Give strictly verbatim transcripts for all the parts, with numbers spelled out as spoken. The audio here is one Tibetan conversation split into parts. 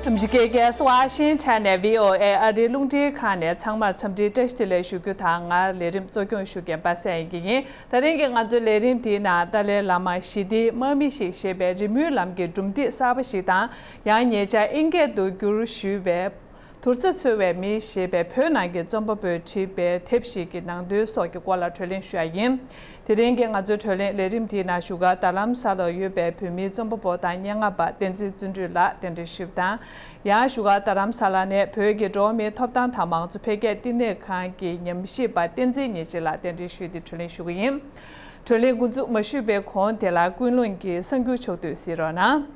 ཨ་མི་རི་ཀའི་རྒྱལ་ས་ཝ་ཤིང་ཊོན་ནས་བྷི་ཨོ་ཨེ་ཨ་རིའི་རླུང་འཕྲིན་ཁང་ནས་ཚང་མར་འཚམས་འདྲིའི་བཀྲ་ཤིས་བདེ་ལེགས་ཞུ་རྒྱུ་དང་། ང་ལས་རིམ་གཙོ་སྐྱོང་ཞུ་མཁན་པ་སངས་དབྱངས་སྐྱིད་ཡིན། དེ་རིང་གི་ང་ཚོའི་ལས་རིམ་དེའི་ནང་ཏཱ་ལའི་བླ་མ་ཞི་བདེའི་དམག་མི་ཞིག་ཞེས་པའི་རི་མོའི་ལམ་གྱི་གྲུབ་འདེགས་གསར་པ་ཞིག་དང་། ཡང་ཉེ་ཆར་ཨིན་སྐད་དུ་བསྒྱུར་ཞུས་པའི་དུར་ས་འཚོལ་བའི་མི་ཞེས་པའི་བོད་ནང་གི་རྩོམ་པ་པོས་བྲིས་པའི་དེབ་ཞིག་གི་ནང་དོན་སོགས་ཀྱི་སྐོར་ལ་བགྲོ་གླེང་ཞུ་ཡ་ཡིན། དེ་རིང་གི་ང་ཚོའི་བགྲོ་གླེང་ལས་རིམ་དེའི་ནང་བཞུགས་སྒར་རྡ་རམ་ས་ལར་ཡོད་པའི་བོད་མིའི་རྩོམ་པ་པོ་དང་སྙན་ངག་པ་བསྟན་འཛིན་བརྩོན་འགྲུས་ལགས་གདན་འདྲེན་ཞུས་པ་དང་། ཡང་བཞུགས་སྒར་རྡ་རམ་ས་ལ་ནས་བོད་ཀྱི་འགྲོ་བ་མིའི་ཐོབ་ཐང་དང་མང་གཙོ་འཕེལ་རྒྱས་བསྟི་གནས་ཁང་གི་ཉམས་ཞིབ་པ་བསྟན་འཛིན་ཉི་ཤེས་ལགས་གདན་འདྲེན་ཞུས་ཏེ་བགྲོ་གླེང་ཞུ་གི་ཡིན། བགྲོ་གླེང་འགོ་འཛུགས་མ་ཞུས་པའི་གོང་དེ་ལ་ཀུན་སློང་གི་གསར་འགྱུར་ཕྱོགས་བསྡུས་གཟིགས་རོགས་གནང་།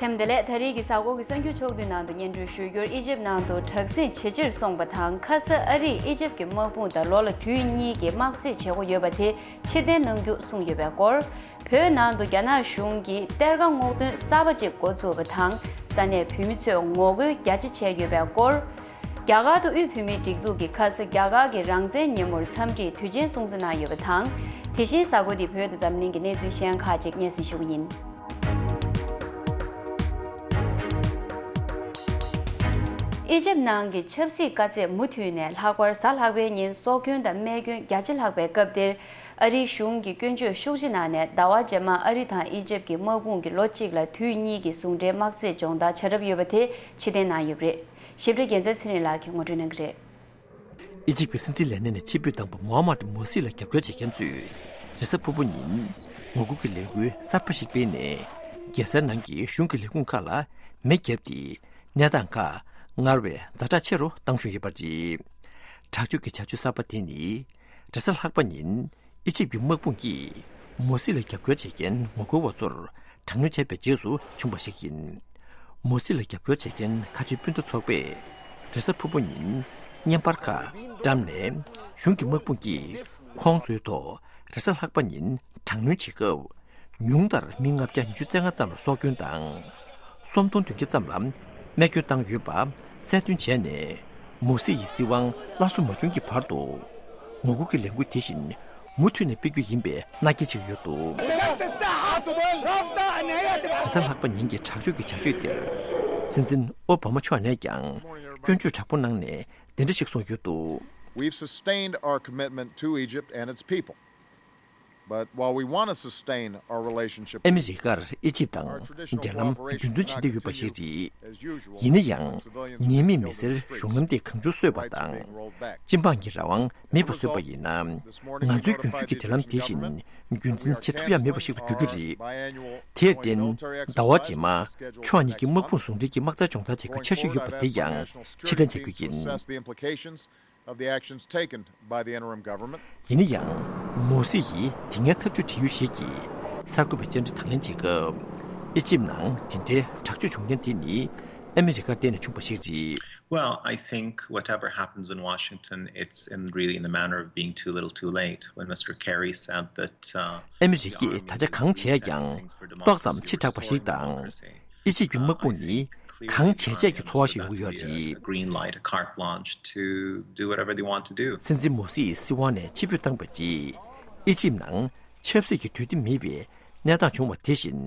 མཚམས་བདེ་ལེགས། ད་རེས་ཀྱི་གཟའ་འཁོར་གྱི་གསར་འགྱུར་ཕྱོགས་བསྡུས་ནང་དུ་སྙན་སྒྲོན་ཞུ་རྒྱུར། ཨི་ཇིབ་ནང་དུ་དྲག་ཟིང་ཇེ་ཆེར་སོང་བ་དང་། ཁ་ས་ཨ་རིས་ཨི་ཇིབ་ཀྱི་དམག་དཔུང་དང་ལོ་ལ་དུས་གཉིས་ཀྱི་དམག་རྩིས་བྱེད་སྒོ་ཡོད་པ་དེ་ཕྱིར་འཐེན་གནང་རྒྱུ་གསུངས་ཡོད་པའི་སྐོར། བོད་ནང་དུ་རྒྱ་ནག་གཞུང་གིས་གཏེར་ཁ་སྔོག་འདོན་གསར་པ་ཅིག་འགོ་བཙུགས་པ་དང་། ས་གནས་བོད་མི་ཚོས་ངོ་རྒོལ་རྒྱ་ཆེ་བྱས་ཡོད་པའི་སྐོར། རྒྱ་གར་དུ་དབུས་བོད་མིའི་སྒྲིག་འཛུགས་ཀྱིས་ཁ་ས་རྒྱ་གར་གྱི་རང་བཙན་ཉིན་མོར་འཚམས་འདྲིའི་དུས་ཆེན་སྲུང་བརྩི་གནང་ཡོད་པ་དང་། དེ་བཞིན་གཟའ་འཁོར་འདིའི་བོད་དང་འཛམ་གླིང་གི་གནས་ཚུལ་གཞན་ཁག་ཅིག་སྙན་སེང་ཞུ་གི་ཡིན། ཨི་ཇིབ་ནང་གི་ཆབ་སྲིད་དཀའ་ཚེགས་མུ་མཐུད་ནས་ལྷག་པར་གཟའ་ལྷག་པའི་ཉིན་སྲོག་སྐྱོན་དང་རྨས་སྐྱོན་རྒྱ་ཆེ་ལྷག་པའི་སྐབས་འདིར། ཨ་རིའི་གཞུང་གིས་སྐྱོན་བརྗོད་ཤུགས་ཆེ་གནང་ནས། ཟླ་བ་རྗེས་མར་ཨ་རི་དང་ཨི་ཇིབ་ཀྱི་དམག་དཔུང་གིས་ལོ་གཅིག་ལ་དུས་གཉིས་ཀྱི་ཟུང་འབྲེལ་དམག་རྩིས་སྦྱོང་བརྡར་བྱ་གྲབས་ཡོད་པ་དེ་ཕྱིར་འཐེན་གནང་ཡོད་པ་རེད། ཞིབ་ཕྲ་རྒྱལ་མཚན་ཚེ་རིང་ལགས་ཀྱིས་ངོ་སྤྲོད་གནང་གི་རེད། ཨི་ཇིབ་ཀྱི་སྲིད་འཛིན་ལས་གནས་ནས་ཕྱིར་འབུད་བཏང་བ་མོ་ཧ་མད་མོ་སི་ལ་རྒྱབ་སྐྱོར་བྱེད་མཁན་ཚོས་རེས་གཟའ་ཕུར་བུ་ཉིན་ངོ་རྒོལ་གྱི་ལས་འགུལ་གསར་པ་ཞིག་སྤེལ་ནས། རྒྱལ་སའི་ནང་གི་གཞུང་གི་ལས་ཁུངས་ཁག་ལ་མེ་བརྒྱབ་སྟེ། གནས་སྟངས་ཁག་སྔར་བས་ཛ་དྲག་ཆེ་རུ་བཏང་བཞིན་ཡོད་པ་རེད། དྲག་སྤྱོད་ཀྱི་བྱ་སྤྱོད་གསར་པ་དེ་ནི། རེས་གཟའ་ལྷག་པ་ཉིན་ཨི་ཇིབ་ཀྱི་དམག་དཔུང་གིས་མོ་སི་ལ་རྒྱབ་སྐྱོར་བྱེད་མཁན་ངོ་རྒོལ་བ་ཚོར་དྲག་གནོན་བྱས་པའི་རྗེས་སུ་བྱུང་བ་ཞིག་ཡིན། མོ་སི་ལ་རྒྱབ་སྐྱོར་བྱེད་མཁན་ཁ་ཆེའི་སྤུན་ཟླ་ཚོགས་པས་རེས་གཟའ་ཕུར་བུ་ཉིན་བརྙན་པར་ཁག་བཀྲམ་ནས། གཞུང་གི་དམག་དཔུང་གིས་ཁོང་ཚོའི་ཐོག་རེས་གཟའ་ལྷག་པ་ཉིན་དྲག་གནོན་བྱེད་སྐབས། ཉུང་མཐར་མི་ལྔ་བརྒྱ་ཉི་ཤུ་རྩ་ལྔ་ཙམ་ལ་སྲོག་སྐྱོན་དང་། སུམ་སྟོང་བདུན་བརྒྱ་ཙམ་ལ་རྨས་སྐྱོན་བཏང་ཡོད་པ་གསལ་སྟོན་བྱས་ནས། མོ་སི་ཡི་སྲིད་དབང་སླར་གསོ་མ་བྱུང་གི་བར་དུ། ངོ་རྒོལ་གྱི་ལས་འགུལ་དེ་བཞིན་མུ་མཐུད་ནས་སྤེལ་རྒྱུ་ཡིན་པའི་མནའ་སྐྱེལ་བྱས་ཡོད་འདུག་རེས་གཟའ་ལྷག་པ་ཉིན་གྱི་དྲག་སྤྱོད་ཀྱི་བྱ་སྤྱོད་དེར། སྲིད་འཛིན་ཨོ་བྷ་མ་མཆོག་ནས་ཀྱང་སྐྱོན་བརྗོད་དྲག་པོ་གནང་ནས། འདི་འདྲ་ཞིག་གསུངས་ཡོད་འདུག We've sustained our commitment to Egypt and its people. But while we want to sustain our relationship, ཨ་མི་རི་ཀར་ཨི་ཇིབ་དང་འབྲེལ་ལམ་རྒྱུན་འཛིན་བྱེད་འདོད་ཡོད་པ་ཞིག་རེད། ཡིན་ན་ཡང་། ཉེས་མེད་མི་སེར་གཞུང་ལམ་དེ་གང་བྱུང་གསོད་པ་དང་། སྤྱི་འབངས་ཀྱི་རང་དབང་མེད་པ་བཟོས་པ་ཡིན་ན། ང་ཚོའི་རྒྱུན་སྲོལ་གྱི་འབྲེལ་ལམ་དེ་བཞིན་རྒྱུན་འཛིན་བྱེད་ཐུབ་ཡ་མེད་པ་ཞིག་ཏུ་འགྱུར་རྒྱུ་རེད། དེར་བརྟེན། ཟླ་བ་རྗེས་མ་ཕྱོགས་གཉིས་ཀྱི་དམག་དཔུང་ཟུང་འབྲེལ་གྱི་དམག་རྩལ་སྦྱོང་བརྡར་བྱེད་རྒྱུའི་འཆར་གཞི་ཡོད་པ་དེ་ཡང་ཕྱིར་འཐེན་བྱ་རྒྱུ་ཡིན། Of the actions taken by the interim government. ཡིན་ན་ཡང་། མོ་སི་ཡིས་དེ་སྔའི་ཐབས་ཇུས་བྲིས་ཡོད་ཞིག་གིས་གསར་འགོད་པའི་བཅར་འདྲི་དང་ལེན་བྱེད་སྐབས། ཨི་ཇིབ་ནང་དེ་འདྲའི་དྲག་སྤྱོད་བྱུང་རྐྱེན་དེ་ནི་ཨ་མི་རི་ཀར་བརྟེན་ནས་བྱུང་བ་ཞིག་རེད། Well, I think whatever happens in Washington, it's in really in the manner of being too little too late when Mister Kerry said that, uh, ཨ་མི་རི་ཀས་ད་ཆ་གང་བྱས་ཀྱང་ཏོག་ཙམ་ཕྱི་དྲགས་པ་ཞིག་དང་། ཨི་ཇིབ་ཀྱི་དམག་དཔུང་ནི་གང་བྱས་བྱས་ཀྱི་ཚོར་བ་ཞིག་ཡོང་གི་ཡོད་རེད། Green light, a carte blanche to do whatever they want to do. སྲིད་འཛིན་མོ་སི་ཡི་སྲིད་དབང་ནས་ཕྱིར་འབུད་བཏང་བ་རྗེས། ཨི་ཇིབ་ནང་ཆབ་སྲིད་ཀྱི་དུས་བདེ་མེད་པའི་གནས་སྟངས་བྱུང་བ་དེ་བཞིན་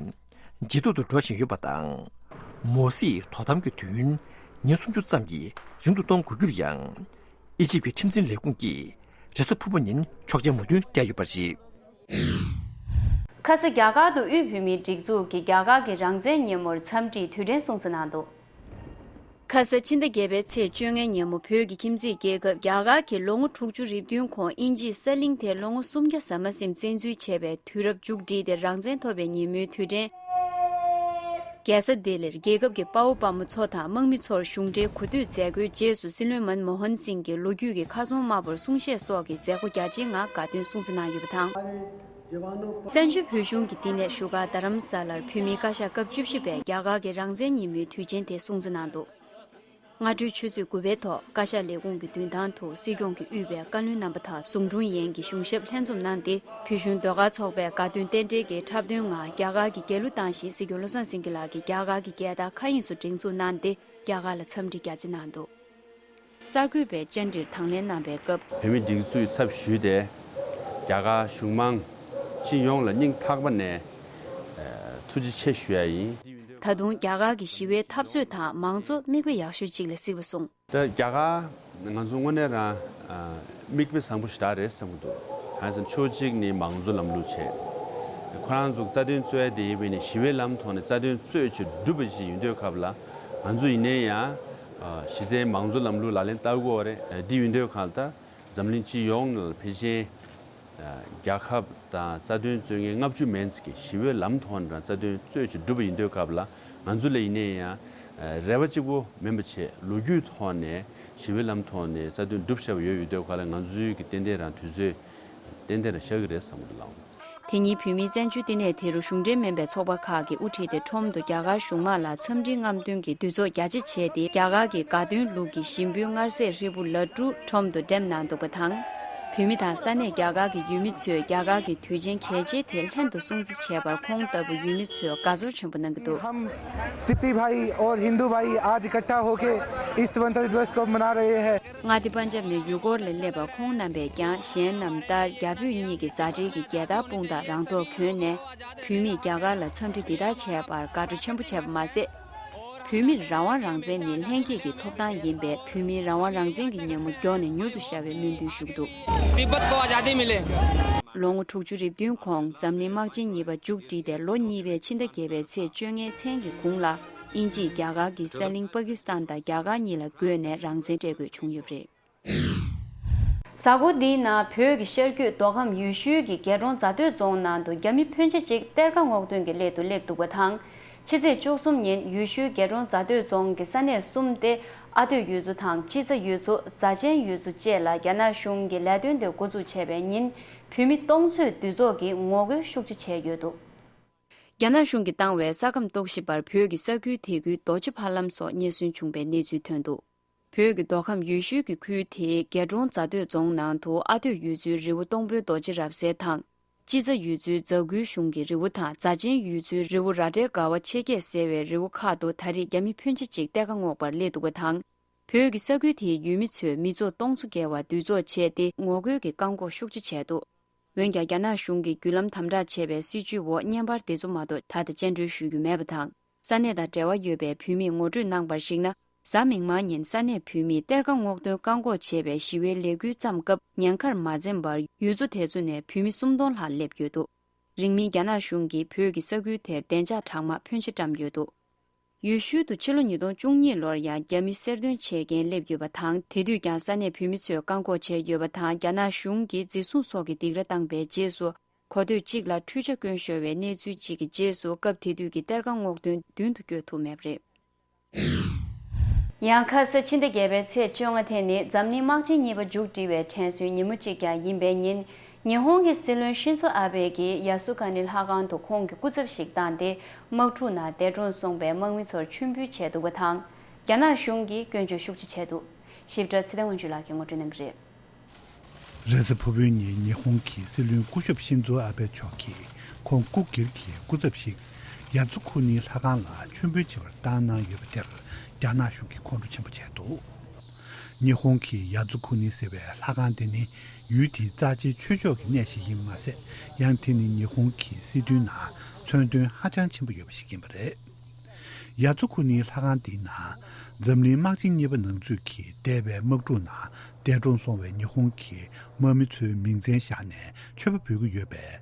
ཇེ་སྡུག་ཏུ་འགྲོ་བཞིན་ཡོད་པ་དང་། མོ་སི་ཡི་དོ་དམ་གྱི་དུས་ཡུན་ཉིན་སུམ་ཅུ་ཙམ་གྱིས་རིང་དུ་གཏོང་དགོས་རྒྱུར་ཡང་། ཨི་ཇིབ་ཀྱི་ཁྲིམས་འཛིན་ལས་ཁུངས་ཀྱིས་རེས་གཟའ་ཕུར་བུ་ཉིན་ཆོག་མཆན་མོས་མཐུན་སྤྲད་ཡོད་པ་རེད། ཁ་ས་རྒྱ་གར་དུ་དབུས་བོད་མིའི་སྒྲིག་འཛུགས་ཀྱིས་རྒྱ་གར་གྱི་རང་བཙན་ཉིན་མོར་འཚམས་འདྲིའི་དུས་དྲན་སྲུང་བརྩི་གནང་འདུག་ཁ་ས་ཕྱི་ཟླ་བརྒྱད་པའི་ཚེས་བཅོ་ལྔའི་ཉིན་མོ་བོད་ཀྱི་ཁྱིམ་མཚེས་རྒྱལ་ཁབ་རྒྱ་གར་གྱིས་ལོ་ངོ་དྲུག་ཅུ་རེ་བདུན་གོང་དབྱིན་ཇིས་གསར་གླིང་དེར་ལོ་ངོ་སུམ་བརྒྱ་ཟ་མ་ཟིན་བཙན་འཛུལ་བྱས་པའི་དུས་རབས་མཇུག་བསྒྲིལ་ཏེ། རང་བཙན་ཐོབ་པའི་ཉིན་མོའི་དུས་དྲན། རྒྱལ་ས་ལྡི་ལིར་རྒྱལ་ཁབ་ཀྱི་དཔའ་བོ་དཔའ་མོ་ཚོ་དང་དམག་མི་ཚོར་གཞུང་འབྲེལ་གོ་སྟོད་མཛད་སྒོའི་རྗེས་སུ། སྲིད་བློན་མན་མོ་ཧན་སིང་གིས་ལོ་རྒྱུས་ཀྱི་མཁར་རྫོང་དམར་པོར་གསུང་བཤད་སོགས་ཀྱི་མཛད་སྒོ་རྒྱ་ཆེའི་ངང་དགའ་སྟོན་སྲུང་བརྩི་གནང་ཡོད་པ་དང་། བཙན་བྱོལ་བོད་གཞུང་གི་བསྟི་གནས་བཞུགས་སྒར་རྡ་རམ་ས་ལར་བོད་མིའི་བཀའ་ཤག་སྐབས་བཅུ་བཞི་པས་རྒྱ་གར་གྱི་རང་བཙན་ཉིན་མོའི་དུས་ཆེན་དེ་སྲུང་བརྩི་གནང་འདུག་སྔ་དྲོའི་ཆུ་ཚོད་དགུ་པའི་ཐོག་བཀའ་ཤག་ལས་ཁུངས་ཀྱི་མདུན་ཐང་དུ་སྲིད་སྐྱོང་གིས་དབུས་པའི་བཀའ་བློན་རྣམ་པ་དང་ཟུང་དྲུང་ཡན་གྱི་གཞུང་ཞབས་ལྷན་འཛོམས་གནང་སྟེ། བོད་གཞུང་ཟློས་གར་ཚོགས་པས་དགའ་སྟོན་རྟེན་འབྲེལ་གྱི་འཁྲབ་སྟོན་ངང་རྒྱ་གར་གྱི་རྒྱལ་གླུ་བཏང་ཞིང་། སྲིད་སྐྱོང་བློ་བཟང་སེང་གེ་ལགས་ཀྱིས་རྒྱ་གར་གྱི་རྒྱལ་དར་མཁའ་དབྱིངས་སུ་སྒྲེང་འཛུགས་གནང་སྟེ། རྒྱ་གར་ལ་འཚམས་འདྲི་རྒྱ་ཆེ་གནང་འདུག་གསར་འགོད་པས་བཅར་འདྲིར་དང་ལེན་གནང་བའི་སྐབས། བོད་མིའི་སྒྲིག་འཛུགས་ཀྱི་ཚབ་ཞུས་ཏེ། རྒྱ་གར་གཞུང་མང་སྤྱི་ཡོངས་ལ་སྙིང་ཐག་པ་ནས་ཐུགས་རྗེ་ཆེ་ཞུ་ཡ་ཡིན། ད་དུང་རྒྱ་གར་གྱི་ཞི་བའི་འཐབ་རྩོད་དང་མང་གཙོ་མིག་དཔེ་ཡག་ཤོས་གཅིག་ལ་གཟིགས་པ་སོང་། ད་རྒྱ་གར་ང་ཚོ་དངོས་གནས་རང་ཨ་མིག་དཔེ་བཟང་པོ་ཞེ་དྲག་རེད་བསམ་གྱི་འདུག་གང་ཟེར་ན་ཕྱོགས་གཅིག་ནས་མང་གཙོ་ལམ་ལུགས་བྱས། ཁོ་རང་ཚོ་རྩ་དོན་རྩོད་ཡ་དེ་ཡིན་པས་ནས་ཞི་བའི་ལམ་ཐོག་ནས་རྩ་དོན་རྩོད་ཅིག་སྒྲུབ་པ་ཞིག་ཡིན་དུས་སྐབས་ལ། ང་ཚོ་ཡིན་ནའི་ཡང་ཨ་གཞི་རྩའི་མང་གཙོ་ལམ་ལུགས་ལག་ལེན་བསྟར་དགོས་རེད། འདི་ཡིན་དུས་སྒང་ལ་ད་འཛམ་གླིང་སྤྱི་ཡོངས་ནང་ལ་ཕལ་ཆེར་རྒྱལ་ཁབ་དང་རྩ་དོན་རྩོད་མཁན་ལྔ་བཅུ་མན་ཙམ་གྱིས་ཞི་བའི་ལམ་ཐོག་ནས་རང་རྩ་དོན་རྩོད་ཅིག་སྒྲུབ་པ་ཡིན་དུས་སྐབས་ལ། ང་ཚོ་ལ་ཡིན་ནའི་ཡང་རེ་བ་གཅིག་པོ་མིན་པ་བྱས་ལོ་རྒྱུས་ཐོག་ནས་ཞི་བའི་ལམ་ཐོག་ནས་རྩ་དོན་སྒྲུབ་བཞག་པ་ཡོད་ཡོད་དུས་སྐབས་ལ། ང་ཚོའི་གི་ཏན་ཏན་རང་དུས་ཚོད་ཏན་ཏན་རང་ཤར་གི་རེད་བསམ་གྱི་འདུག་ལགས། དེ་ཉིན་བོད་མིའི་བཙན་བྱོལ་བསྟི་གནས་དེ་རུ་གཞུང་འབྲེལ་མིན་པའི་ཚོགས་པ་ཁག་གིས་དབུ་ཁྲིད་དེ་ཁྲོམ་དུ་རྒྱ་གར་གཞུང་མང་ལ་འཚམས་འདྲིའི་རྔམ་སྟོན་གྱི་འདུ་ཚོགས་རྒྱ་ཆེ་བྱས་ཏེ། རྒྱ་གར་གྱི་དགའ་སྟོན་ལུགས་ཀྱི་ཞིམ་པོའི་མངར་ཟས་ཧྲིལ་པོ་ལ་ཀྲུ་ཁྲོམ་དུ་འགྲེམས་གནང་འདུག་པ་དང་། བོད་མི་དང་ས་གནས་རྒྱ་གར་གྱི་ཡུལ་མི་ཚོས་རྒྱ་གར་གྱི་དུས་ཆེན་གལ་ཆེ་དེ་ལྷན་དུ་སྲུང་བརྩི་བྱས་པར་ཁོང་ལྟ་བུ་ཡུལ་མི་ཚོས་དགའ་ཚོར་ཆེན་པོ་གནང་གི་འདུག། हम तिब्बती भाई और हिंदू भाई आज इकट्ठा होके इस स्वतंत्रता दिवस को मना रहे हैं। མངའ་སྡེ་པན་ཇབ་ནས་ཡུལ་སྐོར་ལ་སླེབས་པ་ཁོང་རྣམ་པས་ཀྱང་གཞན་རྣམས་ལྟར་རྒྱ་བོད་གཉིས་ཀྱི་མཛའ་འབྲེལ་གྱི་རྒྱལ་དར་དཔུང་དང་རང་ཐོག་གྱོན་ནས། བོད་མིས་རྒྱ་གར་ལ་འཚམས་འདྲི་འདི་ལྟར་བྱས་པར་དགའ་སྤྲོ་ཆེན་པོ་བྱས་པ་མ་ཟད། བོད་མིར་རང་དབང་རང་བཙན་ནི་ལྷན་སྐྱེས་ཀྱི་ཐོབ་ཐང་ཡིན་པས། བོད་མིའི་རང་དབང་རང་བཙན་གྱི་ཉིན་མོ་མགྱོགས་ནས་མྱུར་དུ་ཤར་བའི་སྨོན་འདུན་ཞུ་གི་འདུག། तिब्बत को आज़ादी मिले। ལོ་ངོ་དྲུག་ཅུ་རེ་བདུན་གོང་འཛམ་གླིང་དམག་ཆེན་གཉིས་པ་མཇུག་བསྒྲིལ་ཏེ་ལོ་གཉིས་པའི་ཕྱི་ཟླ་བརྒྱད་པའི་ཚེས་བཅོ་ལྔའི་མཚན་གྱི་གུང་ལ། དབྱིན་ཇིས་རྒྱ་གར་གྱི་ས་གླིང་པ་ཀི་སི་ཐན་དང་རྒྱ་གར་གཉིས་ལ་བགོས་ནས་རང་བཙན་སྤྲད་དགོས་བྱུང་ཡོད་པ་རེད། གཟའ་འཁོར་འདིའི་ནང་བོད་ཀྱི་ཤར་རྒྱུད་མདོ་ཁམས་ཡུལ་ཤུལ་གྱི་རྒྱལ་གྲོང་རྫ་སྟོད་རྫོང་ནང་དུ་རྒྱ་མི་ཕོན་ཆེ་ཅིག་གཏེར་ཁ་སྔོག་འདོན་གྱི་སླད་དུ་སླེབས་འདུག་པ་དང་། ཕྱི་ཚེས་བཅུ་གསུམ་ཉིན་ཡུལ་ཤུལ་རྒྱལ་གྲོང་རྫ་སྟོད་རྫོང་གི་ས་གནས་གསུམ་སྟེ། ཨ་སྟོད་ཡུལ་ཚོ་དང་དཔྱིད་རྩ་ཡུལ་ཚོ། རྫ་ཆེན་ཡུལ་ཚོ་བཅས་ལ་རྒྱ་ནག་གཞུང་གིས་ལས་དོན་དེ་འགོ་འཛུགས་བྱས་པའི་ཉིན། བོད་མི་སྟོང་ཚོས་འདུ་ཚོགས་ཀྱིས་ངོ་རྒོལ་ཤུགས་ཆེ་བྱས་ཡོད་འདུག། རྒྱ་ནག་གཞུང་གིས་བཏང་བའི་ས་ཁམས་རྟོག་ཞིབ་པར་བོད་ཀྱི་ས་ཁུལ་དེ་ཁུལ་རྡོ་རྗེ་ཕ་ལམ་སོགས་རྙེད་སོན་བྱུང་པའི་གནས་ཚུལ་ཐོན་འདུག། བོད་ཀྱི་མདོ་ཁམས་ཡུལ་ཤུལ་གྱི་ཁུལ་དེའི་རྒྱལ་གྲོང་རྫ་སྟོད་རྫོང་ནང་དུ་ཨ་སྟོད་ཡུལ་ཚོའི་རི་བོ་སྟོང་པོའི་རྡོ་རྗེ་རབ་གསལ་དང་། དཔྱིད་རྩ་ཡུལ་ཚོའི་རྫ་གུར་གཞུང་གི་རི་བོ་དང་། རྫ་ཆེན་ཡུལ་ཚོའི་རི་བོ་ར་ཏྲའི་དགའ་བ་ཆེ་བརྒྱད་ཟེར་བའི་རི་བོ་ཁག་ཏུ་ད་རེས་རྒྱ་མི་ཕོན་ཆེ་ཅིག་གཏེར་ཁ་སྔོག་པར་སླེབས་འདུག་པ་དང་། བོད་ཀྱི་ས་ཁུལ་དེའི་ཡུལ་མི་ཚོས་མི་ཚོགས་སྟོང་ཚོ་བརྒལ་བ་འདུ་ཚོགས་བྱས་ཏེ་ངོ་རྒོལ་གྱི་བཀག་འགོག་ཤུགས་ཆེ་བྱས་འདུག། འོན་ཀྱང་རྒྱ་ནག་གཞུང་གིས་བརྒྱུད་ལམ་དམ་དྲག་བྱས་པའི་སྲིད་བྱུས་འོག་བརྙན་པར་དེ་ཚོ་མ་གཏོགས་ད་ལྟ་བཅར་འདྲི་ཞུ་རྒྱུ་མེད་པ་དང་། ས་གནས་དང་འབྲེལ་བ་ཡོད་པའི་བོད་མིས་ངོ་སྤྲོད་གནང་བར་གཞིགས་ན། གཟའ་མིག་དམར་ཉིན་ས་གནས་བོད་མིས་གཏེར་ཁ་སྔོག་འདོན་བཀག་འགོག་བྱས་པའི་ཞི་བའི་ལས་འགུལ་བརྩམས་སྐབས་ཉེན་ཁར་མ་འཛེམས་པར་ཡུལ་ཚོ་དེ་ཚོ་ནས་བོད་མི་སུམ་སྟོང་ལྷག་སླེབས་ཡོད་འདུག། རིང་མིན་རྒྱ་ནག་གཞུང་གིས་བོད་ཀྱི་ས་ཁུལ་དེར་བདེ་འཇགས་དྲག་དམག་ཕོན་ཆེ་བཀྲམ་ཡོད་འདུག། ཡུལ་ཤུལ་དུ་ཕྱི་ལོ་ཉིས་སྟོང་བཅུ་གཉིས་ལོར་ཡང་རྒྱ་མི་གསེར་འདོན་བྱེད་མཁན་སླེབས་ཡོད་པ་དང་། དེ་དུས་ཀྱང་ས་གནས་བོད་མི་ཚོས་བཀག་འགོག་བྱས་ཡོད་པ་དང་། རྒྱ་ནག་གཞུང་གིས་འཛིན་བཟུང་སོགས་ཀྱི་སྡིགས་ར་བཏང་པའི་རྗེས་སུ། གོ་ཐོས་གཅིག་ལ་འཕྲུལ་ཆས་བཀོལ་ཤོར་བའི་གནས་ཚུལ་གཅིག་གི་རྗེས་སུ། སྐབས་དེ་དུས་ཀྱི་གཏེར་ཁ་སྔོག་འདོན་མདུན་དུ་སྐྱོད་ཐུབ་མེད་པ་རེད། ཡང་ཁ་ས་ཕྱི་ཟླ་བརྒྱད་པའི་ཚེས་བཅོ་ལྔ་དེ་ནི་འཛམ་གླིང་དམག་ཆེན་གཉིས་པ་མཇུག་སྒྲིལ་བའི་དྲན་གསོའི་ཉིན་མོ་གཅིག་ཀྱང་ཡིན་པའི་ཉིན། ཉི་ཧོང་གི་སྲིད་བློན་ཤིན་ཛོ་ཨ་བྷེ་ཡིས་ཡ་སུ་ཁ་ནི་ལྷ་ཁང་དུ་ཁོང་གི་སྐུ་ཚབ་ཞིག་བཏང་སྟེ། དམག་འཁྲུག་ནང་འདས་གྲོངས་སོང་བའི་དམག་མི་ཚོར་མཆོད་འབུལ་བྱས་འདུག་པ་དང་། རྒྱ་ནག་གཞུང་གིས་སྐྱོན་བརྗོད་ཤུགས་ཆེ་བྱས་འདུག། ཞིབ་ཕྲ་ཚེ་བརྟན་དབང་ཕྱུག་ལགས་ཀྱིས་ངོ་སྤྲོད་གནང་གི་རེད། རེས་གཟའ་ཕུར་བུའི་ཉིན་ཉི་ཧོང་གི་སྲིད་བློན་སྐུ་ཞབས་ཤིན་ཛོ་ཨ་བྷེ་མཆོག་གིས་ཁོང་སྐུ་སྒེར་གྱི་སྐུ་ཚབ་ཞིག་ཡ་ཛུ་ཁུ་ནི་ལྷ་ཁང་ལ་མཆོད་འབུལ་བྱེད་པར་བཏང་གནང་ཡོད་པ་དེར་རྒྱ་ནག་གཞུང་གིས་ཁོང་ཁྲོ་ཆེན་པོ་བྱས་འདུག། ཉི་ཧོང་གི་ཡ་ཛུ་ཁུ་ནི་ཟེར་བའི་ལྷ་ཁང་དེ་ནི་ཡུལ་དེའི་རྩ་ཆེའི་ཆོས་ཕྱོགས་ཀྱི་གནས་ཤིག་ཡིན་པ་མ་ཟད། ཡང་དེ་ནི་ཉི་ཧོང་གི་སྲིད་དོན་ནང་མཚོན་དོན་ཧ་ཅང་ཆེན་པོ་ཡོད་པ་ཞིག་ཡིན་པ་རེད། ཡ་ཛུ་ཁུ་ནིའི་ལྷ་ཁང་འདིའི་ནང་འཛམ་གླིང་དམག་ཆེན་གཉིས་པ་ནང་ཚུད་ཀྱི་འདས་པའི་དམག་འཁྲུག་ནང་འདས་གྲོངས་སོང་བའི་ཉི་ཧོང་གི་དམག་མི་ཚོའི་མིང་མཚན་བཞག་ནས་མཆོད་པ་འབུལ་གྱི་ཡོད་པས།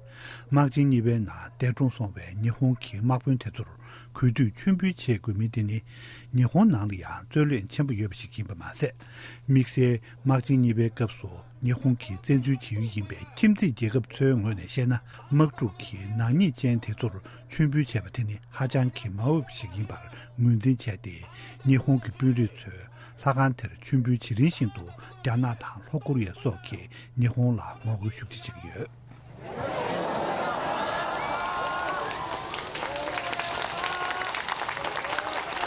དམག་ཆེན་གཉིས་པའི་ནང་འདས་གྲོངས་སོང་བའི་ཉི་ཧོང་གི་དམག་དཔོན་དེ་ཚོར་གུས་འདུད་མཆོད་འབུལ་བྱེད་དགོས་མིན་དེ་ནི་ཉི་ཧོང་ནང་ལ་ཡང་རྩོད་གླེང་ཆེན་པོ་ཡོད་པ་ཞིག་ཡིན་པ་མ་ཟད། དམིགས་བསལ་དམག་ཆེན་གཉིས་པའི་སྐབས་སུ་ཉི་ཧོང་གི་བཙན་འཛུལ་བྱེད་ཡུལ་ཡིན་པའི་ཁྱིམ་མཚེས་རྒྱལ་ཁབ་ཚོའི་ངོས་ནས་བཤད་ན། དམག་འཁྲུག་གི་ནག་ཉེས་ཅན་དེ་ཚོར་མཆོད་འབུལ་བྱས་པ་དེ་ནི་ཧ་ཅང་གི་མ་འོས་པ་ཞིག་ཡིན་པར་ངོས་འཛིན་བྱས་ཏེ། ཉི་ཧོང་གི་དཔོན་རིགས་ཚོས་ལྷ་ཁང་དེར་མཆོད་འབུལ་བྱེད་རིང་བཞིན་དུ་རྒྱ་ནག་དང་ལྷོ་ཀོ་རི་ཡ་སོགས་ཀྱིས་ཉི་ཧོང་ལ་ངོ་རྒོལ་ཤུགས་ཆེ་བྱེད་ཀྱི་ཡོད།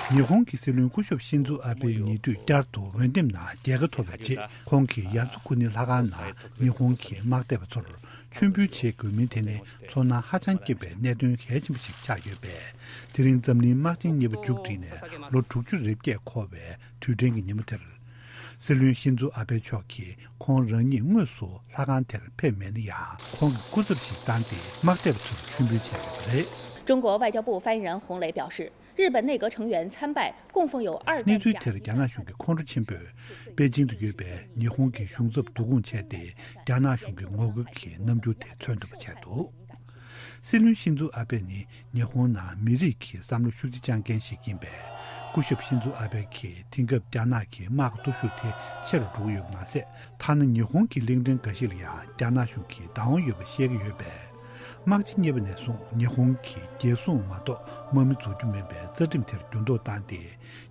ཉི་ཧོང་གི་སྲིད་བློན་སྐུ་ཞབས་ཤིན་ཛོ་ཨ་བྷེ་ཉེ་དུས་བསྐྱར་དུ་འོས་འདེམས་ནང་རྒྱལ་ཁ་ཐོབ་པའི་རྗེས། ཁོང་གིས་ཡ་ཛུ་ཁུ་ནི་ལྷ་ཁང་ནང་ཉི་ཧོང་གི་དམག་སྡེ་པ་ཚོར་མཆོད་འབུལ་བྱེད་དགོས་མིན་དེ་ནི་ཚོར་སྣང་ཧ་ཅང་སྐྱེན་པའི་གནད་དོན་གལ་ཆེན་པོ་ཞིག་ཆགས་ཡོད་པས། དེ་རིང་འཛམ་གླིང་དམག་ཆེན་གཉིས་པ་མཇུག་བསྒྲིལ་ནས་ལོ་དྲུག་ཅུ་རེ་བརྒྱད་འཁོར་བའི་དུས་དྲན་གྱི་ཉིན་མོ་དེར། སྲིད་བློན་ཤིན་ཛོ་ཨ་བྷེ་མཆོག་གིས་ཁོང་རང་ཉིད་དངོས་སུ་ལྷ་ཁང་དེར་ཕེབས་མེད་ན་ཡང་། ཁོང་གི་སྐུ་ཚབ་ཞིག་བཏང་སྟེ་དམག་དེབ་ཚོར་མཆོད་འབུལ་བྱས་ཡོད་པ་རེད། 中国外交部发言人洪磊表示，日本内阁成员参拜供奉有二战甲级战争 གནས་ཚུལ་དེར་རྒྱ་ནག་གཞུང་གི་ཁོང་ཁྲོ་ཆེན་པོས་པེ་ཅིང་དུ་ཡོད་པའི་ཉི་ཧོང་གི་གཞུང་ཚབ་བསྡུ་སྐོང་བྱས་ཏེ། རྒྱ་ནག་གཞུང་གི་ངོ་རྒོལ་གྱི་རྣམ་འགྱུར་དེ་མཚོན་ཐུབ་པ་བྱས་འདུག། སྲིད་བློན་ཤིན་ཛོ་ཨ་བྷེ་ནི་ཉི་ཧོང་ནང་མི་རིགས་ཀྱི་བསམ་བློ་ཤུགས་ཆེ་བཅངས་མཁན་ཞིག་ཡིན་པས། སྐུ་ཞབས་ཤིན་ཛོ་ཨ་བྷེ་གིས་དེང་སྐབས་རྒྱ་ནག་གི་དམག་གི་སྟོབས་ཤུགས་དེ་ཆེ་རུ་འགྲོ་གི་ཡོད་པ་མ་ཟད། ཐ་ན་ཉི་ཧོང་གི་གླིང་ཕྲན་འགའ་ཞིག་ལ་ཡང་རྒྱ་ནག་གཞུང་གིས་བདག་དབང་ཡོད་པ་བཤད་ཀྱི་ཡོད་པས། དམག་སྤྱི་གཉིས་པ་ནས་བཟུང་ཉི་ཧོང་གིས་རྒྱལ་སྲུང་མ་གཏོགས་དམག་མི་འཛུགས་རྒྱུ་མིན་པའི་རྩ་ཁྲིམས་དེར་འགྱུར་ལྡོག་བཏང་སྟེ།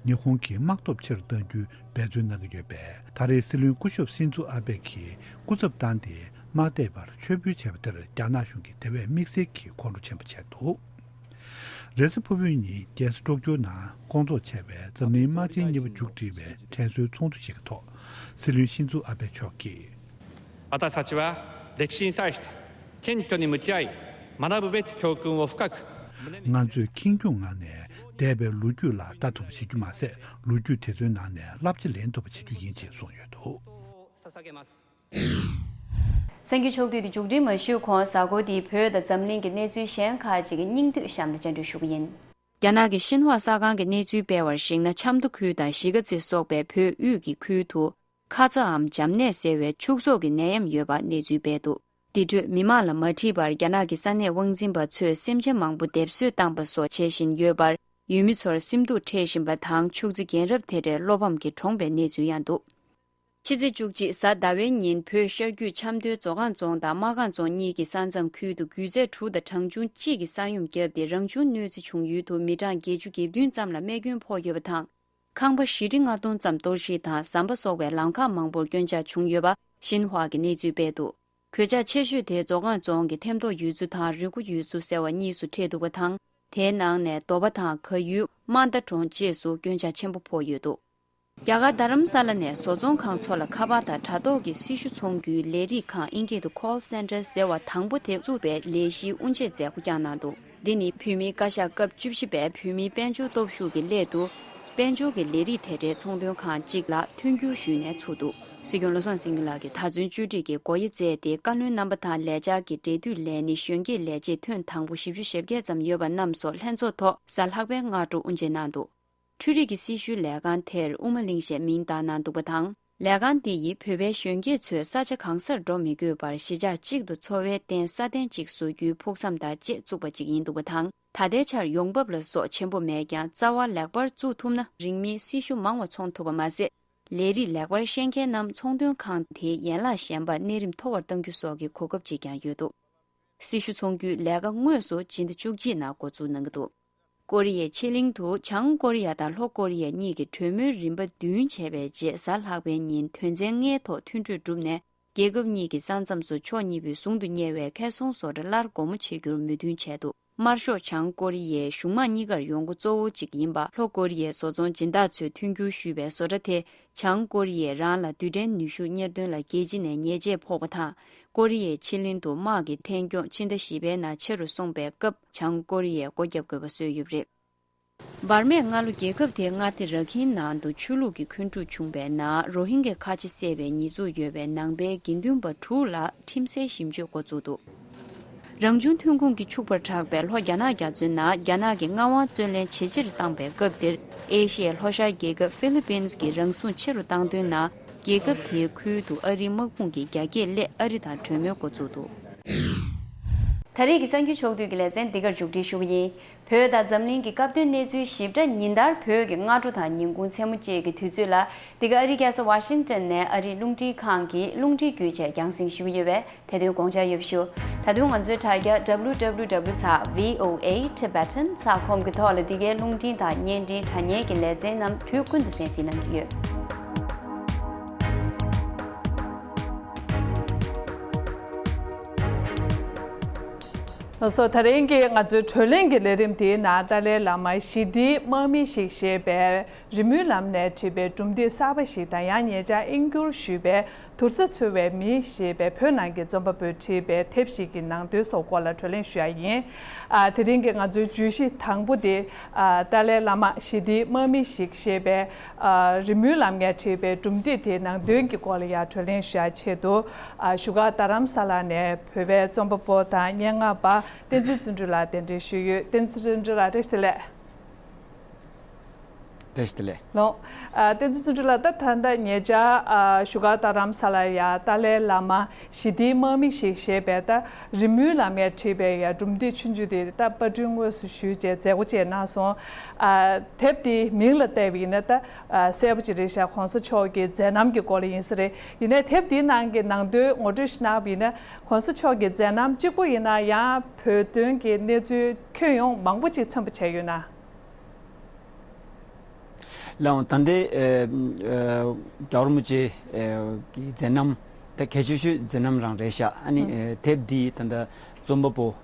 ཉི་ཧོང་གི་དམག་སྟོབས་ཆེ་རུ་གཏང་རྒྱུའི་འབད་བརྩོན་གནང་གི་ཡོད་པས། ད་རེས་སྲིད་བློན་སྐུ་ཞབས་ཤིན་ཛོ་ཨ་བྷེ་གིས་སྐུ་ཚབ་བཏང་སྟེ་དམག་དེབ་པར་མཆོད་འབུལ་བྱས་པ་དེར་རྒྱ་ནག་གཞུང་གིས་དེ་བས་དམིགས་བསལ་གྱིས་ཁོང་ཁྲོ་ཆེན་པོ་བྱས་འདུག། རེས་གཟའ་ཕུར་བུའི་ཉིན་རྒྱལ་ས་ཀྲོག་ཀྱོ་ནང་སྐོང་ཚོགས་བྱས་པའི་འཛམ་གླིང་དམག་ཆེན་གཉིས་པ་མཇུག་སྒྲིལ་བའི་དྲན་གསོའི་ཚོགས་འདུ་ཞིག་གི་ཐོག། སྲིད་བློན་ཤིན་ཛོ་ཨ་བྷེ་མཆོག་གིས། 私たちは、 歴史に対して謙虚に向き合い、学ぶべき教訓を深く胸に。 ང་ཚོས་ཁེངས་སྐྱུང་ངང་ནས་འདས་པའི་ལོ་རྒྱུས་ལ་ལྟ་ཐུབ་པ་བྱེད་རྒྱུ་མ་ཟད། ལོ་རྒྱུས་དེ་ཚོའི་ནང་ནས་བསླབ་བྱ་ལེན་ཐུབ་པ་བྱེད་རྒྱུ་ཡིན་ཅེས་གསུངས་ཡོད་འདུག། གསར་འགྱུར་ཕྱོགས་བསྡུས་དེ་མཇུག་སྒྲིལ་མ་ཞུས་གོང་། གཟའ་འཁོར་འདིའི་བོད་དང་འཛམ་གླིང་གི་གནས་ཚུལ་གཞན་ཁག་ཅིག་གི་སྙིང་བསྡུས་གཤམ་ལ་སྙན་སྒྲོན་ཞུ་གི་ཡིན། རྒྱ་ནག་གི་ཤིན་ཧྭ་གསར་ཁང་གི་གནས་ཚུལ་སྤེལ་བར་གཞིགས་ན། ཆབ་མདོ་ཁུལ་དང་གཞིས་ཀ་རྩེ་སོགས་པའི་བོད་དབུས་ཀྱི་ཁུལ་དུ། ཁ་ཚའམ་འཇམ་ནད་ཟེར་བའི་ཕྱུགས་ཟོག་གི་ནད་ཡམས་ཡོད་པ་གནས་ཚུལ་སྤེལ་འདུག། དེ་འཕྲོས་མི་མང་ལ་མ་དྲིས་པར་རྒྱ་ནག་གི་ས་གནས་དབང་འཛིན་པ་ཚོས་སེམས་ཅན་མང་པོ་སྡེབ་གསོད་བཏང་པ་སོགས་བྱེད་བཞིན་ཡོད་པར། ཡུལ་མི་ཚོར་སེམས་སྡུག་འཕྲད་བཞིན་པ་དང་། ཕྱུགས་རྫི་རྒན་རབས་དེ་འདྲའི་བློ་ཕམ་གྱིས་གྲོངས་པའི་གནས་ཚུལ་ཡང་འདུག། ཕྱི་ཚེས་བཅུ་གཅིག་གཟའ་ཟླ་བའི་ཉིན་བོད་ཤར་རྒྱུད་ཆབ་མདོའི་མཛོ་སྒང་རྫོང་དང་དམར་སྒང་རྫོང་གཉིས་ཀྱི་ས་མཚམས་ཁུལ་དུ་རྒྱུད་ཚད་དྲུག་དང་གྲངས་ཆུང་གཅིག་གི་ས་ཡོམ་བརྒྱབ་སྟེ། རང་བྱུང་གནོད་འཚེ་བྱུང་ཡུལ་དུ་མི་གྲངས་བརྒྱད་ཅུ་གྱ་བདུན་ཙམ་ལ་རྨས་སྐྱོན་ཕོག་ཡོད་པ་དང་། ཁང་པ་བཞི་ཁྲི་ལྔ་སྟོང་ཙམ་གཏོར་བཤིག་དང་ཟམ་པ་སོགས་པའི་ལམ་ཁ་མང་པོར་སྐྱོན་ཆག་བྱུང་ཡོད་པ་ཤིན་ཧྭ་གིས་གནས་ཚུལ་སྤེལ་འདུག། གོད་ཆག་ཆེ་ཤོས་དེ་མཛོ་སྒང་རྫོང་གི་ཐེམ་ཐོག་ཡུལ་ཚོ་དང་རི་མགོ་ཡུལ་ཚོ་ཟེར་བ་གཉིས་སུ་འཕྲད་འདུག་པ་དང་། དེའི་ནང་ནས་རྡོ་པ་དང་ག་ཡུལ་རྨ་མདའ་གྲོང་བཅས་སུ་སྐྱོན་ཆག་ཆེན་པོ་ཕོག་ཡོད་འདུག། རྒྱ་གར་རྡ་རམ་ས་ལ་ནས་བཟོ་ཚོང་ཁང་ཚོ་ལ་ཁ་པར་དང་དྲ་ཐོག་གི་སྲི་ཞུ་ཚོང་རྒྱུའི་ལས་རིགས་ཁང་། ཨིན་སྐད་དུ་call center ཟེར་བ་དང་པོ་དེ་བཙུགས་པའི་ལས་གཞིའི་དབུ་འབྱེད་མཛད་སྒོ་བསྐྱངས་གནང་འདུག། འདི་ནི་བོད་མིའི་བཀའ་ཤག་སྐབས་བཅུ་བཞི་པའི་བོད་མིའི་དཔལ་འབྱོར་སྟོབས་ཤུགས་ཀྱི་སླད་དུ། དཔལ་འབྱོར་གྱི་ལས་རིགས་དེ་འདྲའི་ཚོང་དོན་ཁང་གཅིག་ལ་མཐུན་འགྱུར་ཞུས་ནས་ཚུགས་འདུག། སྲིད་སྐྱོང་བློ་བཟང་སེང་གེ་ལགས་ཀྱིས་ད་ཚུན་བཅོས་སྒྲིག་གི་སྒོ་དབྱེ་མཛད་དེ། བཀའ་བློན་རྣམ་པ་དང་ལས་འཆར་གྱི་འབྲེལ་མཐུད་ལས་ནི་གཞོན་སྐྱེས་ལས་བྱེད་ཐོན་དང་པོ་བཞི་བཅུ་ཞེ་བརྒྱད་ཙམ་ཡོད་པ་རྣམས་སོགས་ལྷན་ཚོགས་ཐོག་གཟའ་ལྷག་པའི་སྔ་དྲོ་དབུ་འབྱེད་གནང་འདུག། འཕྲུལ་རིག་གི་སྲི་ཞུའི་ལས་ཁང་དེར་དབུ་མ་གླིང་ཞེས་མིང་བཏགས་གནང་འདུག་པ་དང་། ལས་ཁང་འདི་ཡིས་བོད་པའི་གཞོན་སྐྱེས་ཚོས་ས་ཆ་གང་སར་འགྲོ་མི་དགོས་པར་གཞིས་ཆགས་གཅིག་ཏུ་འཚོ་བའི་རྟེན་སྲ་བརྟན་ཅིག་བཟོ་རྒྱུའི་ཕུགས་བསམ་དང་བཅས་བཙུགས་པ་ཅིག་ཡིན་འདུག་པ་དང་། ད་ལྟའི་ཆར་ཡོང་འབབ་ལ་སོགས་ཆེན་པོ་མེད་ཀྱང་། རྩ་བ་ལེགས་པར་བཙུགས་ཐུབ་ན་རིན་མེད་སྲི་ཞུ་མང་བ་འཚོང་ཐུབ་པ་མ་ཟད། ལས་རིགས་ལེགས་པར་ཤེས་མཁན་རྣམས་ཚོང་དོན་ཁང་དེའི་ཡན་ལག་གཞན་པར་གནས་རིམ་མཐོ་བར་གཏང་རྒྱུ་སོགས་ཀྱི་གོ་སྐབས་ཅིག་ཀྱང་ཡོད་འདུག། སྲི་ཞུ་ཚོང་རྒྱུའི་ལས་ཀ་དངོས་སུ་སྤྱི་ཟླ་བཅུ་གཅིག་ནང་འགོ་འཛུགས་གནང་གི་འདུག། ཀོ་རི་ཡའི་ཕྱེད་གླིང་དུ་བྱང་ཀོ་རི་ཡ་དང་ལྷོ་ཀོ་རི་ཡ་གཉིས་ཀྱིས་གྲོས་མོལ་རིམ་པ་བདུན་བྱས་པའི་རྗེས། གཟའ་ལྷག་པའི་ཉིན་དོན་ཚན་ལྔའི་ཐོག་མཐུན་གྲོས་གྲུབ་ནས། རྒྱལ་ཁབ་གཉིས་ཀྱི་ས་མཚམས་སུ་ཕྱོགས་གཉིས་པོས་ཟུང་དུ་གཉེར་བའི་ཁ་སང་བཟོ་གྲྭ་སླར་སྒོ་མོ་ཕྱེ་རྒྱུར་མོས་མཐུན་བྱས་འདུག། དམར་ཤོག་བྱང་ཀོ་རི་ཡའི་གཞུང་དམངས་གཉིས་ཀར་ཡོང་སྒོ་གཙོ་བོ་གཅིག་ཡིན་པ། ལྷོ་ཀོ་རི་ཡའི་བཟོ་ཚོང་སྦྱིན་བདག་ཚོས་མཐུན་འགྱུར་ཞུས་པའི་བཟོ་གྲྭ་དེ། བྱང་ཀོ་རི་ཡས་རང་ལ་རྡུལ་ཕྲན་ནུས་ཤུགས་གཉེར་འདུན་ལ་རྒྱལ་སྤྱི་ནས་ཉེས་ཆད་ཕོག་པ་དང་། ཀོ་རི་ཡའི་ཕྱེད་གླིང་དུ་དམག་གི་ཐན་སྐྱོང་ཕྱི་ཟླ་བཞི་པའི་ནང་ཆེ་རུ་སོང་པའི་སྐབས། བྱང་ཀོ་རི་ཡས་སྒོ་བརྒྱབ་དགོས་པ་བཟོས་ཡོད་པ་རེད། འབར་མས་སྔ་ལོ་རྒྱལ་ཁབ་དེའི་མངའ་སྡེ་ར་ཁིན་ནང་དུ་ཆོས་ལུགས་ཀྱི་འཁོན་འཁྲུག་བྱུང་བའི་ནང་། རོ་ཧིན་གྱི་ཁ་ཆེ་བསད་པའི་ཉེས་འཛུགས་ཡོད་པའི་ནང་པའི་དགེ་འདུན་པ་དྲུག་ལ་ཁྲིམས་སའི་ཞིབ་དཔྱོད་འགོ་བཙུགས་འདུག། རང་བྱུང་ཐོན་ཁུངས་ཀྱིས་ཕྱུག་པར་གྲགས་པའི་ལྷོ་རྒྱ་ནག་རྒྱ་མཚོའི་ནང་རྒྱ་ནག་གིས་མངའ་དབང་བརྩོན་ལེན་ཇེ་ཆེར་བཏང་པའི་སྐབས་འདིར། ཨེ་ཤི་ཡའི་ལྷོ་ཤར་རྒྱལ་ཁབ་ཧྥི་ལི་པིན་གྱིས་རང་སྲུང་ཆེ་རུ་བཏང་དོན་ནང་། རྒྱལ་ཁབ་དེའི་ཁུལ་དུ་ཨ་རིའི་དམག་དཔུང་གི་རྒྱ་སྐྱེད་སླད་ཨ་རི་དང་གྲོས་མོལ་འགོ་བཙུགས་འདུག། ད་རེས་ཀྱི་གསར་འགྱུར་ཕྱོགས་བསྡུས་ཀྱི་ལེ་ཚན་འདི་གར་མཇུག་སྒྲིལ་ཞུ་གི་ཡིན། བོད་དང་འཛམ་གླིང་གི་སྐབས་དོན་གནས་ཚུལ་ཞིབ་ཕྲ་ཉིན་ལྟར་བོད་ཀྱི་སྔ་དྲོ་དང་ཉིན་གུང་མཚན་མོ་བཅས་ཀྱི་དུས་ཚོད་ལ། འདི་ག་ཨ་རིའི་རྒྱལ་ས་ཝ་ཤིང་ཊོན་ནས་ཨ་རིའི་རླུང་འཕྲིན་ཁང་གི་རླུང་འཕྲིན་བརྒྱུད་བཅས་རྒྱང་སྲིང་ཞུ་གི་ཡོད་པས། དེ་དོན་དགོངས་འཇགས་ཡོད་པ་ཞུ། ད་དུང་ང་ཚོའི་དྲ་རྒྱ་W W W ཚེག་V O A Tibetan ཚེག་com གི་ཐོག་ལ་འདི་གའི་རླུང་འཕྲིན་དང་བརྙན་འཕྲིན་དྲ་བརྙན་གྱི་ལེ་ཚན་རྣམས་དུས་ཀུན་ཏུ་གསན་གཟིགས་གནང་གི་ཡོད། ལགས་སོ། དེ་རིང་གི་ང་ཚོའི་བགྲོ་གླེང་གི་ལས་རིམ་དེའི་ནང་ཏཱ་ལའི་བླ་མ་ཞི་བདེའི་དམག་མི་ཞིག་ཞེས་པའི་རི་མོའི་ལམ་ནས་བྲིས་པའི་སྒྲུང་དེབ་གསར་པ་ཞིག་དང་། ཡང་ཉེ་ཆར་དབྱིན་བསྒྱུར་ཞུས་པའི་དུར་ས་འཚོལ་བའི་མི་ཞེས་པའི་བོད་ནང་གི་རྩོམ་པ་པོས་བྲིས་པའི་དེབ་ཞིག་གི་ནང་དོན་སོགས་སྐོར་ལ་བགྲོ་གླེང་ཞུ་ཡ་ཡིན། ཨ། དེ་རིང་གི་ང་ཚོའི་བརྗོད་གཞི་དང་པོ་དེ། ཨ། ཏཱ་ལའི་བླ་མ་ཞི་བདེའི་དམག་མི་ཞིག་ཞེས་པའི། ཨ། རི་མོའི་ལམ་ནས་བྲིས་པའི་སྒྲུང་དེབ་དེའི་ནང་དོན་གྱི་སྐོར་ལ་ཡང་བགྲོ་གླེང་ཞུ་ཡ་ཆེད་དུ། ཨ། བཞུགས་སྒར་རྡ་རམ་ས་ལ་ནས་བོད་པའི་རྩོམ་པ་པོ་དང་སྙན་ངག་པ་བསྟན་འཛིན་བརྩོན་འགྲུས་ལགས་གདན་འདྲེན་ཞུས་ཡོད། བསྟན་འཛིན་བརྩོན་འགྲུས་ལགས་བཀྲ་ཤིས་བདེ་ལེགས། བཀྲ་ཤིས་བདེ་ལེགས། ལགས། ཨ། བསྟན་འཛིན་བརྩོན་འགྲུས་ལགས། ད་ད་ལྟ་ཉེ་ཆར། ཨ། བཞུགས་སྒར་རྡ་རམ་ས་ལ་ཡ་ཏཱ་ལའི་བླ་མ་ཞི་བདེའི་དམག་མི་ཞིག་ཞེས་པའི་ད་རི་མོའི་ལམ་ནས་བྲིས་པའི་ཡ་སྒྲུང་དེབ་ཆུང་ཆུང་དེ་ད་པར་སྐྲུན་དངོས་སུ་ཞུས་བྱས་མཛད་སྒོ་བཅས་གནང་སོང་། ཨ། དེབ་དེའི་མིང་ལ་བལྟས་པ་ཡིན་ན་ད། ཨ། གསལ་པོ་ཅིག་རེད་ཤག་གོང་ས་མཆོག་གི་མཛད་རྣམ་གྱི་སྐོར་ལ་ཡིན་ས་རེད། ཡིན་ནའི་དེབ་དེའི་ནང་གི་ནང་དོན་ངོ་སྤྲོད་ཞིག་གནང་བ་ཡིན་ན། གོང་ས་མཆོག་གི་མཛད་རྣམ་གཅིག་པོ་ཡིན་ན་ཡང་བོད་དོན་གྱི་གནས་ཚུལ་ཁྱོན་ཡོངས་མང་པོ་ཅིག་མཚོན་པ་བྱས་ཡོད་ན། ལགས་འོང་། ད་ལྟའི་ཨ་ཨ་རྒྱལ་བ་རིན་པོ་ཆེ་ཨ་གི་མཛད་རྣམ་ད་གལ་ཆེ་ཤོས་མཛད་རྣམ་རང་རེད་ཤག་ཨ་ནི་ཨ་དེབ་འདི་ད་ལྟ་རྩོམ་པ་པོ་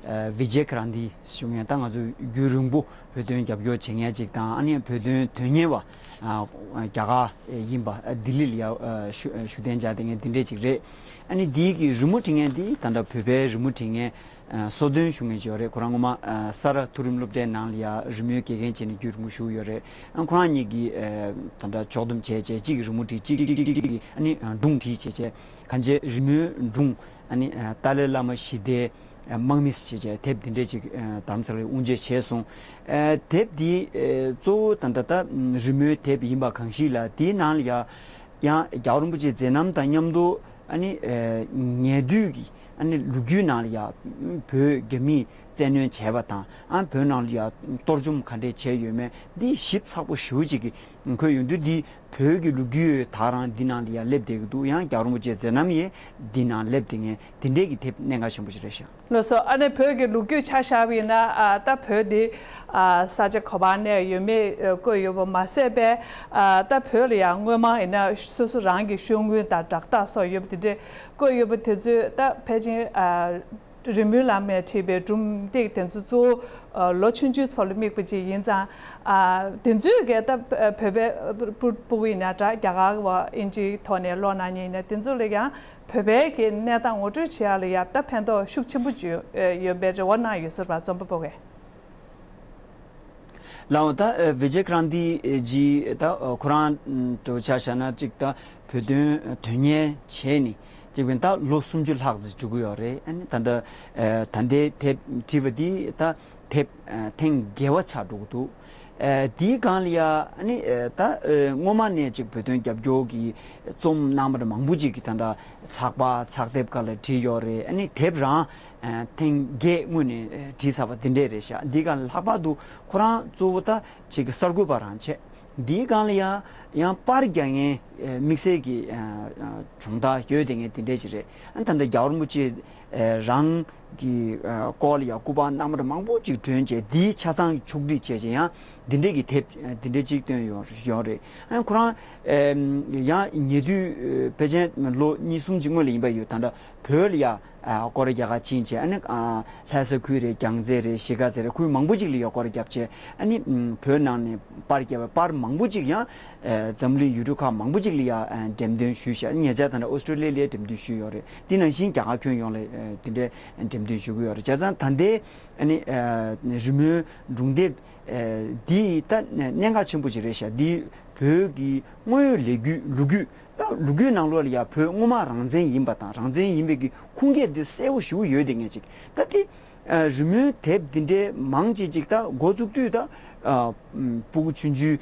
ཨ་བི་ཇེ་ཀ་རན་ཏི་ཞུ་མཁན། ད་ང་ཚོ་རྒྱུན་རིང་པོ་བོད་དོན་རྒྱབ་སྐྱོར་བྱེད་མཁན་ཅིག་དང་། ཨ་ནི་བོད་དོན་དོན་གཉེར་བ་ཨ་རྒྱ་གར་ཡིན་པ། ཨ་ལྡི་ལི་ལ་ཡ་ཨ་བཞུགས་བཞུགས་གདན་འཇགས་བསྡད་མཁན་འདི་འདྲས་ཅིག་རེད། ཨ་ནི་འདི་གི་རི་མོ་འབྲི་མཁན་འདི་ད་ལྟ་བོད་པའི་རི་མོ་འབྲི་མཁན་ཨ་སོ་བདུན་ཞུ་མཁན་ཅིག་ཡོད་རེད། ཁོ་རང་སྔོན་མ་ཨ་ས་རཱ་མཐོ་རིམ་སློབ་གྲྭའི་ནང་ལ་ཡ་རི་མོའི་དགེ་རྒན་བྱས་ནས་རྒྱུན་རིང་པོ་བཞུགས་ཡོད་རེད། ཨ་ཁོ་རང་གཉིས་ཀྱིས་ཨ་ད་ལྟ་ཕྱོགས་བསྡོམས་བྱས་བྱས་གཅིག་གི་རི་མོ་བྲིས། གཅིག་གཅིག་གཅིག་གཅིག་གིས་ཨ་ནི་ཨ་སྒྲུང་བྲིས་བྱས་བྱས། གང་བྱས་རི་མོའི་སྒྲུང་ཨ་ནི་ཨ་ཏཱ་ལའི་བླ་མ་ཞི་བདེའི་ཨ་དམག་མི་ཞེས་བྱས་དེབ་འདི་འདྲས་ཅིག་ཨ་རྡ་རམ་ས་ལར་དབུ་འབྱེད་བྱས་སོང་། ཨ་དེབ་འདི་ཨ་གཙོ་བོ་ད་ལྟ་ད་རི་མོའི་དེབ་ཡིན་པ་གང་ཞིག་ལ། དེའི་ནང་ལ་ཡ་ཡང་རྒྱལ་བ་རིན་པོ་ཆེའི་མཛད་རྣམ་དང་མཉམ་དུ་ཨ་ནི་ཨ་ཉེ་དུས་ཀྱི་ཨ་ནི་ལོ་རྒྱུས་ནང་ལ་ཡ་བོད་རྒྱ་མིས་བཙན་གནོན་བྱས་པ་དང་། ཨ་བོད་ནང་ལ་ཡ་གཏོར་བཅོམ་ག་འདྲས་བྱས་ཡོད་མེད་འདི་ཞིབ་ཚགས་པོ་ཞེ་པོ་ཅིག་གི་འཁོད་ཡོང་དུས། འདི་བོད་ཀྱི་ལོ་རྒྱུས་ད་རང་འདི་ནང་ལ་ཡ་སླེབས་བསྡད་ཀྱི་འདུག་ཡང་རྒྱལ་བ་རིན་པོ་ཆེའི་མཛད་རྣམ་ཡང་འདི་ནང་སླེབས་བསྡད་མཁན་འདི་འདྲས་ཀྱི་དེབ་གནད་འགག་ཆེན་པོ་ཞིག་རེད་ཤག་ལགས་སོ། ཨ་ནི་བོད་ཀྱི་ལོ་རྒྱུས་ཆ་བཞག་པ་ཡིན་ན། ཨ་ད་བོད་འདི་ཨ་ས་ཆ་ག་པར་གནས་ཡོད་མེད་ཨ་བཀོད་ཡོད་པ་མ་ཟད་པའི། ཨ་ད་བོད་ལ་ཡང་སྔོན་མ་ཡིན་ན་སོ་སོ་རང་གི་ཤོག་ངོས་དང་སྦྲག་རྟགས་སོགས་ཡོད་པ་དེ་འདྲས་བཀོད་ཡོད་པ་དེ་ཚོས་ད་ཕལ་ཆེར་ཨ་རི་མོའི་ལམ་ནས་བྲིས་པའི་སྒྲུང་དེབ་དེ་ཚོ་གཙོ་བོ་ཨ་ལོ་ཆུང་ཆུང་ཚོ་ལ་དམིགས་པ་ཅིག་ཡིན་ཙང་། ཨ་དེ་ཚོས་གལ་ཏེ་བོད་པའི་སྤུ་སྤུ་གུ་ཡིན་ན་འདྲ། རྒྱ་གར་བ་ཨིན་ཇིའི་ཐོག་ནས་ཀློག་གནང་མཁན་ཡིན་ན། དེ་ཚོ་ལ་ཡང་བོད་པའི་གི་གནས་སྟངས་ངོ་སྤྲོད་བྱེད་ཡ་ལ་ཡ་ད་ཕན་ཐོགས་ཤུགས་ཆེན་པོ་ཅིག་ཡོད་ཡོད་པའི་རེ་བ་གནང་ཡོད་ཟེར་བ་རྩོམ་པ་པོ་གིས། ལགས་འོང་། ད་ཨ་བི་ཇེ་ཀ་རན་ཏི་ཇི་ད་ཨ་ཁོ་རང་ཨ་དུ་ཆ་བཞག་ན་གཅིག་ད་བོད་དོན་དོན་གཉེར་བྱས་ནས་གཅིག་པའི་ད་ལོ་སུམ་ཅུ་ལྷག་ཙམ་འགྲོ་གི་ཡོད་རེད། ཨ་ནི་ད་ལྟ་ཨ་ད་ལྟའི་དེབ་བྲིས་པ་འདི་ད་དེབ་ཨ་ཐེངས་བརྒྱད་པ་ཆགས་འགྲོ་གི་འདུག་ཨ་དེའི་སྒང་ལ་ཡ་ཨ་ནི་ཨ་ད་ཨ་སྔོན་མ་ནས་ཅིག་བོད་དོན་རྒྱབ་སྐྱོར་གྱི་རྩོམ་གནང་བ་མང་པོ་ཅིག་གིས་ད་ལྟ་ཚགས་པར་ཚགས་དེབ་སྒང་ལ་བྲིས་ཡོད་རེད། ཨ་ནི་དེབ་རང་ཨ་ཐེངས་བརྒྱད་སྔོན་ནས་ཨ་བྲིས་ཚར་བ་དེ་འདྲས་རེད་ཤག་འདི་སྒང་ལ་ལྷག་པར་དུ་ཁོ་རང་གཙོ་བོ་ད་ཅིག་གསར་འགོད་པ་རང་བྱས། འདིའི་སྒང་ལ་ཡང་ཡང་པར་རྒྱག་མཁན་ཨ་དམིགས་བསལ་གྱི་ཨ་ཨ་སྦྱོང་བརྡར་ཡོད་བསྡད་མཁན་དེ་འདྲས་ཅིག་རེད། ཨ་ད་ལྟ་རྒྱལ་བ་རིན་པོ་ཆེ་ཨ་རང་གི་ཨ་སྐོར་ལ་ཡང་སྐུ་པར་རྣམ་པ་མང་པོ་ཅིག་བསྒྲོན་བྱས། འདིའི་ཆ་ཚང་ཕྱོགས་སྒྲིག་བྱས་བྱས་ཡང་འདི་འདྲས་ཀྱི་དེབ་ཨ་འདི་འདྲས་ཅིག་བཏོན་ཡོད་ཡོད་རེད། ཨ་ཁོ་རང་ཨ་ཡང་ཉེ་དུས་ཨ་ཕལ་ཆེར་ལོ་གཉིས་གསུམ་ཅིག་སྔོན་ལ་ཡིན་པ་ཡོད། ད་ལྟ་བོད་ལ་ཡ་ཨ་སྐོར་ར་རྒྱག་ག་ཕྱིན་བྱས། ཨ་ནི་ཨ་ལྷ་ས་ཁུལ་རེད། རྒྱལ་རྩེ་རེད། གཞིས་ཀ་རྩེ་རེད། ཁུལ་མང་པོ་ཅིག་ལ་ཡ་སྐོར་ར་བརྒྱབ་བྱས། ཨ་ནི་ཨམ་བོད་ནང་ནས་པར་བརྒྱབ་པའི་པར་མང་པོ་ཅིག་ཡང་ཨ་འཛམ་གླིང་ཡུལ་གྲུ་ཁག་མང་པོ་ཅིག་ལ་ཡ་ཨ་འགྲེམས་སྟོན་ཞུས་ཤག་ཉེ་ཆར་ད་ནི་ཨོ་སི་ཀྲོ་ལི་ཡ་ལ་འགྲེམས་སྟོན་ཞུས་ཡོད་རེད། དེ་ནང་བཞིན་རྒྱ་གར་ཁྱོན་ཡོངས་ལ་ཨ་དེ་འདྲའི་འགྲེམས་སྟོན་ཞུ་གི་ཡོད་རེད། བྱས་ཙང་ད་ལྟའི་ཨ་ནི་ཨ་རི་མོའི་སྒྲུང་དེབ་ཨ་འདི་ད་གནད་འགག་ཆེན་པོ་ཅིག་རེད་ཤག་འདི་བོད་ཀྱི་དངོས་ཡོད་ལོ་རྒྱུས་ལོ་རྒྱུས། ད་ལོ་རྒྱུས་ནང་ལོགས་ལ་ཡ་བོད་སྔོན་མ་རང་བཙན་ཡིན་པ་དང་རང་བཙན་ཡིན་པའི་གི་ཁུངས་སྐྱེལ་འདི་གསལ་པོ་ཞེ་པོ་ཡོད་བསྡད་མཁན་ཅིག་ད་དེ་ཨ་རི་མོའི་དེབ་འདི་འདྲའི་མང་ཆེ་ཅིག་ད་འགོ་བཙུགས་དུས་ད་ཨ་སྤུ་གུ་ཆུང་ཆུང་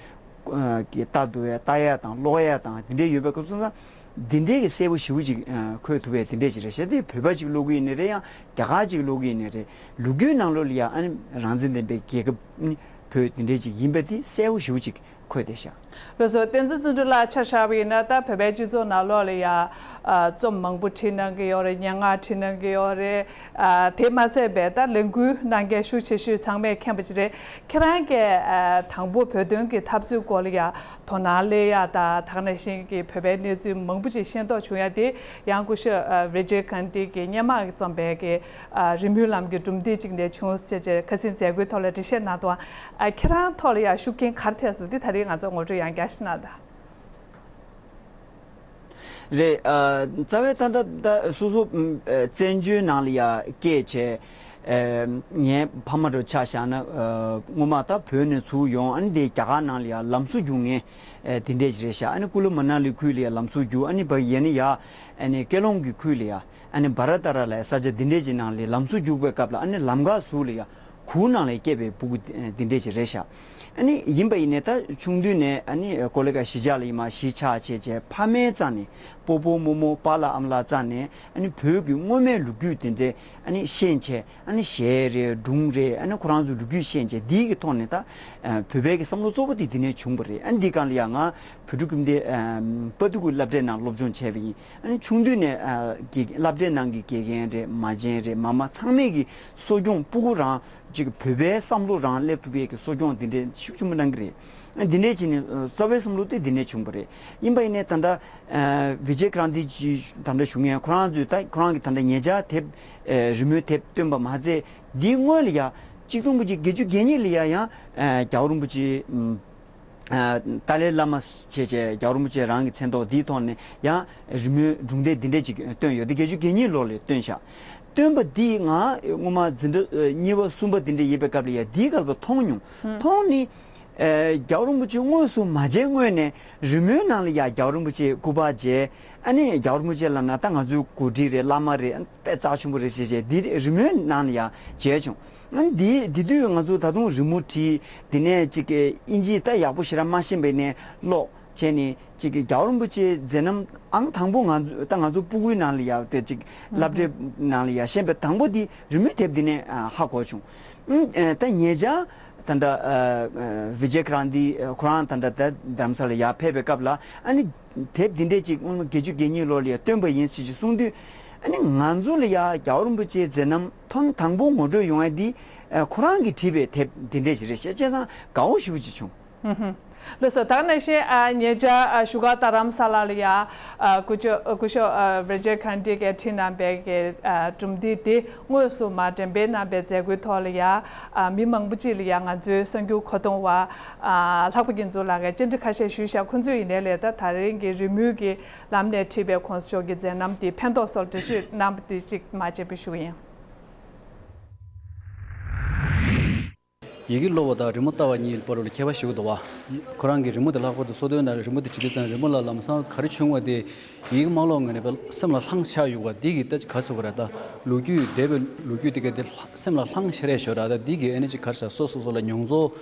ཨ་གི་ལྟ་འདུག་ཡ་ལྟ་ཡ་དང་ཀློག་ཡ་དང་འདི་འདྲའི་ཡོད་པའི་སྐབས་སུ་ན་འདི་འདྲའི་གི་གསལ་པོ་ཞེ་པོ་ཅིག་ཨ་འཁོད་ཐུབ་པའི་དེ་འདྲའི་ཅིག་རེད་ཤག་དེ་བོད་པ་ཅིག་ཀློག་གི་ཡིན་ནའི་རེད། ཡང་རྒྱ་གར་ཅིག་ཀློག་གི་ཡིན་ནའི་རེད། ལོ་རྒྱུས་ནང་ལོགས་ལ་ཡ་ཨ་ནི་རང་བཙན་ལྡན་པའི་རྒྱལ་ཁབ་ནི་བོད་དེ་འདྲའི་ཅིག་ཡིན་པ་དེ་གསལ་པོ་ཞེ་པོ་ཅིག་ འཁོད་བསྡད་ཤག། ལགས་སོ། བསྟན་འཛིན་བརྩོན་འགྲུས་ལགས་ཆ་བཞག་པ་ཡིན་ན། ད་བོད་པའི་སྤྱི་ཚོགས་ནང་ལོགས་ལ་ཡ་ཨ་རྩོམ་མང་པོ་བྲིས་གནང་གི་ཡོད་རེད། སྙན་ངག་བྲིས་གནང་གི་ཡོད་རེད། ཨ་དེ་མ་ཚད་པའི་ད་ལས་འགུལ་གནང་མཁན་ཤུགས་ཆེ་ཤོས་ཚང་མས་མཁྱེན་པ་ཅིག་རེད། ཁྱེད་རང་གིས་ཨ་དང་པོ་བོད་དོན་གྱི་འཐབ་རྩོད་སྐོར་ལ་ཡ་དོ་སྣང་སླེབས་ཡ་དང་། དེ་ག་ནང་བཞིན་གྱི་བོད་པའི་གནས་ཚུལ་མང་པོ་ཅིག་ཤེས་རྟོགས་བྱུང་ཡ་དེ་ཡང་སྐུ་ཞབས་ཨ་བི་ཇེ་ཀན་ཏི་གི་སྔོན་མ་རྩོམ་པའི་གི་ཨ་རི་མོའི་ལམ་གྱི་གྲུབ་འབྲས་ཅིག་ནས་བྱུང་ཟེར་བྱས་ཁ་སང་མཛད་སྒོའི་ཐོག་ལ་འགྲེལ་བཤད་གནང་དུས། ཨ་ཁྱེད་རང་ཐོག་ལ་ཡང་ཤུགས་རྐྱེན་ག་རེ་ཐེབས་སོང་དེ་ད་རེས་ང་ཚོ་ངོ་སྤྲོད་ཡང་བསྐྱར་ཞིག་གནང་དང་། རེད། ཨ་རྩ་བའི་ད་ལྟ་ད་སོ་སོ་ཨམ་ཨ་བཙན་བྱོལ་ནང་ལ་ཡ་སྐྱེས་བྱས། ཨ་ངའི་ཕ་མ་འདྲ་ཆ་བཞག་ན། ཨ་སྔོན་མ་ད་བོད་ནས་ཚུར་ཡོང་། ཨ་ནི་དེ་རྒྱ་གར་ནང་ལ་ཡ་ལམ་བཟོ་རྒྱུགས་མཁན་ཨ་དེ་འདྲས་ཞིག་རེད་ཤག། ཨ་ནི་ཀུ་ལུ་མ་ན་ལི་ཁུལ་ལ་ཡ་ལམ་བཟོ་རྒྱུགས། ཨ་ནི་ཕར་ཡས་ནས་ཡ་ཨ་ནི་ཀེ་ལོང་གི་ཁུལ་ལ་ཡ། ཨ་ནི་བྷ་ར་ཏ་ར་ལ་ས་ཆ་འདི་འདྲས་ཅིག་ནང་ལ་ལམ་བཟོ་རྒྱུག་པའི་སྐབས་ལ། ཨ་ནི་ལམ་ཁ་ཟུར་ལ་ཡ་གུར་ནང་ལ་སྐྱེས་པའི་སྤུ་གུ་འདི་འདྲས་ཅིག་རེད་ཤག། ཨ་ནི་ཡིན་པ་ཡིན་ནའི་ད་ཆུང་དུས་ནས་ཨ་ནི་ཀོ་ལི་ག་གཞིས་ཆགས་ལ་ཡིན་མ་གཞིས་ཆགས་བྱས་བྱས། ཕ་མའི་རྩ་ནས་སྤོ་བོ་རྨོ་མོ་པཱ་ལགས་ཨ་མ་ལགས་རྩ་ནས་ཨ་ནི་བོད་ཀྱི་སྔོན་མའི་ལོ་རྒྱུས་དེ་འདྲས་ཨ་ནི་ཤེས་བྱས། ཨ་ནི་གཞས་རེད། སྒྲུང་རེད། ཨ་ནི་ཁོ་རང་ཚོའི་ལོ་རྒྱུས་ཤེས་བྱས། འདིའི་གི་ཐོག་ནས་ད་བོད་པའི་གི་བསམ་བློ་གཙོ་བོ་དེ་འདི་ནས་བྱུང་བ་རེད། ཨ་ནི་འདི་སྒང་ལ་ཡ་ང་བོད་ཕྲུག་ཁྱིམ་སྡེ་ཨམ་དཔའ་སྡུག་གི་སློབ་གྲྭའི་ནང་སློབ་སྦྱོང་བྱས་པ་ཡིན། ཨ་ནི་ཆུང་དུས་ནས་ཨ་དགེ་སློབ་གྲྭའི་ནང་གི་དགེ་རྒན་རེད། མ་བྱན་རེད། མ་མ་ཚང་མས་ཀྱི་གསོ་སྐྱོང་སྤུ་གུ་རང་ཅིག་བོད་པའི་བསམ་བློ་རང་སླེབས་ཐུབ་པའི་གི་གསོ་སྐྱོང་འདི་འདྲའི་ཤུགས་ཆེན་པོ་གནང་གི་རེད། ཨ་འདི་འདྲའི་བྱས་ནས་ཨ་རྩ་བའི་བསམ་བློ་དེ་འདི་ནས་བྱུང་བ་རེད། ཡིན་པ་ཡིན་ནའི་ད་ལྟ་ཨ་བི་ཇེ་ཀྲན་ཏི་ཇི་ད་ལྟ་ཞུ་མཁན་ཁོ་རང་ཚོས་ད་ཁོ་རང་གི་ད་ལྟ་ཉེ་ཆར་དེབ་ཨ་རི་མོའི་དེབ་བཏོན་པ་མ་ཚད། འདིའི་སྔོན་ལ་ཡ་གཅིག་སྟོང་དགུ་བརྒྱ་བརྒྱད་ཅུ་གྱ་གཉིས་ལ་ཡ་ཡང་ཨ་རྒྱལ་བ་རིན་པོ་ཆེ་ཨམ། ཏཱ་ལའི་བླ་མ་བྱས་བྱས་རྒྱལ་བ་རིན་པོ་ཆེ་རང་གི་མཚན་ཐོག་འདིའི་ཐོག་ནས་ཡང་རི་མོའི་སྒྲུང་དེབ་འདི་འདྲས་ཅིག་བཏོན་ཡོད་དེ། བརྒྱད་ཅུ་གྱ་གཉིས་ལོ་ལ་བཏོན་ཤག། བཏོན་པ་འདི་ང་སྔོན་མ་འཛིན་གྲྭ་གཉིས་པ་གསུམ་པ་འདི་འདྲས་ཡིན་པའི་སྐབས་ལ་ཡ་འདིའི་སྐབས་ལ་མཐོང་མྱོང་། མཐོང་ནི། རྒྱལ་བ་རིན་པོ་ཆེ་དངོས་སུ་མ་མཇལ་སྔོན་ནས་རི་མོའི་ནང་ལ་ཡ་རྒྱལ་བ་རིན་པོ་ཆེ་སྐུ་པར་མཇལ། ཨ་ནི་རྒྱལ་བ་རིན་པོ་ཆེ་ལབ་ན་ད་ང་ཚོའི་གོ་སྒྲིག་རེད། བླ་མ་རེད། དཔེ་རྩ་ཆེན་པོ་རེད་ཟེར་བྱས་འདི་རི་མོའི་ནང་ལ་ཡ་མཇལ་བྱུང་། ཨ་ནི་འདི་འདི་དུས་ང་ཚོ་ད་དུང་རི་མོ་བྲིས། དེ་ནས་ཅིག་གི་ཨིན་ཇི་ད་ཡག་པོ་ཞེ་དྲག་མ་ཤེས་པའི་ནས་ཀློག་བྱས་ནས་ཅིག་གི་རྒྱལ་བ་རིན་པོ་ཆེའི་མཛད་རྣམ་ཨང་དང་པོ་ང་ཚོ་ད་ང་ཚོ་སྤུ་གུའི་ནང་ལ་ཡ་དེ་ཅིག་སློབ་གྲྭའི་ནང་ལ་ཡ་ཤེས་པའི་དང་པོ་འདི་རི་མོའི་དེབ་འདི་ནས་ཧ་གོ་བྱུང་། ཨ་ད་ཉེ་ཆར་ད་ལྟ་ཨ་ཨ་བི་ཇེ་ཀྲན་ཏི་ཁོ་རང་ད་ལྟ་ད་རྡ་རམ་ས་ལ་ཡར་ཕེབས་པའི་སྐབས་ལ། ཨ་ནི་དེབ་འདི་འདྲས་ཅིག་སྔོན་མ་བརྒྱད་ཅུ་གྱ་གཉིས་ལོ་ལ་ཡ་བཏོན་པ་ཡིན་ཞེས་ཅིག་གསུངས་དུས། ཨ་ནི་ང་ཚོ་ལ་ཡ་རྒྱལ་བ་རིན་པོ་ཆེའི་མཛད་རྣམ་ཐེངས་དང་པོ་ངོ་སྤྲོད་ཡོང་ཡ་འདི་ཨ་ཁོ་རང་གིས་བྲིས་པའི་དེབ་འདི་འདྲས་ཞིག་རེད་ཤག། བྱས་ཙང་དགའ་བོ་ཞེ་པོ་ཅིག་བྱུང་། ལགས་སོ། ད་ག་ནང་བཞིན་ཨ་ཉེ་ཆར་ཨ་བཞུགས་སྒར་རྡ་རམ་ས་ལ་ལ་ཡ་ཨ་སྐུ་ཞབས་སྐུ་ཞབས་ཨ་བི་ཇེ་ཀན་ཏི་གིས་བྲིས་གནང་པའི་གི་ཨ་གྲུབ་འབྲས་དེ་དངོས་སུ་མར་འགྲེམས་སྤེལ་གནང་པའི་མཛད་སྒོའི་ཐོག་ལ་ཡ་ཨ་མི་མང་པོ་ཅིག་ལ་ཡ་ང་ཚོའི་གསར་འགྱུར་མཁོ་གཏོང་བ་ཨ་ལྷག་པ་རྒྱ་མཚོ་ལགས་ཀྱིས་བཅར་འདྲི་ཁ་ཤས་ཞུས་ཤག། ཁོང་ཚོས་ཡིན་ནའི་ལས་ད་ད་རིང་གི་རི་མོའི་གི་ལམ་ནས་བྲིས་པའི་༸གོང་ས་མཆོག་གི་མཛད་རྣམ་དེ་ཕན་ཐོགས་སོགས་འགྲེལ་བཤད་གནང་པ་དེ་ཅིག་མར་སྤྱན་འབུལ་ཞུ་གི་ཡིན། ཡི་གེ་ཀློག་པ་དང་རི་མོ་ལྟ་བ་གཉིས་བར་ལ་ཁྱད་པར་ཞིག་འདུག་བ། ཁོ་རང་གིས་རི་མོ་དེ་ལྷག་པར་དུ་སོ་ཐོན་དང་རི་མོ་དེ་བྲིས་དུས་ཙང་རི་མོ་ལ་ལམ་སང་ག་རེ་བྱུང་བ་དེ་ཡི་གེ་མ་ཀློག་སྔོན་ནས་སེམས་ལ་ལྷང་ཤག་ཡོད་པ་འདི་གི་ད་ག་ཟེར་དགོས་རེད། ད་ལོ་རྒྱུས་འདས་པའི་ལོ་རྒྱུས་དེ་ག་དེ་སེམས་ལ་ལྷང་ཤག་རེད་ཤག་ར། ད་འདི་གི་ཨ་ནི་ཅིག་ག་རེ་ཟེར། སོ་སོ་སོ་ལ་མྱོང་ཚོར།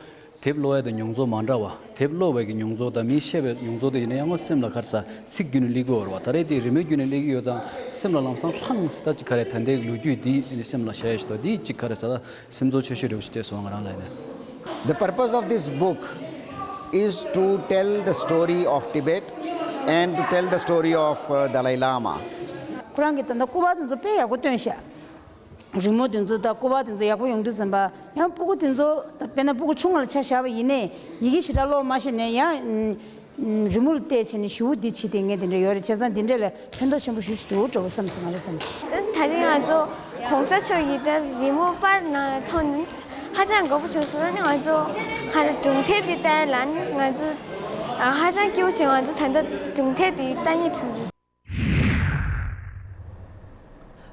དེབ་ཀློག་ཡ་དང་མྱོང་ཚོར་མ་འདྲ་བ། དེབ་ཀློག་པའི་གི་མྱོང་ཚོར་དང་མིས་བཤད་པའི་མྱོང་ཚོར་དེ་ཡིན་ན་ཡང་སེམས་ལ་ག་རེ་ཟེར། ཚིག་བརྒྱུད་ནས་སླེབས་ཀྱི་ཡོད་རེད་བ། ད་རེས་དེ་རི་མོའི་བརྒྱུད་ནས་སླེབས་ཀྱི་ཡོད་ཙང་སེམས་ལ་ལམ་སང་ལྷང་ཟེར། ད་ཅིག་ག་རེ་ད་ལྟའི་ལོ་རྒྱུས་འདི་ཨ་ནི་སེམས་ལ་ཤར་ཡ་ཞིག་འདུག། འདི་ཅིག་ག་རེ་ཟེར། ད་སེམས་ཚོར་ཆེ་ཤོས་རེད་པ་ཞིག་སྤྲད་སོང་ང་རང་ལ་ཡིན་ན། The purpose of this book is to tell the story of Tibet and to tell the story of uh, Dalai Lama. ཁོ་རང་གིས་ད་ལྟ་སྐུ་པར་དེ་ཚོ་དཔེ་ཡག་པོ་བཏོན་ཤག། རི་མོ་དེ་ཚོ་དང་སྐུ་པར་དེ་ཚོ་ཡག་པོ་ཡོང་དུས་ཙམ་པ། ཡང་སྤུ་གུ་དེ་ཚོ་ད་དཔེར་ན་སྤུ་གུ་ཆུང་ངུ་ལ་ཆ་བཞག་པ་ཡིན་ནའི་ཡི་གེ་ཞེ་དྲག་ཀློག་མ་ཤེས་ནའི་ཡང་རི་མོ་ལ་བལྟས་བྱས་ནས་ཞེ་པོ་འདི་བྱེད་བསྡད་མཁན་དེ་འདྲ་ཡོད་རེད། བྱས་ཙང་འདི་འདྲ་ལ་ཕན་ཐོགས་ཆེན་པོ་ཞེ་པོ་ཅིག་འདུག་འདྲ་པོ་བསམ་སོང་ང་རང་བསམ། ད་རེས་ང་ཚོ་༸གོང་ས་མཆོག་གི་ད་རི་མོ་པར་ནང་མཐོང་ནས་ཧ་ཅང་དགའ་པོ་བྱུང་སོང་། ཨ་ནི་ང་ཚོ་ཧ་ལས་སྒྲུང་དེབ་དེ་ལྟ་ཡ་ལ་ཨ་ནི་ང་ཚོ་ཧ་ཅང་སྐྱིད་པོ་བྱུང་། ང་ཚོ་ད་ལྟ་སྒྲུང་དེབ་དེ་ལྟ་སྙིང་བྲོ་འདུག།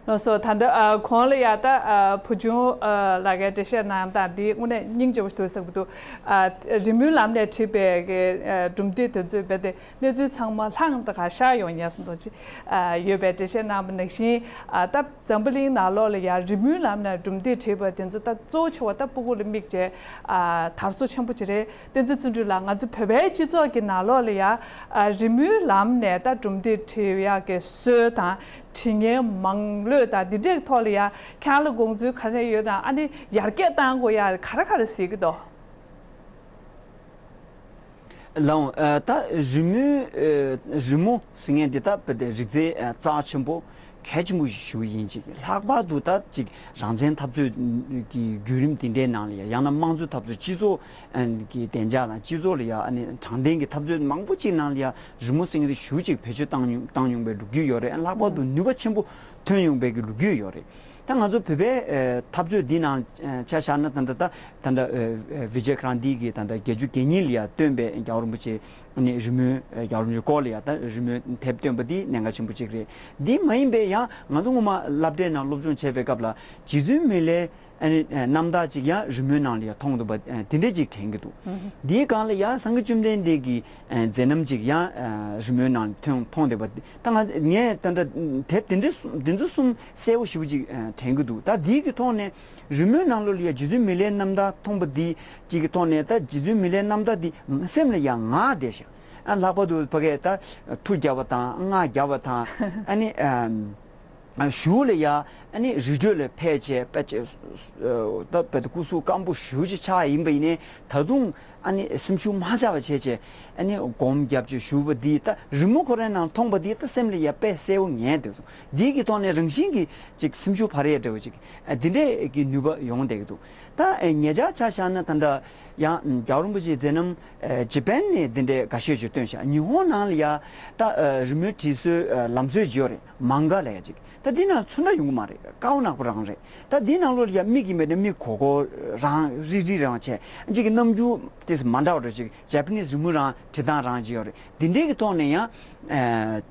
ལགས་སོ། ད་ལྟ་ཨ་གོང་ལ་ཡ་ད་ཨ་བུ་ཆུང་ཨ་ལགས་ཀྱིས་འགྲེལ་བཤད་གནང་སྟངས་འདི་དངོས་གནས་སྙིང་རྗེ་པོ་ཞིག་འདུག་བསམ་གྱི་འདུག། ཨ་རི་མོའི་ལམ་ནས་བྲིས་པའི་གི་ཨ་གྲུབ་འབྲས་དེ་ཚོས་རྦད་དེ་གནས་ཚུལ་ཚང་མ་ལྷང་དང་ག་ཤར་ཡོང་ཉེན་སོང་འདུག་ཅེས་ཨ་ཡོད་པའི་འགྲེལ་བཤད་གནང་བ་ནང་བཞིན། ཨ་ད་འཛམ་བུ་གླིང་ནང་ལོགས་ལ་ཡ་རི་མོའི་ལམ་ནས་གྲུབ་འབྲས་བྲིས་པ་དེ་ཚོ་ད་གཙོ་བོ་ཆེ་བ་ད་སྤུ་གུ་ལ་དམིགས་བྱས་ཨ་དར་སྲོལ་ཆེན་པོ་ཅིག་རེད། བསྟན་འཛིན་བརྩོན་འགྲུས་ལགས། ང་ཚོ་བོད་པའི་སྤྱི་ཚོགས་ཀྱི་ནང་ལོགས་ལ་ཡ་ཨ་རི་མོའི་ལམ་ནས་ད་གྲུབ་འབྲས་བྲིས་ཡག་གི་སྲོལ་དང་། བྲིས་མཁན་མང་ལོས་དང་འདི་འདྲའི་ཐོག་ལ་ཡ་ཁྱེད་རང་ལ་དགོངས་ཚུལ་ག་རེ་ཡོད་དང་། ཨ་ནི་ཡར་རྒྱས་གཏང་དགོས་ཡ་ག་རེ་ག་རེ་གཟིགས་ཀྱི་འདུག། ལའང་ཨ་ད་རི་མོའི་ཨ་རི་མོ་ཟེར་མཁན་འདི་ད་དཔེ་དེ་རིག་རྩལ་ཨ་རྩ་ཆེན་པོ་གལ་ཆེན་པོ་ཞིག་ཞུ་གི་ཡིན། ཅིག་ལྷག་པར་དུ་ད་ཅིག་རང་བཙན་འཐབ་རྩོད་ཀྱི་བརྒྱུད་རིམ་དེ་འདྲའི་ནང་ལ་ཡང་ཡང་ན་དམངས་གཙོ་འཐབ་རྩོད་སྤྱི་ཚོགས་ཀྱི་བདེ་འཇགས་དང་སྤྱི་ཚོགས་ལ་ཡང་ཨ་ནི་དྲང་བདེན་གྱི་འཐབ་རྩོད་མང་པོ་ཅིག་ནང་ལ་ཡང་རི་མོ་ཟེར་མཁན་དེ་ཞེ་པོ་ཅིག་བེད་སྤྱོད་བཏང་མྱོང་བཏང་མྱོང་པའི་ལོ་རྒྱུས་ཡོད་རེད། ལྷག་པར་དུ་ནུས་པ་ཆེན་པོ་ཐོན་ཡོང་པའི་གི་ལོ་རྒྱུས་ཡོད་རེད། ད་ང་ཚོ་བོད་པའི་ཨ་འཐབ་རྩོད་འདི་ནང་ཨ་ཆ་བཞག་ན་ད་ལྟ་ད་ད་ལྟ་ཨ་ཨ་བི་ཇེ་ཀ་རན་དི་གི་ད་ལྟ་བརྒྱད་ཅུ་གྱ་གཉིས་ལ་ཡང་བཏོན་པའི་རྒྱལ་བ་རིན་པོ་ཆེ་ནི་རི་མོའི་ཨ་རྒྱལ་བ་རིན་པོ་ཆེའི་སྐོར་ལ་ཡང་ད་རི་མོའི་དེབ་བཏོན་པ་འདི་གནད་འགག་ཆེན་པོ་གཅིག་རེད། འདི་མ་ཡིན་པའི་ཡང་ང་ཚོ་སྔོན་མ་སློབ་གྲྭའི་ནང་སློབ་སྦྱོང་བྱས་པའི་སྐབས་ལ་རྗེ་བཙུན་མི་ལའི་ཨ་ནི་ཨ་རྣམ་ཐར་ཅིག་ཡང་རི་མོའི་ནང་ལ་ཡང་མཐོང་འདུག་པ། ཨ་དེ་འདྲས་ཅིག་དྲན་གྱི་འདུག། ཨུ་ཧུ། འདིའི་སྒང་ལ་ཡང་སངས་རྒྱས་བཅོམ་ལྡན་འདས་ཀྱི་ཨ་མཛད་རྣམ་ཅིག་ཡང་ཨ་རི་མོའི་ནང་ལ་ཐོན་མཐོང་བསྡད་པ། ད་ང་ངས་ད་ལྟ་དེབ་དེ་འདྲས་གསུམ་དེ་ཚོ་གསུམ་གསལ་པོ་ཞེ་པོ་ཅིག་ཨ་དྲན་གྱི་འདུག། ད་འདི་གི་ཐོག་ནས་རི་མོའི་ནང་ལོགས་ལ་ཡང་རྗེ་བཙུན་མི་ལའི་རྣམ་ཐར་མཐོང་པ་འདི་ཅིག་གི་ཐོག་ནས་ད་རྗེ་བཙུན་མི་ལའི་རྣམ་ཐར་འདི་སེམས་ལ་ཡང་ངར་བསྡད་ཤག། ཨ་ལྷག་པར་དུ་ཕ་གིར་ད་མཐུ་རྒྱག་པ་དང་སྔགས་རྒྱག་པ་དང་ཨ་ནི་ཨ་གཞུག་ལ་ཡ་ཨ་ནི་རི་ཁྲོད་ལ་ཕེབས་བྱས་དཔེ་ཆ་ད་དཔེ་ད་སྐུ་གཟུགས་སྐམ་པོ་ཞེ་པོ་ཅིག་ཆགས་ཡིན་པ་ཡིན་ནའི་ད་དུང་ཨ་ནི་སེམས་ཤུགས་མ་ཆག་པ་བྱས་བྱས་ཨ་ནི་སྒོམ་བརྒྱབ་བྱས་བཞུགས་པ་འདི་ད་རི་མོ་ཁོ་རའི་ནང་མཐོང་པ་འདི་ད་སེམས་ལ་ཡ་དཔེ་གསལ་པོ་ངེས་བསྡད་སོང་། འདི་གི་ཐོག་ནས་རང་བཞིན་གྱིས་ཅིག་སེམས་ཤུགས་འཕར་ཡས་འདྲ་བོ་ཅིག་ཨ་འདི་འདྲས་ཀྱི་ནུས་པ་ཡོང་བསྡད་ཀྱི་འདུག། ད་ཨ་ཉེ་ཆར་ཆ་བཞག་ན་ད་ལྟ་ཡང་རྒྱལ་བ་རིན་པོ་ཆེའི་མཛད་རྣམ་ཨ་ཇི་པན་ནས་འདི་འདྲའི་འགའ་ཤས་ཅིག་བཏོན་ཤག། ཉི་ཧོང་ནང་ལ་ཡ་ད་ཨ་རི་མོའི་བྲིས་སྲོལ་ཨ་ལམ་སྲོལ་ཅིག་ཡོད་རེད། མང་ག་ལབ་ཡ་ཅིག། ད་འདི་ནང་ཚོན་ཁྲ་ཡོང་གི་མ་རེད། དཀར་པོ་ནག་པོ་རང་རེད། ད་འདི་ནང་ལོགས་ལ་ཡ་མིག་གིས་མེད་ན་མིག་གོ་གོ་རང་རིག་རིག་རང་བྱས་ཅིག་གི་རྣམ་འགྱུར་དེ་མ་འདྲ་བ་འདྲ་ཅིག། ཇ་པ་ནིས་རི་མོ་རང་བྲིས་སྟངས་རང་ཅིག་ཡོད་རེད། འདི་འདྲའི་གི་ཐོག་ནས་ཡང་ཨ་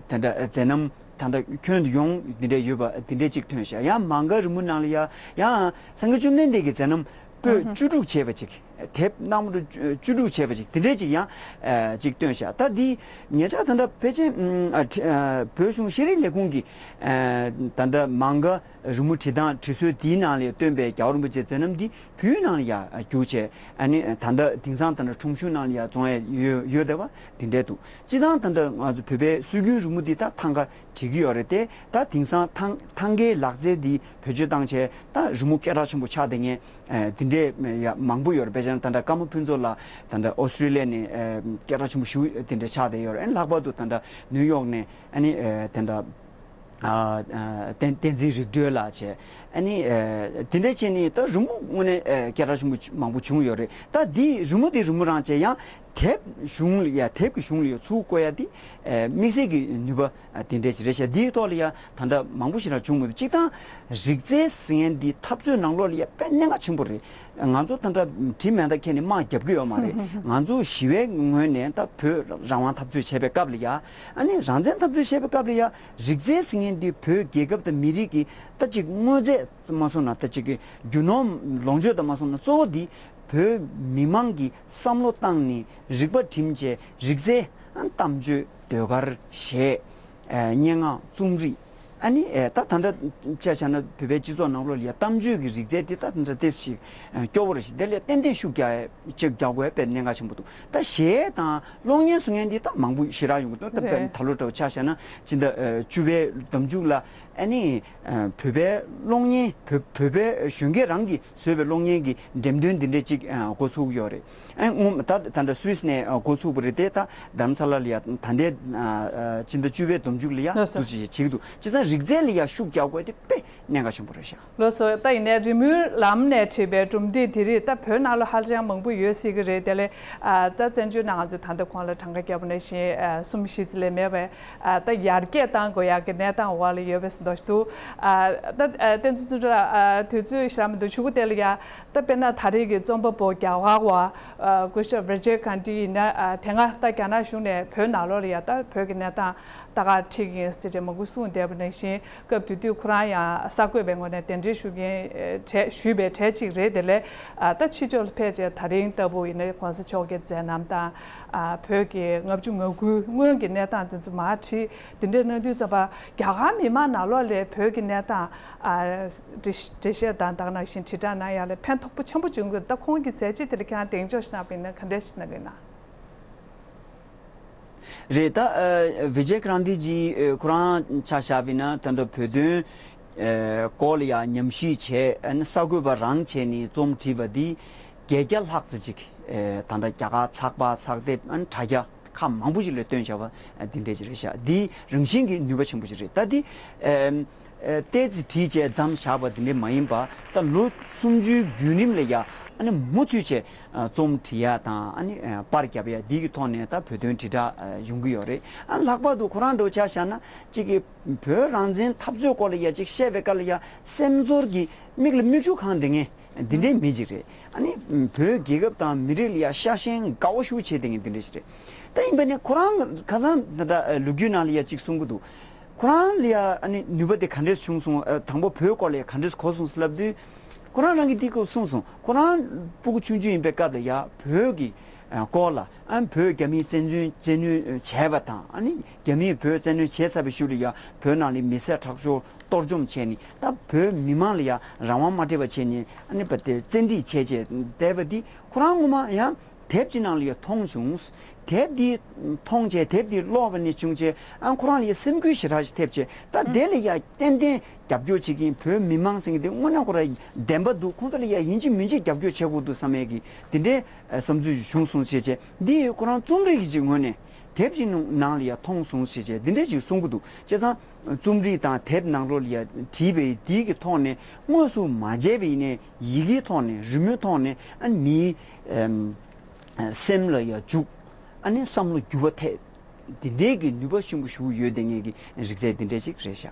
དེ་འདྲ་མཛད་རྣམ་ད་ལྟ་ཁྱོན་དུ་ཡོང་འདི་འདྲ་ཡོད་པ་འདི་འདྲ་ཅིག་ཐོན་ཤག། ཡང་མང་ག་རི་མོ་ནང་ལ་ཡ་ཡང་སངས་རྒྱས་བཅོམ་ལྡན་འདས་ཀྱི་མཛད་རྣམ་པོད་ཨུ་ཧུ། བཅུ་དྲུག་བྱས་པ་ཅིག། དེབ་ནང་མ་གཏོགས་བཅུ་དྲུག་བྱས་པ་ཅིག་དེ་འདྲས་ཅིག་ཡང་ཨ་ཅིག་བཏོན་ཤག། ད་འདི་ཉེ་ཆར་ད་ལྟ་ཕལ་ཆེར་ཨ་ཁྲི་ཨ་བོད་གཞུང་ཤེས་རིག་ལས་ཁུངས་ཀྱི་ཨ་ད་ལྟ་མང་ག་རི་མོ་བྲིས་སྟངས་བྲིས་སྲོལ་འདིའི་ནང་ལ་བཏོན་པའི་རྒྱལ་བ་རིན་པོ་ཆེའི་མཛད་རྣམ་འདི་བོད་ནང་ལ་ཡ་བསྒྱུར་བྱས་ཨ་ནི་ད་ལྟ་དེང་སང་ད་ལྟ་ཁྲོམ་གཞུང་ནང་ལ་ཡ་བཙོང་ཡ་ཡོད་ཡོད་བསྡད་པ་འདི་འདྲས་འདུག། སྤྱིར་བཏང་ད་ལྟ་ང་ཚོ་བོད་པའི་སྲོལ་རྒྱུན་རི་མོ་འདི་ད་ཐང་ག་བྲིས་ཀྱི་ཡོད་རེད་དེ། ད་དེང་སང་ཐང་ཐང་གའི་ལག་རྩལ་འདི་བེད་སྤྱོད་བཏང་བྱས་ད་རི་མོ་སྐད་གྲགས་ཆེན་པོ་ཆགས་བསྡད་མཁན་ཨ་འདི་འདྲས་ཡ་མང་པོ་ཡོད་རེད། དཔེ་བྱས་ན་ད་ལྟ་ཀརྨ་ཕུན་ཚོགས་ལགས་ད་ལྟ་ཨོ་སི་ཀྲི་ལི་ཡ་ནས་ཨ་སྐད་གྲགས་ཆེན་པོ་ཞེ་པོ་དེ་འདྲས་ཆགས་བསྡད་ཡོད་རེད། ཨ་ནི་ལྷག་པར་དུ་ད་ལྟ་ནིའུ་ཡོག་ནས་ཨ་ནི་ཨ་དེ་འདྲ་ཨ་ཨ་བསྟན་བསྟན་འཛིན་རིག་གྲོལ་ལགས་བྱས། ཨ་ནི་ཨ་དེ་འདྲས་བྱས་ནས་ད་རི་མོ་དངོས་གནས་ཨ་སྐད་གྲགས་ཆེན་པོ་མང་པོ་བྱུང་ཡོད་རེད། ད་འདི་རི་མོ་འདི་རི་མོ་རང་བྱས། ཡང་དེབ་གཞུང་ལ་ཡ་དེབ་ཀྱི་གཞུང་ལ་ཡ་ཚུར་བཀོད་ཡ་འདི་ཨ་དམིགས་བསལ་གྱི་ནུས་པ་ཨ་དེ་འདྲས་ཅིག་རེད་ཤག། འདིའི་ཐོག་ལ་ཡ་ད་ལྟ་མང་པོ་ཞིག་རང་བྱུང་མི་འདུག། གཅིག་དང་རིག་རྩལ་ཟེར་མཁན་འདི་འཐབ་རྩོད་ནང་ལོགས་ལ་ཡ་དཔེ་གནད་འགག་ཆེན་པོ་རེད། ང་ཚོ་ད་ལྟ་བྲིས་མེད་ད་ཁྱེད་ནི་དམག་རྒྱབ་ཀྱི་ཡོད་མ་རེད། ང་ཚོ་ཞི་བའི་ངོས་ནས་ད་བོད་རང་དབང་འཐབ་རྩོད་བྱས་པའི་སྐབས་ལ་ཡ་ཨ་ནི་རང་བཙན་འཐབ་རྩོད་བྱས་པའི་སྐབས་ལ་ཡ་རིག་རྩལ་ཟེར་མཁན་འདི་བོད་རྒྱལ་ཁབ་དང་མི་རིགས་ཀྱི་ད་ཅིག་དངོས་རྫས་མ་སོང་ན་ད་ཅིག་གི་རྒྱུ་ནོར་ལོངས་སྤྱོད་དང་མ་སོང་ན་གཙོ་བོ་འདི་བོད་མི་མང་གི་བསམ་བློ་བཏང་ནས་རིག་པ་བསྒྲིམས་བྱས་རིག་རྩལ་གཏམ་བརྗོད་ཟློས་གར་གཞས་ཨ་སྙན་ངག་རྩོམ་རིག། ཨ་ནི་ཨེ་ད་ད་ལྟ་བྱས་བྱས་ན་བོད་པའི་སྤྱི་ཚོགས་ནང་ལོགས་ལ་ཡ་གཏམ་བརྗོད་ཀྱི་རིག་རྩལ་དེ་ད་ད་ལྟ་ཏོག་ཙམ་ཞིག་ཨ་སྐྱོ་བོ་རེད་ཤག། དེ་ལ་ཏན་ཏན་ཤུགས་རྒྱག་ཅིག་རྒྱག་དགོས་དཔེ་གནད་འགག་ཆེན་པོ་འདུག། ད་གཞས་དང་གློག་བརྙན་བཟོ་མཁན་འདི་ད་མང་པོ་ཞེ་དྲག་ཡོང་གི་འདུག། ད་རེད། ད་ལོ་འདྲ་བོ་ཆ་བཞག་ན་སྤྱི་ཟླ་ཨ་བཅུ་པའི་ཟླུམ་མཇུག་ལ་ཨ་ནི་ཨ་བོད་པའི་གློག་བརྙན་བོད་བོད་པའི་གཞོན་སྐྱེས་རང་གིས་བཟོས་པའི་གློག་བརྙན་གྱི་འགྲེམས་སྟོན་འདི་འདྲས་ཅིག་ཨ་འགོ་ཚུགས་ཡོད་རེད། ཨ་སྔོན་ད་ད་ལྟ་སུད་སི་ནས་ཨ་འགོ་ཚུགས་པ་རེད་དེ། ད་རྡ་རམ་ས་ལ་ལ་ཡ་ད་ལྟའི་ཨ་ཨ་ཕྱི་ཟླ་བཅུ་པའི་ཟླུམ་མཇུག་ལ་ཡ་ལགས་སོ། འདུ་བྱེད་བྱེད་ཀྱི་འདུག། བྱས་ཙང་རིག་རྩལ་ལ་ཡ་ཤུགས་རྒྱག་དགོས་དེ་དཔེ་གནད་འགག་ཆེན་པོ་རེད་ཤག། ལགས་སོ། ད་ཡིན་ནའི་རི་མོའི་ལམ་ནས་བྲིས་པའི་གྲུབ་འབྲས་དེ་རིགས་ད་བོད་ནང་ལ་ཧ་ཅང་མང་པོ་ཡོད་སྲིད་ཀྱི་རེད། དེ་ལས་ཨ་ད་བཙན་བྱོལ་ནང་ང་ཚོས་ད་ལྟ་གོང་ལ་གྲངས་ཀ་བརྒྱབ་པ་ནང་བཞིན་ཨ་གསུམ་བཞི་ཙམ་ལས་མེད་པས། ཨ་ད་ཡར་རྒྱས་གཏང་དགོས་ཡག་གི་གནས་སྟངས་འོག་ལ་ཡོད་པའི་བཟོ་འདྲ་ཞིག་འདུག། ཨ་ད་ཨ་བསྟན་འཛིན་བརྩོན་འགྲུས་ལགས། ཨ་དུས་ཚོད་ཞེ་དྲག་མི་འདུག། ཆུ་ཁུ་དེ་ལ་ཡ། ད་དཔེར་ན་ད་རེས་ཀྱི་རྩོམ་པ་པོ་རྒྱ་གར་བ་ཨ་སྐུ་ཞབས་བི་ཇེ་ཀཱན་ཏི་ཡིན་ན། ཨ་དེ་སྔ་ད་རྒྱ་ནག་གཞུང་ནས་བོད་ནང་ལོགས་ལ་ཡ་ད་བོད་ཀྱི་གནས་སྟངས་ད་ག་འཁྲིད་ཀྱི་ཡིན་ཟེར་བྱས་མང་པོ་གསུངས་བསྡད་པ་ནང་བཞིན། སྐབས་དེ་དུས་ཁོ་རང་ཡང་གསར་འགོད་པའི་ངོས་ནས་གདན་འདྲེན་ཞུ་མཁན་ཨ་གྲས་ཞུས་པའི་གྲས་གཅིག་རེད། དེ་ལས་ཨ་ད་ཕྱི་ཕྱོགས་ལ་ཕེབས་བྱས་ད་རིང་ལྟ་བུ་ཡིན་ན་གོང་ས་མཆོག་གི་མཛད་རྣམ་དང་། ཨ་བོད་ཀྱི་ལྔ་བཅུ་ང་དགུའི་སྔོན་གྱི་གནས་སྟངས་དེ་ཚོ་མར་བྲིས། དེ་འདྲའི་གནང་དུས་ཙམ་པ་རྒྱ་གར་མི་མང་ནང་ལོགས་ལ་བོད་ཀྱི་གནས་སྟངས་ཨ་འགྲེལ་འགྲེལ་བཤད་དང་ད་ག་ནང་བཞིན་དྲིལ་བསྒྲགས་གནང་ཡག་ལ་ཕན་ཐོགས་པོ་ཆེན་པོ་བྱུང་གི་རེད། ད་ཁོང་གི་མཛད་རྗེས་དེ་ལ་ཁྱེད་རང་གདེང་འཇོག་ཞིག་གནང་བ་ཡིན་ན་ག་འདྲ་ཞིག་གནང་གི་ཡིན་ན། རེད། ད་ཨ་བི་ཇེ་ཀ་རན་དི་ཇི་ཨ་ཁོ་རང་ཆ་བཞག་པ་ཡིན་ན་ད་ལྟ་བོད་དོན་ཨ་སྐོར་ལ་ཡང་ཉམས་ཞིབ་བྱས། ཨ་ནི་གསར་འགོད་པ་རང་བྱས་ནས་རྩོམ་བྲིས་པ་འདི་ བརྒྱད་བརྒྱ་ལྷག་ཙམ་ཅིག་ཨེ་ད་ལྟ་རྒྱ་གར་ཚགས་པར་ཚགས་དེབ་ཨ་ནི་དྲ་རྒྱ་ཁག་མང་པོ་ཞིག་ལ་བཏོན་བྱས་པ་འདི་འདྲ་ཅིག་རེད་ཤག་འདིའི་རང་བཞིན་གྱི་ནུས་པ་ཆེན་པོ་ཞིག་རེད། ད་འདི་ཨེམ་ཨེ་ཏོག་ཙམ་བྲིས་བྱས་མཚམས་བཞག་པ་འདི་འདྲ་མ་ཡིན་པ། ད་ལོ་སུམ་ཅུའི་བརྒྱུད་རིམ་ལ་ཡ་ཨ་ནི་མུ་མཐུད་བྱས་ཨ་རྩོམ་བྲིས་ཡ་དང་ཨ་ནི་ཨེ་པར་རྒྱབ་ཡ་འདི་གི་ཐོག་ནས་ད་བོད་དོན་དྲིལ་བསྒྲགས་ཡོང་གི་ཡོད་རེད། ཨ་ལྷག་པར་དུ་ཁོ་རང་འདྲ་བོ་ཆ་བཞག་ན་གཅིག་གི་བོད་རང་བཙན་འཐབ་རྩོད་སྐོར་ལ་ཡ་གཅིག་བཤད་པའི་སྐབས་ལ་ཡ་སེམས་ཚོར་གྱི་མིག་ལ་མིག་ཆུ་གང་བསྡད་མཁན་འདི་འདྲའི་མི་ཅིག་རེད། ཨ་ནི་བོད་རྒྱལ་ཁབ་དང་མི་རིགས་ལ་ཡ་ཤ་ཞེན་དགའ་བོ་ཞེ་པོ་བྱེད་བསྡད་མཁན་འདི་འདྲ་ཞིག་རེད། ད་ཡིན་པ་ནི་ཁོ་རང་ཁ་སང་ད་ལྟ་ལོ་རྒྱུས་ནང་ལ་ཡ་གཅིག་གསུང་གི་འདུག་ཁོ་རང་ལ་ཡ་ཨ་ནི་ནུས་པ་དེ་ག་འདྲས་བྱུང་སོང་། ཨ་དང་པོ་བོད་སྐོར་ལ་ཡ་ག་འདྲས་གོ་སོང་ཟེར་ལབ་དུས། ཁོ་རང་རང་གིས་འདི་སྐོར་གསུངས་སོང་། ཁོ་རང་སྤུ་གུ་ཆུང་ཆུང་ཡིན་པའི་སྐབས་ལ་ཡ་བོད་ཀྱི་ཨ་སྐོར་ལ་ཨ་བོད་རྒྱ་མིའི་བཙན་བཙན་བྱོལ་བྱས་པ་དང་། ཨ་ནི་རྒྱ་མིས་བོད་བཙན་བཙོན་བྱས་ཚར་བའི་ཤུལ་ལ་ཡ་བོད་ནང་ལ་མི་སེར་དྲག་སྤྱོད་གཏོར་བཅོམ་བྱས་ནས། ད་བོད་མི་མང་ལ་ཡ་རང་དབང་མ་སྤྲད་པ་བྱས་ནས། ཨ་ནི་བ་དེ་བཙན་ཁྲིད་བྱས་བྱས་བསྡད་པ་འདི་ཁོ་རང་ངོ་མ་ཡང་དེབ་ཅིག་ནང་ལ་ཡ་མཐོང་བྱུང་། དེབ་འདི་མཐོང་བྱས་དེབ་འདི་ཀློག་པ་ནས་བྱུང་བྱས། ཨ་ཁོ་རང་ལ་ཡ་སེམས་འགུལ་ཞེ་དྲག་ཞིག་ཐེབས་བྱས། ད་དེ་ལ་ཡ་ཏན་ཏན་རྒྱབ་སྐྱོར་བྱེད་ཀྱིན། བོད་མི་མང་ཟེར་མཁན་དེ་དངོས་གནས་ཁོ་རང་བདེན་པ་འདུག་ཁོང་ཚོ་ལ་ཡ་ཡིན་གཅིག་མིན་གཅིག་རྒྱབ་སྐྱོར་བྱེད་དགོས་འདུག་བསམ་ཡས་ཀྱི་དེ་འདྲའི་བསམ་ཚུལ་ཞིག་བྱུང་སོང་ཟེར་བྱས། འདི་ཡིས་ཁོ་རང་རྩོམ་རིག་གི་ཅིག་ངོས་ནས་དེབ་ཅིག་ནང་ལ་ཡ་མཐོང་སོང་ཟེར་བྱས་འདི་འདྲའི་ཅིག་གསུང་གི་འདུག་བྱས་ཙང་རྩོམ་རིག་དང་དེབ་ནང་ལོགས་ལ་ཡ་བྲིས་པའི་འདི་གི་ཐོག་ནས་དངོས་སུ་མ་མཇལ་བ་ཡིན་ནའི་ཡི་གེའི་ཐོག་ནས་རི་མོའི་ཐོག་ནས་ཨ་མིའི་སེམས་ལ་ཡ་འཇུག་ཨ་ནི་བསམ་བློ་འགྱུར་བ་ཐེབས། འདི་འདྲའི་གི་ནུས་པ་ཆེན་པོ་ཞིག་ཡོད་བསྡད་མཁན་གྱི་རིག་རྩལ་འདི་འདྲ་ཅིག་རེད་ཤག་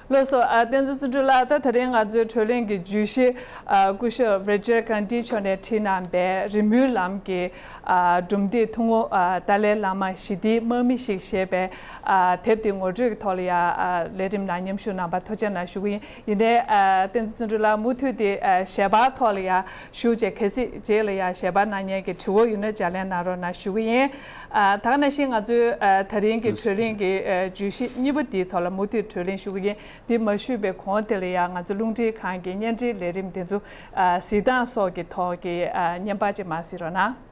ལགས་སོ། ཨ་བསྟན་འཛིན་བརྩོན་འགྲུས་ལགས། ད་དེ་རིང་ང་ཚོའི་བགྲོ་གླེང་གི་བརྗོད་གཞི་ཨ་སྐུ་ཞབས་རི་ཅར་གྷན་དྷི་མཆོག་ནས་བྲིས་གནང་པའི་རི་མོའི་ལམ་གྱི་ཨ་སྒྲུང་དེབ་ཐུང་ངུ་ཨ་ཏཱ་ལའི་བླ་མ་ཞི་བདེའི་དམག་མི་ཞིག་ཞེས་པའི་ཨ་དེབ་དེ་ངོ་སྤྲོད་ཀྱི་ཐོག་ལ་ཡ་ཨ་ལས་རིམ་ནང་མཉམ་ཞུགས་གནང་བར་ཐུགས་རྗེ་གནང་ཞུ་གི་ཡིན། ཡིན་ནའི་ཨ་བསྟན་འཛིན་བརྩོན་འགྲུས་ལགས་མུ་མཐུད་དེ་ཨ་ཞལ་པར་ཐོག་ལ་ཡ་ཞུ་བྱས་གལ་སྲིད་རྗེས་ལ་ཡ་ཞལ་པར་གནང་མཁན་གྱི་དྲི་བ་ཡོད་ན་ལྗགས་ལན་གནང་རོགས་གནང་ཞུ་གི་ཡིན། ཨ་ད་ག་ནང་བཞིན་ང་ཚོའི་ཨ་ད་རིང་གི་བགྲོ་གླེང་གི་ཨ་བརྗོད་གཞི་གཉིས་པ་འདིའི་ཐོག་ལ་མུ་མཐུད་བགྲོ་གླེང་ཞུ་གི་ཡིན། འདི་མ་ཞུས་པའི་གོང་དེ་ལ་ཡང་ང་ཚོ་རླུང་འཕྲིན་ཁང་གི་བརྙན་འཕྲིན་ལས་རིམ་དེ་ཚོ་ཨ་གཟིགས་སྟངས་སོགས་ཀྱི་ཐོག་གི་ཨ་བརྙན་པར་ཅིག་མར་གཟིགས་རོགས་གནང་།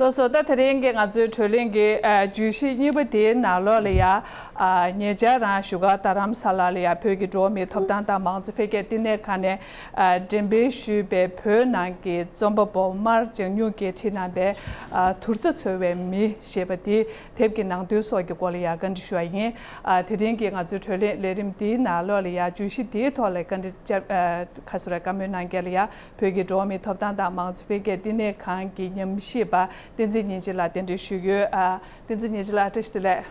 ལགས་སོ། ད་དེ་རིང་གི་ང་ཚོའི་བགྲོ་གླེང་གི་ཨ་བརྗོད་གཞི་གཉིས་པ་དེའི་ནང་ལོགས་ལ་ཡ་ཨ་ཉེ་ཆར་རང་བཞུགས་སྒར་རྡ་རམ་ས་ལ་ལ་ཡ་བོད་ཀྱི་འགྲོ་བ་མིའི་ཐོབ་ཐང་དང་མང་གཙོ་འཕེལ་རྒྱས་བསྟི་གནས་ཁང་ནས་ཨ་འགྲེམས་སྤེལ་ཞུས་པའི་བོད་ནང་གི་རྩོམ་པ་པོ་སྨར་འཇང་སྨྱུག་གིས་བྲིས་གནང་པའི་ཨ་དུར་ས་འཚོལ་བའི་མི་ཞེས་པ་དེ་དེབ་ཀྱི་ནང་དོན་སོགས་ཀྱི་སྐོར་ལ་ཡ་བཀའ་འདྲི་ཞུ་བ་ཡིན། ཨ་དེ་རིང་གི་ང་ཚོའི་བགྲོ་གླེང་ལས་རིམ་འདིའི་ནང་ལོགས་ལ་ཡ་བརྗོད་གཞི་འདིའི་ཐོག་ལ་བཀའ་འདྲི་བཅར་ཨ་ཁ་སོ་ར་བཀའ་མོལ་གནང་མཁན་ལ་ཡ། བོད་ཀྱི་འགྲོ་བ་མིའི་ཐོབ་ཐང་དང་མང་གཙོ་འཕེལ་རྒྱས་བསྟི་གནས་ཁང་གི་ཉམས་ཞིབ་པ་བསྟན་འཛིན་ཉིན་བྱེད་ལགས་གདན་འདྲེན་ཞུས་ཡོད། ཨ་བསྟན་འཛིན་ཉིན་བྱེད་ལགས་བཀྲ་ཤིས་བདེ་ལེགས།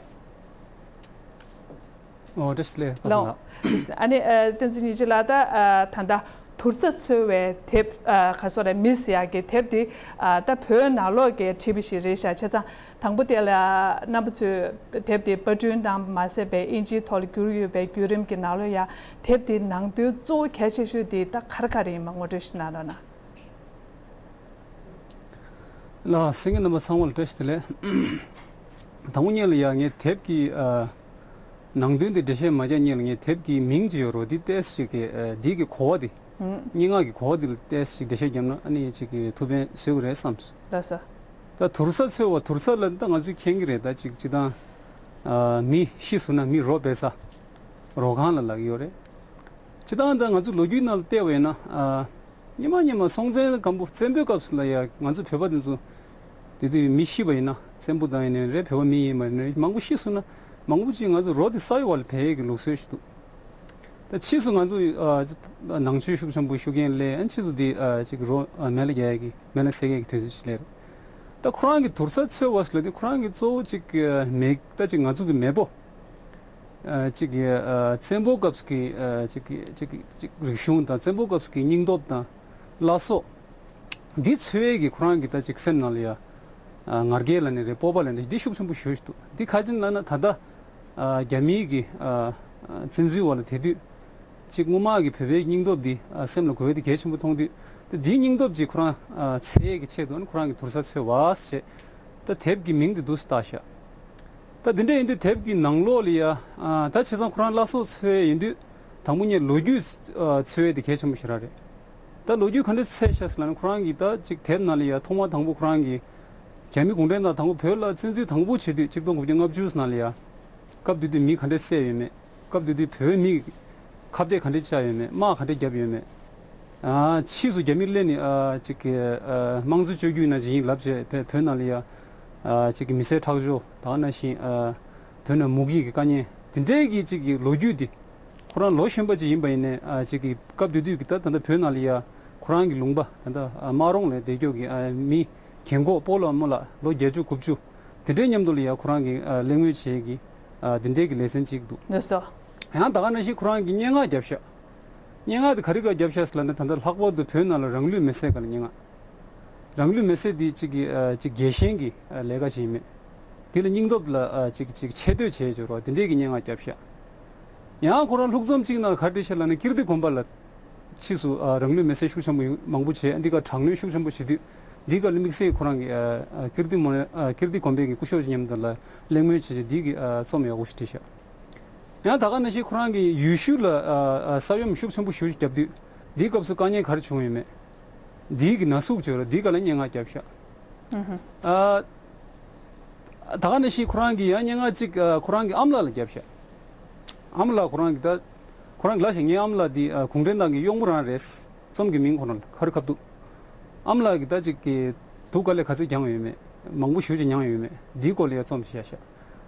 ཨོ་བཀྲ་ཤིས་བདེ་ལེགས། ལགས་སོ། ཨ་ནི་ཨ་བསྟན་འཛིན་ཉིན་བྱེད་ལགས། ད་ཨ་ད་ལྟ་དུར་ས་འཚོལ་བའི་དེབ་ཨ་ག་སོ་རེད། མི་ཟེར་ཡག་གི་དེབ་འདི་ཨ་ད་བོད་ནང་ལོགས་ཀྱི་བྲིས་པ་ཞིག་རེད་ཤག་བྱས་ཙང་དང་པོ་དེ་ལ་རྣམ་པ་ཚོས་དེབ་འདི་པར་སྐྲུན་དང་མ་ཟད་པའི་ཨིན་ཇིའི་ཐོག་ལ་བསྒྱུར་ཡོད་པའི་བརྒྱུད་རིམ་གྱི་ནང་ལོགས་ཡ་དེབ་འདིའི་ནང་དོན་གཙོ་བོ་གལ་ཆེ་ཤོས་འདི་ད་ག་རེ་ག་རེ་ཡིན་པ་ངོ་སྤྲོད་ཞིག་གནང་རོགས་གནང་། ལགས་སེ་ངེད་རྣམ་པ་ཚང་མ་ལ་བཀྲ་ཤིས་བདེ་ལེགས། དང་པོ་ཉིད་ལ་ཡ་ངས་དེབ་ཀྱི་ཨ་ནང་དོན་དེ་འགྲེལ་བཤད་མ་རྒྱག་སྔོན་ལ་ངས་དེབ་ཀྱི་མིང་ཅིག་ཡོད་རེད། འདི་ཏོག་ཙམ་ཅིག་གི་ཨ་འདི་གི་གོ་བ་འདི། ཨུམ། སྙན་ངག་གི་གོ་བ་འདི་ལ་ཏོག་ཙམ་ཅིག་འགྲེལ་བཤད་བརྒྱབ་ན་ཨ་ནི་ཅིག་གི་ཐུགས་ཕན་གསོས་ཀྱི་རེད་བསམས། ལགས་སོ། ད་དུར་ས་འཚོལ་བ། དུར་ས་ལ་ད་ང་ཚོས་མཁྱེན་གྱི་རེད། ད་ཅིག་སྤྱིར་བཏང་ཨ་མི་ཤི་སོང་ན་མི་རོ་སྦས་ས་རོ་ཁང་ལ་ལབ་ཀྱི་ཡོད་རེད། སྤྱིར་བཏང་ད་ང་ཚོ་ལོ་རྒྱུས་ནང་ལ་བལྟས་པ་ཡིན་ན་ཨ་ སྔོན་མ་སྔོན་མ་སྲོང་བཙན་སྒམ་པོ་བཙན་པོའི་སྐབས་སུ་ལ་ཡ་ང་ཚོ་བོད་པ་དེ་ཚོ་དེ་དུས་མི་ཤི་བ་ཡིན་ན་བཙན་པོ་དང་ཡིན་ནའི་རེད། བོད་པ་མི་ཡིན་པ་ཡིན་ནའི་མང་པོ་ཤི་སོང་ན་མང་པོ་ཅིག་ང་ཚོ་རོ་དེ་ས་ཡོ་བ་ལ་བལ་ཡས་ཀྱི་ལུགས་སྲོལ་ཞིག་འདུག་ད་ཕྱིས་སུ་ང་ཚོ་ཨ་ནང་ཆོས་ཤུགས་ཆེན་པོ་ཤུགས་རྐྱེན་སླེབས་ཨ་ཕྱིས་སུ་དེ་ཨ་ཅིག་རོ་ཨ་མེ་ལ་རྒྱག་ཡས་ཀྱི་མེ་ལ་སྲེག་ཡས་ཀྱི་དུས་ཚོད་ཅིག་སླེབས་རེད། ད་ཁོ་རང་གི་དུར་ས་འཚོལ་བ་ཟེར་ལ་དེ་ཁོ་རང་གི་གཙོ་བོ་ཅིག་ཨ་མེ་ད་ཅིག་ང་ཚོ་གི་མེས་པོ། ཨ་གཅིག་གིས་ཨ་བཙན་པོ་སྐབས་ཀྱི་ཨ་གཅིག་གིས་གཅིག་གིས་གཅིག་རིག་གཞུང་དང་བཙན་པོ་སྐབས་ཀྱི་སྙིང་སྟོབས་དང་བླ་སྲོག་འདི་འཚོལ་ཡས་ཀྱི་ཁོ་རང་གི་ད་ཅིག་སེམས་ནང་ལ་ཡ་ཨ་ང་རྒྱལ་ལབ་ནི་རེད། སྤོབས་པ་ལབ་ནི་འདི་ཤུགས་ཆེན་པོ་ཞེ་པོ་ཞིག་འདུག་འདི་ག་ཅི་ལབ་ན་ད་ལྟ་ཨ་རྒྱ་མིའི་གི་ཨ་བཙན་འཛུལ་བ་ལ་དེ་དུས་ཅིག་སྔོན་མ་གི་བོད་པའི་སྙིང་སྟོབས་འདི་ཨ་སེམས་ལ་གོ་བས་དེ་གལ་ཆེན་པོ་མཐོང་དུས་ད་འདིའི་སྙིང་སྟོབས་ཅིག་ཁོ་རང་ཨ་འཚོལ་ཡས་ཀྱི་ཆེད་དུ་ཁོ་རང་གི་དུར་ས་འཚོལ་བ་ཞེས་ད་དེབ་ཀྱི་མིང་འདི་འདུག་སེ་བཏགས་ཤག་ད་འདི་འདྲ་ཡིན་དུས་དེབ་ཀྱི་ནང་ལོགས་ལ་ཡ་ཨ་ད་བྱས་ཙང་ཁོ་རང་བླ་སྲོག་འཚོལ་ཡས་ཡིན་དུས་དང་པོ་ངས་ལོ་རྒྱུས་ཨ་འཚོལ་ཡས་དེ་གལ་ཆེན་པོ་ཞེ་དྲག་རེད། ད་ལོ་རྒྱུས་ག་འདྲ་འཚོལ་ཤག་ཟེར་ན་ཁོ་རང་གིས་ད་ཅིག་དེབ་ནང་ལ་ཡ་ཐོག་མ་དང་པོ་ཁོ་རང་གིས་རྒྱ་མི་གུང་ཁྲན་ཏང་དང་པོ་བོད་ལ་བཙན་འཛུལ་དང་པོ་བྱེད་དུས་གཅིག་སྟོང་དགུ་བརྒྱ་ལྔ་བཅུ་ནང་ལ་ཡ་སྐབས་དེ་དུས་མི་ག་འདྲ་བསད་ཡོད་མེད། སྐབས་དེ་དུས་བོད་མི་ཁ་གཏད་ག་འདྲ་བཅག་ཡོད་མེད། དམག་ག་འདྲ་བརྒྱབ་ཡོད་མེད། ཨ་ཕྱིས་སུ་རྒྱ་མི་སླེབས་ནས་ཨ་ཅིག་གི་ཨ་དམངས་གཙོ་བཅོས་བསྒྱུར་ནང་བཞིན་ལབ་བྱས་བོད་བོད་ནང་ལ་ཡ་ཨ་ཅིག་གི་མི་སེར་ཁྲག་སྦྱོར་ད་ག་ནང་བཞིན་ཨ་བོད་ནང་མུ་གེ་གི་དཀའ་ངལ་དེ་འདྲའི་གི་ཅིག་གི་ལོ་རྒྱུས་འདི་ཁོ་རང་ལོ་གཞོན་པ་ཅིག་ཡིན་པ་ཡིན་ནའི་ཨ་ཅིག་གི་སྐབས་དེ་དུས་ཀྱི་ད་ད་ལྟ་བོད་ནང་ལ་ཡ་ཁོ་རང་གི་ལུང་པ་ད་ལྟ་ཨ་སྨག་རོང་ལ་བསྡད་རྒྱུ་གི་ཨ་མི་རྒན་གོག་སྤོ་ལོ་རྨོ་ལགས་ལོ་བརྒྱད་ཅུ་དགུ་བཅུ་དེ་འདྲའི་མཉམ་དུ་ལ་ཡ་ཁོ་རང་གི་ཨ་གླེང་མོལ་བྱེད་ཀྱི་ཨ་དེ་འདྲའི་གི་ལེ་ཚན་ཅིག་འདུག་ལགས་སོ། ཡང་ད་ག་ནང་བཞིན་ཁོ་རང་གིས་སྙན་ངག་བརྒྱབ་ཤག་སྙན་ངག་དེ་ག་རེ་ག་བརྒྱབ་ཤག་ཟེར་ལབ་ན་ད་ལྟ་ལྷག་པར་དུ་བོད་ནང་ལ་རང་ལུས་མེར་སྲེག་ག་ལ་སྙན་ངག་རང་ལུས་མེར་སྲེག་འདི་གཅིག་གི་ཨ་གཅིག་རྒྱལ་ཞེན་གྱི་ཨ་ལས་ཀ་ཞིག་ཡིན་མེད། དེ་ལ་སྙིང་སྟོབས་ལ་ཨ་གཅིག་གཅིག་ཆེ་བསྟོད་བྱས་བྱོས་རོགས་དེ་འདྲས་ཀྱི་སྙན་ངག་བརྒྱབ་ཤག་ཡང་ཁོ་རང་ལྷུག་རྩོམ་གཅིག་ནང་ག་རེ་བྲིས་ཤག་ལབ་ན་ཀིརྟི་དགོན་པ་ལ་ཕྱིས་སུ་ཨ་རང་ལུས་མེར་སྲེག་ཤུགས་ཆེན་པོ་ཡོད་འདི་ག་དྲག་གནོན་ཤུགས་ཆེན་པོ་བྱེད་དུས་འདི་ག་ལ་དམིགས་བསལ་ཁོ་རང་གི་ཨ་ཨ་ཀིརྟི་མོ་ཨ་ཀིརྟི་དགོན་པའི་གི་སྐུ་ཞབས་ཀྱི་མཉམ་དུ་ལ་གླེང་མོལ་བྱས་བྱས་འདི་གི་ཨ་རྩོམ་ཡག་པོ་ཞིག་བྲིས་ཤག་ཡང་ད་ག་ནང་བཞིན་ཁོ་རང་གིས་ཡུལ་ཤུལ་ལ་ཨ་ཨ་ས་ཡོམ་ཤུགས་ཆེན་པོ་ཞེ་པོ་ཞིག་བརྒྱབ་དུས་འདིའི་སྐབས་སུ་དཀའ་ངལ་ག་རེ་བྱུང་ཡོད་མེད། འདིའི་གི་ན་ཟུག་བྱོས་ར་འདིའི་སྒང་ལ་སྙན་ངག་བརྒྱབ་ཤག་ཨ་ད་ག་ནང་བཞིན་ཁོ་རང་གིས་ཡང་སྙན་ངག་ཅིག་ཨ་ཁོ་རང་གི་ཨ་མ་ལགས་ལ་བརྒྱབ་ཤག་ཨ་མ་ལགས་ཁོ་རང་གིས་ད་ཁོ་རང་གི་ལབ་ཤག་ངའི་ཨ་མ་ལགས་འདི་ཨ་གུང་ཁྲན་ཏང་གི་གཡོག་མོ་རང་རེད། རྩོམ་གྱི་མིང་ཁོ་རང་ལ་ག་རེ་ཁ་ཐུག་ཨ་མ་ལགས་ཀྱིས་ད་ཅིག་གི་སྡུག་དཀའ་ལས་ག་ཚོད་མྱངས་ཡོད་མེད། མང་པོ་ཞེ་པོ་ཅིག་མྱངས་ཡོད་མེད། འདིའི་སྐོར་ལ་ཡང་རྩོམ་ཞིག་བཞག་ཤག་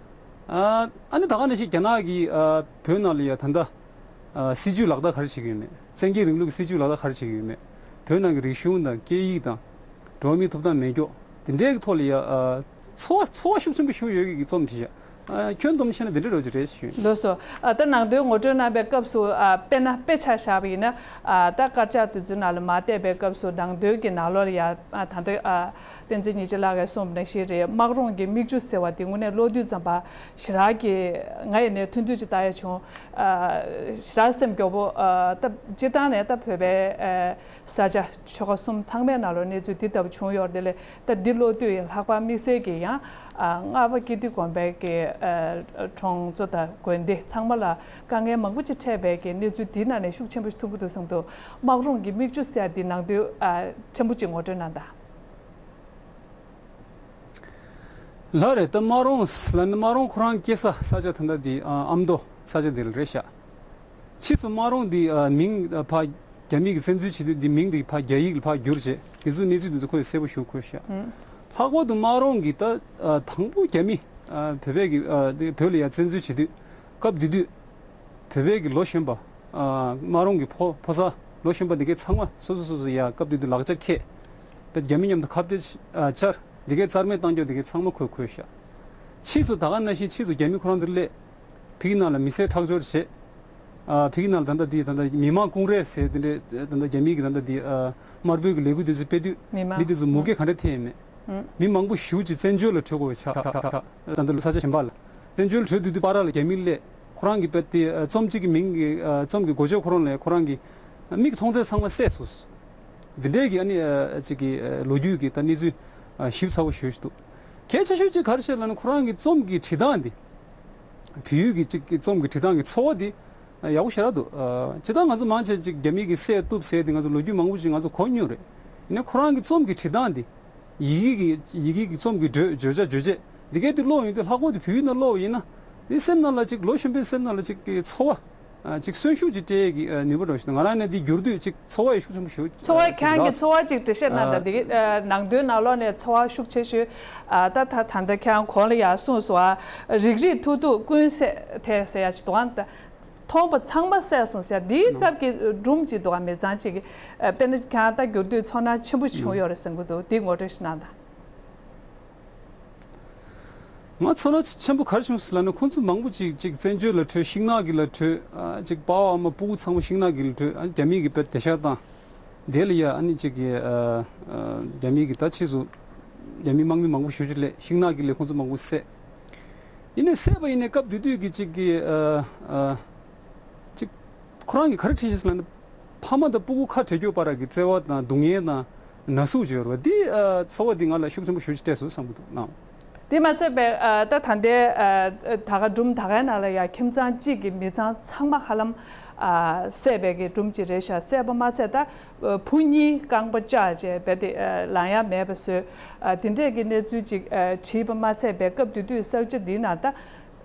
ཨ་ཨ་ནི་ད་ག་ནང་བཞིན་རྒྱ་ནག་གིས་ཨ་བོད་ནང་ལ་ཡ་ད་ལྟ་ཨ་སྲིད་ཇུས་ལག་བསྟར་ག་རེ་བྱེད་ཀྱི་ཡོད་མེད། བཙན་རྒྱལ་རིང་ལུགས་ཀྱི་སྲིད་ཇུས་ལག་བསྟར་ག་རེ་བྱེད་ཀྱི་ཡོད་མེད། བོད་ནང་གི་རིག་གཞུང་དང་སྐད་ཡིག་དང་འགྲོ་བ་མིའི་ཐོབ་ཐང་མེད་སྐྱོ་དེ་འདྲའི་གི་ཐོག་ལ་ཡ་ཨ་ཚོར་བ་ཚོར་བ་ཤུགས་ཆེན་པོ་ཞིག་ཡོད་ཀྱི་རྩོམ་ཞིག་བཞག་ཨ་ཁྱོན་བསྡོམས་བྱས་ན་འདི་འདྲ་འདྲ་བོ་ཅིག་རེད་ཞུ། ལགས་སོ། ཨ་ད་ནང་དོན་ངོ་སྤྲོད་གནང་བའི་སྐབས་སུ་ཨ་དཔེར་ན་དཔེ་ཆ་བཞག་པ་ཡིན་ན་ཨ་ད་དཀར་ཆག་དུས་ཚོད་ནང་ལ་མར་བལྟས་པའི་སྐབས་སུ་ནང་དོན་གྱི་ནང་ལོགས་ལ་ཡ་ཨ་ད་ལྟ་ཨ་བསྟན་འཛིན་ཉི་བྱེད་ལགས་ཀྱིས་གསུངས་པ་ནང་བཞིན་རེད། སྨག་རོང་གི་མིག་ཆུ་ཟེར་བ་དེ་དངོས་གནས་ཀློག་དུས་ཙམ་པ་ཞེ་དྲག་གི་ང་ཡིན་ནའི་ཐུང་ཐུང་ཅིག་ལྟ་ཡ་བྱུང་། ཨ་ཞེ་དྲག་སེམས་སྐྱོ་པོ། ཨ་ད་སྤྱིར་བཏང་ནས་ད་བོད་པའི་ཨ་ས་ཆ་ཆོལ་ཁ་གསུམ་ཚང་མའི་ནང་ལོགས་གནས་ཚུལ་འདི་ལྟ་བུ་བྱུང་ཡོད་རེད། དེ་ལས་ད་འདི་ཀློག་དུས་ཡང་ལྷག་པར་དམིགས་བསལ་གྱི་ཡང་ཨ་རྔ་བ་ཀིརྟི་དགོན་པའི་གི་ཨ་གྲོང་ཚོ་དང་དགོན་སྡེ་ཚང་མ་ལ་དཀའ་ངལ་མང་པོ་ཅིག་འཕྲད་པའི་གི་གནས་ཚུལ་འདིའི་ནང་ནས་ཤུགས་ཆེན་པོ་ཞིག་མཐོང་གི་འདུག་བསམ་འདུག་སྨག་རོང་གི་མིག་ཆུ་ཟེར་ཡ་འདི་ནང་དོན་ཨ་ཕྲན་བུ་ཅིག་ངོ་སྤྲོད་གནང་དང་། ལགས་རེད། ད་སྨག་རོང་ལ་ནི་སྨག་རོང་ཁོ་རང་སྐྱེས་ས་ས་ཆ་ད་ལྟ་འདི་ཨ་ཨ་མདོ་ས་ཆ་འདི་ལ་རེད་ཤག་ཕྱིས་སུ་སྨག་རོང་འདི་ཨ་མིང་ཨ་ཕར་རྒྱ་མི་གིས་བཙན་འཛུལ་བྱེད་དུས་འདི་མིང་འདི་ཕར་རྒྱ་ཡིག་ལ་ཕར་བསྒྱུར་བྱས་འདི་ཚོ་གནས་ཚུལ་འདི་ཚོ་ཁོས་གསལ་པོ་ཞུ་ཁོས་ཤག་ཨང་། ལྷག་པར་དུ་སྨག་རོང་གི་ད་ཨ་དང་པོ་རྒྱ་མི་ཨ་བོད་པའི་གི་ཨ་འདི་བོད་ལ་ཡ་བཙན་འཛུལ་བྱེད་དུས་སྐབས་དེ་དུས་བོད་པའི་གི་ལོ་གཞོན་པ་ཨ་སྨག་རོང་གི་ཕོ་ཕོ་གསར་ལོ་གཞོན་པ་འདི་གའི་ཚང་མ་སོ་སོ་སོ་སོ་ཡ་སྐབས་དེ་དུས་ལག་ཆ་འཁྱེར་ད་རྒྱ་མི་མཉམ་དུ་ཁ་གཏད་ཨ་བཅར་འདི་གའི་རྩར་མེད་བཏང་རྒྱུ་འདི་གའི་ཚང་མ་ཁོས་ཁོས་ཤག་ཕྱིས་སུ་ད་ག་ནང་བཞིན་ཕྱིས་སུ་རྒྱ་མི་ཁོ་རང་ཚོ་སླེབས། ཕ་གི་ནང་ལ་མི་སེར་ཁྲག་སྦྱོར་བྱས། ཨ་ཕ་གི་ནང་ལ་ད་ལྟ་འདི་ད་ལྟ་མི་དམངས་ཀུང་ཧྲེ་ཟེར་དེ་འདྲའི་ད་ལྟ་རྒྱ་མི་གི་ད་ལྟ་འདི་ཨ་དམར་པོའི་གི་ལས་འགུལ་དེ་ཚོ་སྤེལ་དུས་མི་དམངས་མི་དེ་ཚོ་མུ་གེ་ག་འདྲ་ཐེབས་ཡོད་མེད། ཨང་། མི་མང་པོ་ཞེ་པོ་ཅིག་བཙན་བྱོལ་ལ་བྲོས་དགོས་པའི་ཆ་ད་ལྟ་ས་ཆ་གཞན་པ་ལ་བཙན་བྱོལ་བྲོས་དུས་དུས་པ་ར་ལ་རྒྱ་མི་སླེབས་ཁོ་རང་གི་དཔེ་དེ་ཨ་རྩོམ་གཅིག་གི་མིང་གི་ཨ་རྩོམ་གི་འགོ་བརྗོད་ཁོ་རང་ལ་ཁོ་རང་གི་མིག་མཐོང་ཚད་ཚང་མ་བསད་སོང་། འདི་འདྲའི་གི་ཨ་ནི་ཨ་ཅིག་གི་ཨ་ལོ་རྒྱུས་ཀྱི་ད་གནས་ཚུལ་ཨ་ཞིབ་ཚགས་པོ་ཞེ་པོ་ཅིག་འདུག་གལ་ཆེ་ཤོས་ཅིག་ག་རེ་བཤད་ལབ་ན་ཁོ་རང་གི་རྩོམ་གྱི་བྲིས་སྟངས་འདི། བོད་ཡིག་གི་གཅིག་གི་རྩོམ་གྱི་བྲིས་སྟངས་ཀྱི་ཚོར་བ་འདི་ཡག་པོ་ཞེ་དྲག་འདུག་ཨ་ཇི་ལྟར་ང་ཚོ་མང་ཆེ་ཅིག་རྒྱ་མི་གིས་བསད་གཏུབ་ཟེར་ཏེ་ང་ཚོ་ལོ་རྒྱུས་མང་པོ་ཅིག་ང་ཚོ་གོ་མྱོང་རེད། ཡིན་ནའི་ཁོ་རང་གི་རྩོམ་གྱི་བྲིས་སྟངས་འདི། ཡི་གེ་གི་ཡི་གེ་གི་རྩོམ་གྱི་བརྗོད་བརྗོད་བྱ་བརྗོད་བྱེད་འདི་གའི་དེ་ཀློག་ཡོང་དུས་ལྷག་པར་དུ་བོད་ཡིག་ནང་ཀློག་པ་ཡིན་ན། འདི་སེམས་ནང་ལ་ཅིག་ལོ་གཞོན་པའི་སེམས་ནང་ལ་ཅིག་གི་ཚོར་བ། ཨ་ཅིག་གསོན་ཤུགས་ཅིག་སྤྲད་ཀྱི་ཨ་ནུས་པ་འདྲ་ཞིག་ང་རང་ནས་འདི་བསྒྱུར་དུས་ཅིག་ཚོར་བ་ཡི་ཤུགས་ཆེན་པོ་ཞིག་ཚོར་བ་ཁྱེད་རང་གི་ཚོར་བ་ཅིག་འགྲེལ་བཤད་གནང་དང་། འདི་གི་ཨ་ནང་དོན་ནང་ལོགས་ནས་ཚོར་བ་ཤུགས་ཆེ་ཤོས་ཨ་ད་ད་ད་ལྟ་ཁྱེད་རང་གོང་ལ་ཡར་གསུངས་སོང་ཨ། རིག་རིག་ཐུག་ཐུག་ཀུན་གསལ་ཐལ་ཟེར་ཡ་ཅིག་འདུག་ཨ། མཐོང་བ་ཚང་མ་གསལ་སོང་ཟེར་ཡ་འདིའི་སྐབས་ཀྱི་སྒྲུང་ཅིག་འདུག་ཨ། མི་ཚང་ཅིག་གི་ཨ་དཔེར་ན་ཁྱེད་རང་ད་བསྒྱུར་དུས་ཚོར་སྣང་ཆེན་པོ་བྱུང་ཡོད་རེད་བསམ་གྱི་འདུག་འདི་ངོ་སྤྲོད་ཞིག་གནང་དང་། ང་ཚོར་སྣང་ཆེན་པོ་ག་རེ་བྱུང་ཟེར་ལབ་ན། ཁོང་ཚོ་མང་པོ་ཅིག་ཅིག་བཙན་བྱོལ་ལ་བྲོས། ཤིང་ནགས་ཀྱི་ལ་བྲོས། ཨ་ཅིག་པ་ཕ་ཨ་མ་སྤུ་གུ་ཚང་མ་ཤིང་ནགས་ཀྱི་ལ་བྲོས། ཨ་རྒྱ་མིའི་གི་དཔེ་དེ་ཤ་དང་དེ་ལ་ཡ་ཨ་ནི་ཅིག་གི་ཨ་ཨ་རྒྱ་མིའི་གི་ད་ཕྱིས་སུ་རྒྱ་མིའི་དམག་མི་མང་པོ་ཞེ་ཅིག་སླེབས། ཤིང་ནགས་ཀྱི་ལ་ཁོང་ཚོ་མང་པོ་བསད། ཡིན་ནའི་བསད་པ་ཡིན་ནའི་སྐབས་དེ་དུས་ཀྱི་ཅིག་གི་ཨ་ཨ་ཅིག་ཁོ་རང་གིས་ག་རེ་བྲིས་ཤག་ཟེར་ལབ་ན། ཕ་མ་དང་སྤུ་གུ་ཁ་བྲལ་རྒྱུ་བར་གྱི་བརྩེ་བ་དང་སྡུག་བསྔལ་དང་ན་ཟུག་ཅིག་ཡོད་རེད་བ། འདི་ཨ་ཚོར་བ་འདི་ང་ལ་ཤུགས་ཆེན་པོ་ཞེ་ཅིག་སྤྲད་སོང་བསམ་གྱི་འདུག་ནའང་། དེ་མ་ཚད་པའི་ཨ་ད་ད་ལྟའི་ཨ་ད་ག་སྒྲུང་ད་གའི་ནང་ལ་ཡ་ཁྱིམ་ཚང་གཅིག་གི་མི་ཚང་ཚང་མ་ཧ་ལམ་ཨ་བསད་པའི་གི་སྒྲུང་ཅིག་རེད་ཤག་བསད་པ་མ་ཚད་ད་ཨ་བུ་གཉིས་རྐང་པ་བཅག་བྱས་རྦད་དེ་ཨ་ལངས་ཡ་མེད་པ་བཟོས། ཨ་དེ་འདྲས་ཀྱི་གནས་ཚུལ་ཅིག་ཨ་བྲིས་པ་མ་ཚད་པའི་སྐབས་དེ་དུས་ས་ཆ་འདིའི་ནང་ད།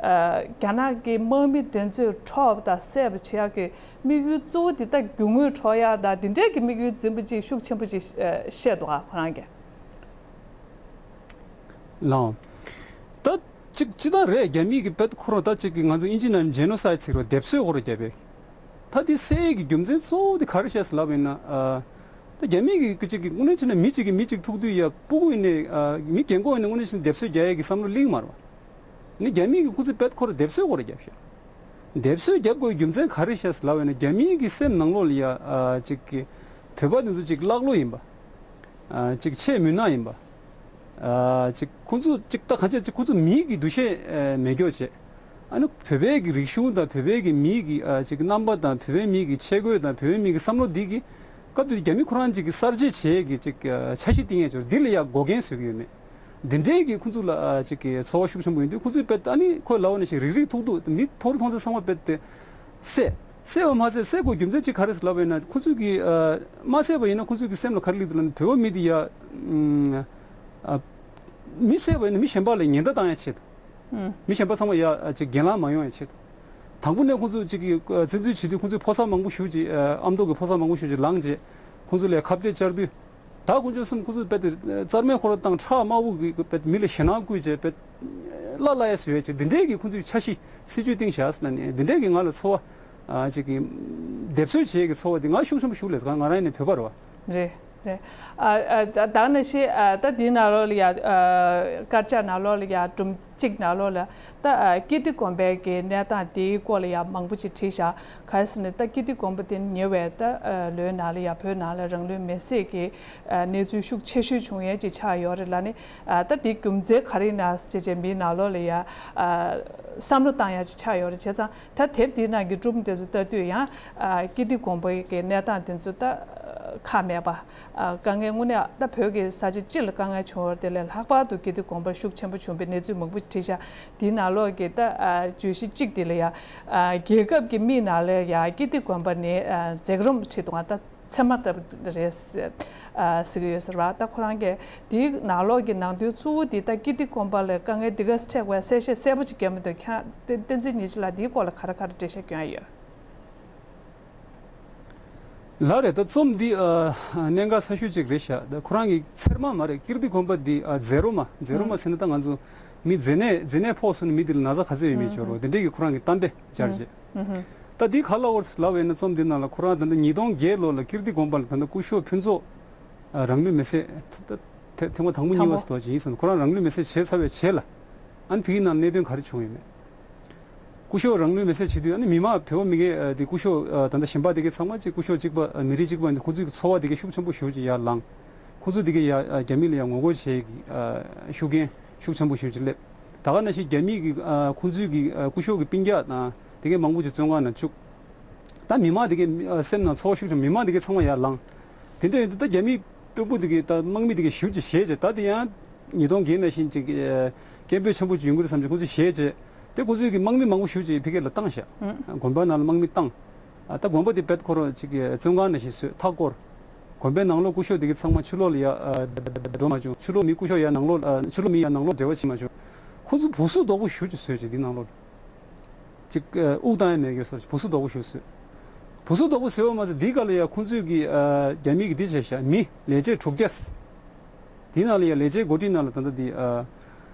ཨ་རྒྱ་ནག་གི་དམག་མི་དེ་ཚོས་འཕྲོག་པ་དང་བསད་པ་བྱེད་ཡག་གི་དམིགས་ཡུལ་གཙོ་བོ་དེ་ད་རྒྱུ་དངོས་འཕྲོག་ཡག་དང་དེ་འདྲས་ཀྱི་དམིགས་ཡུལ་འཛིན་པ་ཅིག་ཤུགས་ཆེན་པོ་ཅིག་ཨ་བཤད་འདུག་ཨ། ཁོ་རང་གིས། ལགས། ད་ཅིག་ཅི་ལྟར་རེད། རྒྱ་མིས་ཀྱི་བེད་ཁོ་རང་ད་ཅིག་གི་ང་ཚོ་ཨིན་ཇི་ནང་ཇེ་ནོ་སའེ་ཌི་ཟེར་བ་སྡེབ་གསོད་ཁོ་རང་བརྒྱབ་པས། ད་དེ་བསད་ཡས་ཀྱི་རྒྱུ་མཚན་གཙོ་བོ་དེ་ག་རེ་བཤད་ཟེར་ལབ་པ་ཡིན་ན། ཨ་ད་རྒྱ་མིས་ཀྱི་ཅིག་གི་དངོས་གནས་བྱས་ན་མི་གཅིག་གིས་མི་གཅིག་ཐུག་དུས་ཡ་སྤུ་གུ་ཡིན་ནའི་ཨ་མི་རྒན་གོག་ཡིན་ནའི་དངོས་གནས་བྱས་ན་སྡེབ་གསོད་རྒྱག་ཡས་ཀྱི་བསམ་བློ་སླེབས་མ་རེད་བ། ནི་རྒྱ་མིས་ཀྱི་ཁོ་ཚོའི་བེད་ཁོ་རང་སྡེབ་གསོད་ཁོ་རང་བརྒྱབ་ཤག་སྡེབ་གསོད་བརྒྱབ་དགོས་རྒྱུ་མཚན་ག་རེ་བཤད་ཟེར་ལབ་པ་ཡིན་ན། རྒྱ་མིའི་གི་སེམས་ནང་ལོགས་ལ་ཡ་ཨ་ཅིག་གི་བོད་པ་འདི་ཚོ་ཅིག་ཀླག་ཀློ་ཡིན་པ། ཨ་ཅིག་ཆེས་མུན་ནག་ཡིན་པ། ཨ་ཅིག་ཁོ་ཚོ་ཅིག་ད་གང་བྱས་ཅིག་ཁོ་ཚོ་མིའི་གི་འདུ་ཤེས་ཨ་མེད་སྐྱོ་བྱས། ཨ་ནི་བོད་པའི་གི་རིག་གཞུང་དང་བོད་པའི་གི་མིའི་གི་ཨ་ཅིག་རྣམ་པ་དང་བོད་པའི་མིའི་གི་ཆས་གོས་དང་བོད་པའི་མིའི་གི་བསམ་བློ་འདི་གི་སྐབས་དེ་རྒྱ་མི་ཁོ་རང་ཅིག་གི་གསར་བརྗེ་བྱེད་ཀྱི་ཅིག་ཨ་འཆར་གཞི་བཏིང་ཡས་ཆོག་འདི་ལ་ཡ་འགོག་རྐྱེན་བཟོ་གི་ཡོད་མེད། འདི་འདྲའི་གི་ཁོང་ཚོ་ལ་ཨ་ཅིག་གི་ཚོར་བ་ཤུགས་ཆེན་པོ་ཡོང་དུས། ཁོང་ཚོས་དཔེ་ད་ནི་ཁོས་ལབ་པ་ནང་བཞིན་རིག་རིག་ཐུག་ཐུག་མི་མཐོ་རིས་མཐོ་ཚད་ཚང་མ་དཔེ་དེ་བསད། བསད་པ་མ་ཚད་བསད་དགོས་རྒྱུ་མཚན་ཅིག་ག་རེ་ཟེར་ལབ་པ་ཡིན་ན། ཁོང་ཚོས་གི་ཨ་མ་བསད་པ་ཡིན་ན་ཁོང་ཚོས་གི་སེམས་ལ་ག་རེ་སླེབས་འདུག་ལབ་ན། བོད་པ་མི་དེ་ཡ་ཨ་མི་བསད་པ་ཡིན་ན་མི་གཞན་པ་ལ་ཉེན་བརྡ་བཏང་ཡ་ཆེད་དུ། མི་གཞན་པ་ཚང་མ་ཡ་ཨ་ཅིག་གྱེན་ལངས་མ་ཡོང་ཡ་ཆེད་དུ། དང་པོ་ནས་ཁོང་ཚོས་ཅིག་གི་ཨ་བཙན་འཛུལ་བྱེད་དུས་ཁོང་ཚོས་ཕོ་གསར་མང་པོ་ཞེ་ཅིག་ཨ་ཨ་མདོ་གི་ཕོ་གསར་མང་པོ་ཞེ་ཅིག་ལངས་རྗེས་ཁོང་ཚོ་ལ་ཁ་གཏད་བཅར་དུས། ད་དཀོན་མཆོག་གསུམ། ཁོ་ཚོ་དཔེ་དེ་རྩར་མའི་འཁོར་ལོ་བཏང་། ཁྲག་དམར་པོ་གི་དཔེ་མི་ལ་ཞེད་སྣང་བསྐུལ་བྱས། དཔེ་བརླག་བརླག་ཡས་བཟོས་བྱས། འདི་འདྲའི་གི་ཁོ་ཚོའི་འཆར་གཞི་སྲིད་ཇུས་བཏིང་བཞག་ཟེར་ན་ནི། འདི་འདྲའི་གི་ང་ལ་ཚོར་བ་ཨ་ཅིག་གི་སྡེབ་གསོད་བྱེད་ཀྱི་ཚོར་བ་འདི་ང་ཤུགས་ཆེན་པོ་ཞིག་སླེབས། ང་རང་ཡིན་ནའི་བོད་པ་རེད་བ། རེད་རེད། ཨ་ཨ་ད་ནང་བཞིན་ཨ་ད་འདིའི་ནང་ལོགས་ལ་ཡ་ཨ་དཀར་ཆག་ནང་ལོགས་ལ་ཡ་སྒྲུང་གཅིག་ནང་ལོགས་ལ་ད་ཨ་ཀིརྟི་དགོན་པའི་གི་གནས་སྟངས་དེའི་སྐོར་ལ་ཡང་མང་པོ་ཅིག་བྲིས་བཞག་གང་ཡིན་ཟེར་ན་ད་ཀིརྟི་དགོན་པ་དེ་ཉེ་བའི་ད་ཨ་ལོའི་ནང་ལ་ཡང་བོད་ནང་ལ་རང་ལུས་མེར་སྲེག་གི་ཨ་གནས་ཚུལ་ཤུགས་ཆེ་ཤོས་བྱུང་ཡས་ཅིག་ཆགས་ཡོད་རེད་ལབ་ནས། ཨ་ད་དེའི་རྒྱུ་མཚན་ག་རེ་ཡིན་ན་ཟེར་བྱས་མིའི་ནང་ལོགས་ལ་ཡང་ཨ་བསམ་བློ་བཏང་ཡས་ཅིག་ཆགས་ཡོད་རེད། བྱས་ཙང་ད་དེབ་འདིའི་ནང་གི་སྒྲུང་དེ་ཚོ་ལྟ་དུས་ཡང་ཨ་ཀིརྟི་དགོན་པའི་གི་གནས་སྟངས་དེ་ཚོ་ད་ཁག་མེད་པ། ཨ་དཀའ་ངལ་དངོས་གནས་ད་བོད་ཀྱི་ས་ཆ་སྤྱི་ལ་དཀའ་ངལ་བྱུང་བ་དེ་ལས་ལྷག་པར་དུ་ཀིརྟི་དགོན་པར་ཤུགས་ཆེན་པོ་བྱུང་བའི་གནས་ཚུལ་མང་པོ་ཞིག་བྲིས་ཤག་དེའི་ནང་ལོགས་ཀྱི་ད་ཨ་བརྗོད་གཞི་གཅིག་དེ་ལ་ཡ་ཨ་རྒྱལ་ཁབ་ཀྱི་མིའི་ནང་ལ་ཡ་ཀིརྟི་དགོན་པ་ནི་ཨ་མཛེག་རུམ་བྲིས་འདུག་ད་ཚེར་མ་ལྟ་བུ་རེད་ཟེར་ཨ་ཟེར་གྱི་ཡོད་ཟེར་བ། ད་ཁོ་རང་གིས་དེའི་ནང་ལོགས་ཀྱི་ནང་དོན་གཙོ་བོ་དེ་ད་ཀིརྟི་དགོན་པ་ལ་དཀའ་ངལ་འདི་ག་འཕྲད་པའི་གསལ་བཤད་གསལ་པོ་ཅིག་བརྒྱབ་མི་འདུག་ཁྱེད་རང་བསྟན་འཛིན་ཉི་ལྕེ་ལགས་འདིའི་སྐོར་ལ་ག་རེ་ག་རེ་འགྲེལ་བཤད་སྐྱོན་ཡ་ཡོད། ལགས་རེད། ད་རྩོམ་འདི་ཨ་གནད་འགག་ཆེ་ཤོས་ཅིག་རེད་ཤག་ད་ཁོ་རང་གི་ཚེར་མ་མ་རེད། ཀིརྟི་དགོན་པ་འདི་ཨ་མཛེ་རོ་མ། མཛེ་རོ་མ་ཟེར་ན་ད་ང་ཚོ་མི་མཛེ་ནད་མཛེ་ནད་ཕོག་སོང་ན་མི་འདི་ལ་ན་ཚ་ག་ཚོད་ཡོད་མེད་ཅོ་རོ་དེ་འདྲས་ཀྱི་ཁོ་རང་གི་གཏམ་དཔེ་སྦྱར་རྗེས། ད་འདི་ག་ལ་འོར་ལབ་ཡིན་ན། རྩོམ་འདི་ནང་ལ་ཁོ་རང་ད་ལྟ་ཉིས་སྟོང་བརྒྱད་ལོ་ལ་ཀིརྟི་དགོན་པ་ལ་ད་ལྟ་སྐུ་ཞབས་ཕུན་ཚོགས་ཨ་རང་ལུས་མེར་སྲེག་ད་ཐེངས་མ་དང་པོ་གཉིས་པ་ཟེར་དོ་ཅིག་ཡིན་ཟེར་ན། ཁོ་རང་རང་ལུས་མེར་སྲེག་བྱས་ཚར་བའི་རྗེས་ལ། ཨ་ནི་བོད་ནང་གནད་དོན་ག་རེ་བྱུང་ཡོད་མེད། སྐུ་ཞབས་རང་ལུས་མེར་སྲེག་བྱེད་དུས། ཨ་ནི་མི་མང་བོད་པ་མི་སྒེར་ཨ་དེ་སྐུ་ཞབས་ཨ་ད་ལྟ་གཞན་པ་དེ་གའི་ཚང་མ་ཅིག་སྐུ་ཞབས་གཅིག་པ་ཨ་མི་རིགས་གཅིག་པ་ཡིན་དུས་ཁོང་ཚོའི་ཚོར་བ་དེ་གའི་ཤུགས་ཆེན་པོ་ཞེ་པོ་ཅིག་ཡར་ལངས། ཁོང་ཚོ་དེ་གའི་ཡ་ཨ་རྒྱ་མི་ལ་ཡ་ངོ་རྒོལ་བྱེད་ཀྱི་ཨ་ཤུགས་རྐྱེན་ཤུགས་ཆེན་པོ་ཞེ་པོ་ཅིག་སླེབས། ད་ག་ནང་བཞིན་རྒྱ་མི་གི་ཨ་ཁོང་ཚོའི་གི་ཨ་སྐུ་ཞབས་ཀྱི་སྤུན་ཀྱག་དང་དེ་གའི་མང་པོ་ཅིག་བཙོན་ཁང་ནང་བཅུག་ད་མི་མང་དེ་གའི་ཨ་སེམས་ནང་ཚོར་བ་ཤུགས་ཆེན། མི་མང་དེ་གའི་ཚང་མ་ཡར་ལངས། དེ་འདྲ་ཡིན་དུས་ད་རྒྱ་མི་དཔོན་པོ་དེ་གའི་ད་དམག་མི་དེ་གའི་ཞེ་པོ་ཅིག་ཞེད་བྱས། ད་དེ་ཡང་ཉིས་སྟོང་བརྒྱད་ནང་བཞིན་ཅིག་ཨ་སྐད་འབོད་ཆེན་པོ་ཅིག་ཡོང་གི་རེད་བསམ་བྱས་ཁོང་ཚོས་ཞེད་བྱས། དེ་ཁོང་ཚོས་ཀྱི་དམག་མི་མང་པོ་ཞེ་པོ་ཅིག་ཕ་གི་ལ་བཏང་ཤག་དགོན་པ་ནང་ལ་དམག་མི་བཏང་། ཨ་ད་དགོན་པ་དེ་དཔེ་ཁོ་རང་ཅིག་གི་བཙོན་ཁང་ནང་བཞིན་བཟོས། མཐའ་བསྐོར། དགོན་པའི་ནང་ལོགས་སྐུ་ཞབས་དེ་གའི་ཚང་མ་ཕྱི་ལོགས་ལ་ཡ་ཨ་འགྲོ་མ་བྱུང་། ཕྱི་ལོགས་མི་སྐུ་ཞབས་ཡ་ནང་ལོགས་ཨ་ཕྱི་ལོགས་མི་ཡ་ནང་ལོགས་འབྲེལ་བ་བྱེད་མ་བྱུང་། ཁོང་ཚོ་བུ་སུ་རྡོག་པོ་ཞེ་པོ་ཅིག་བཟོས་བྱས་དེ་ནང་ལོགས། ཅིག་ཨ་དབུགས་བཏང་ཡ་མེད་གི་བཟོ་ཅིག་བུ་སུ་རྡོག་པོ་ཞུ་ཟོས། བུ་སུ་རྡོག་པོ་ཟོས་པ་མ་ཟད་འདིའི་སྐབས་ལ་ཡ་ཁོང་ཚོས་ཀྱི་ཨ་རྒྱ་མི་གི་འདི་བྱས་ཤག་མི་ལས་བྱེད་དྲུག་བརྒྱ། དེའི་ནང་ལ་ཡ་ལས་བྱེད་འགོ་ཁྲིད་ནང་ལ་ད་ལྟ་འདི་ཨ་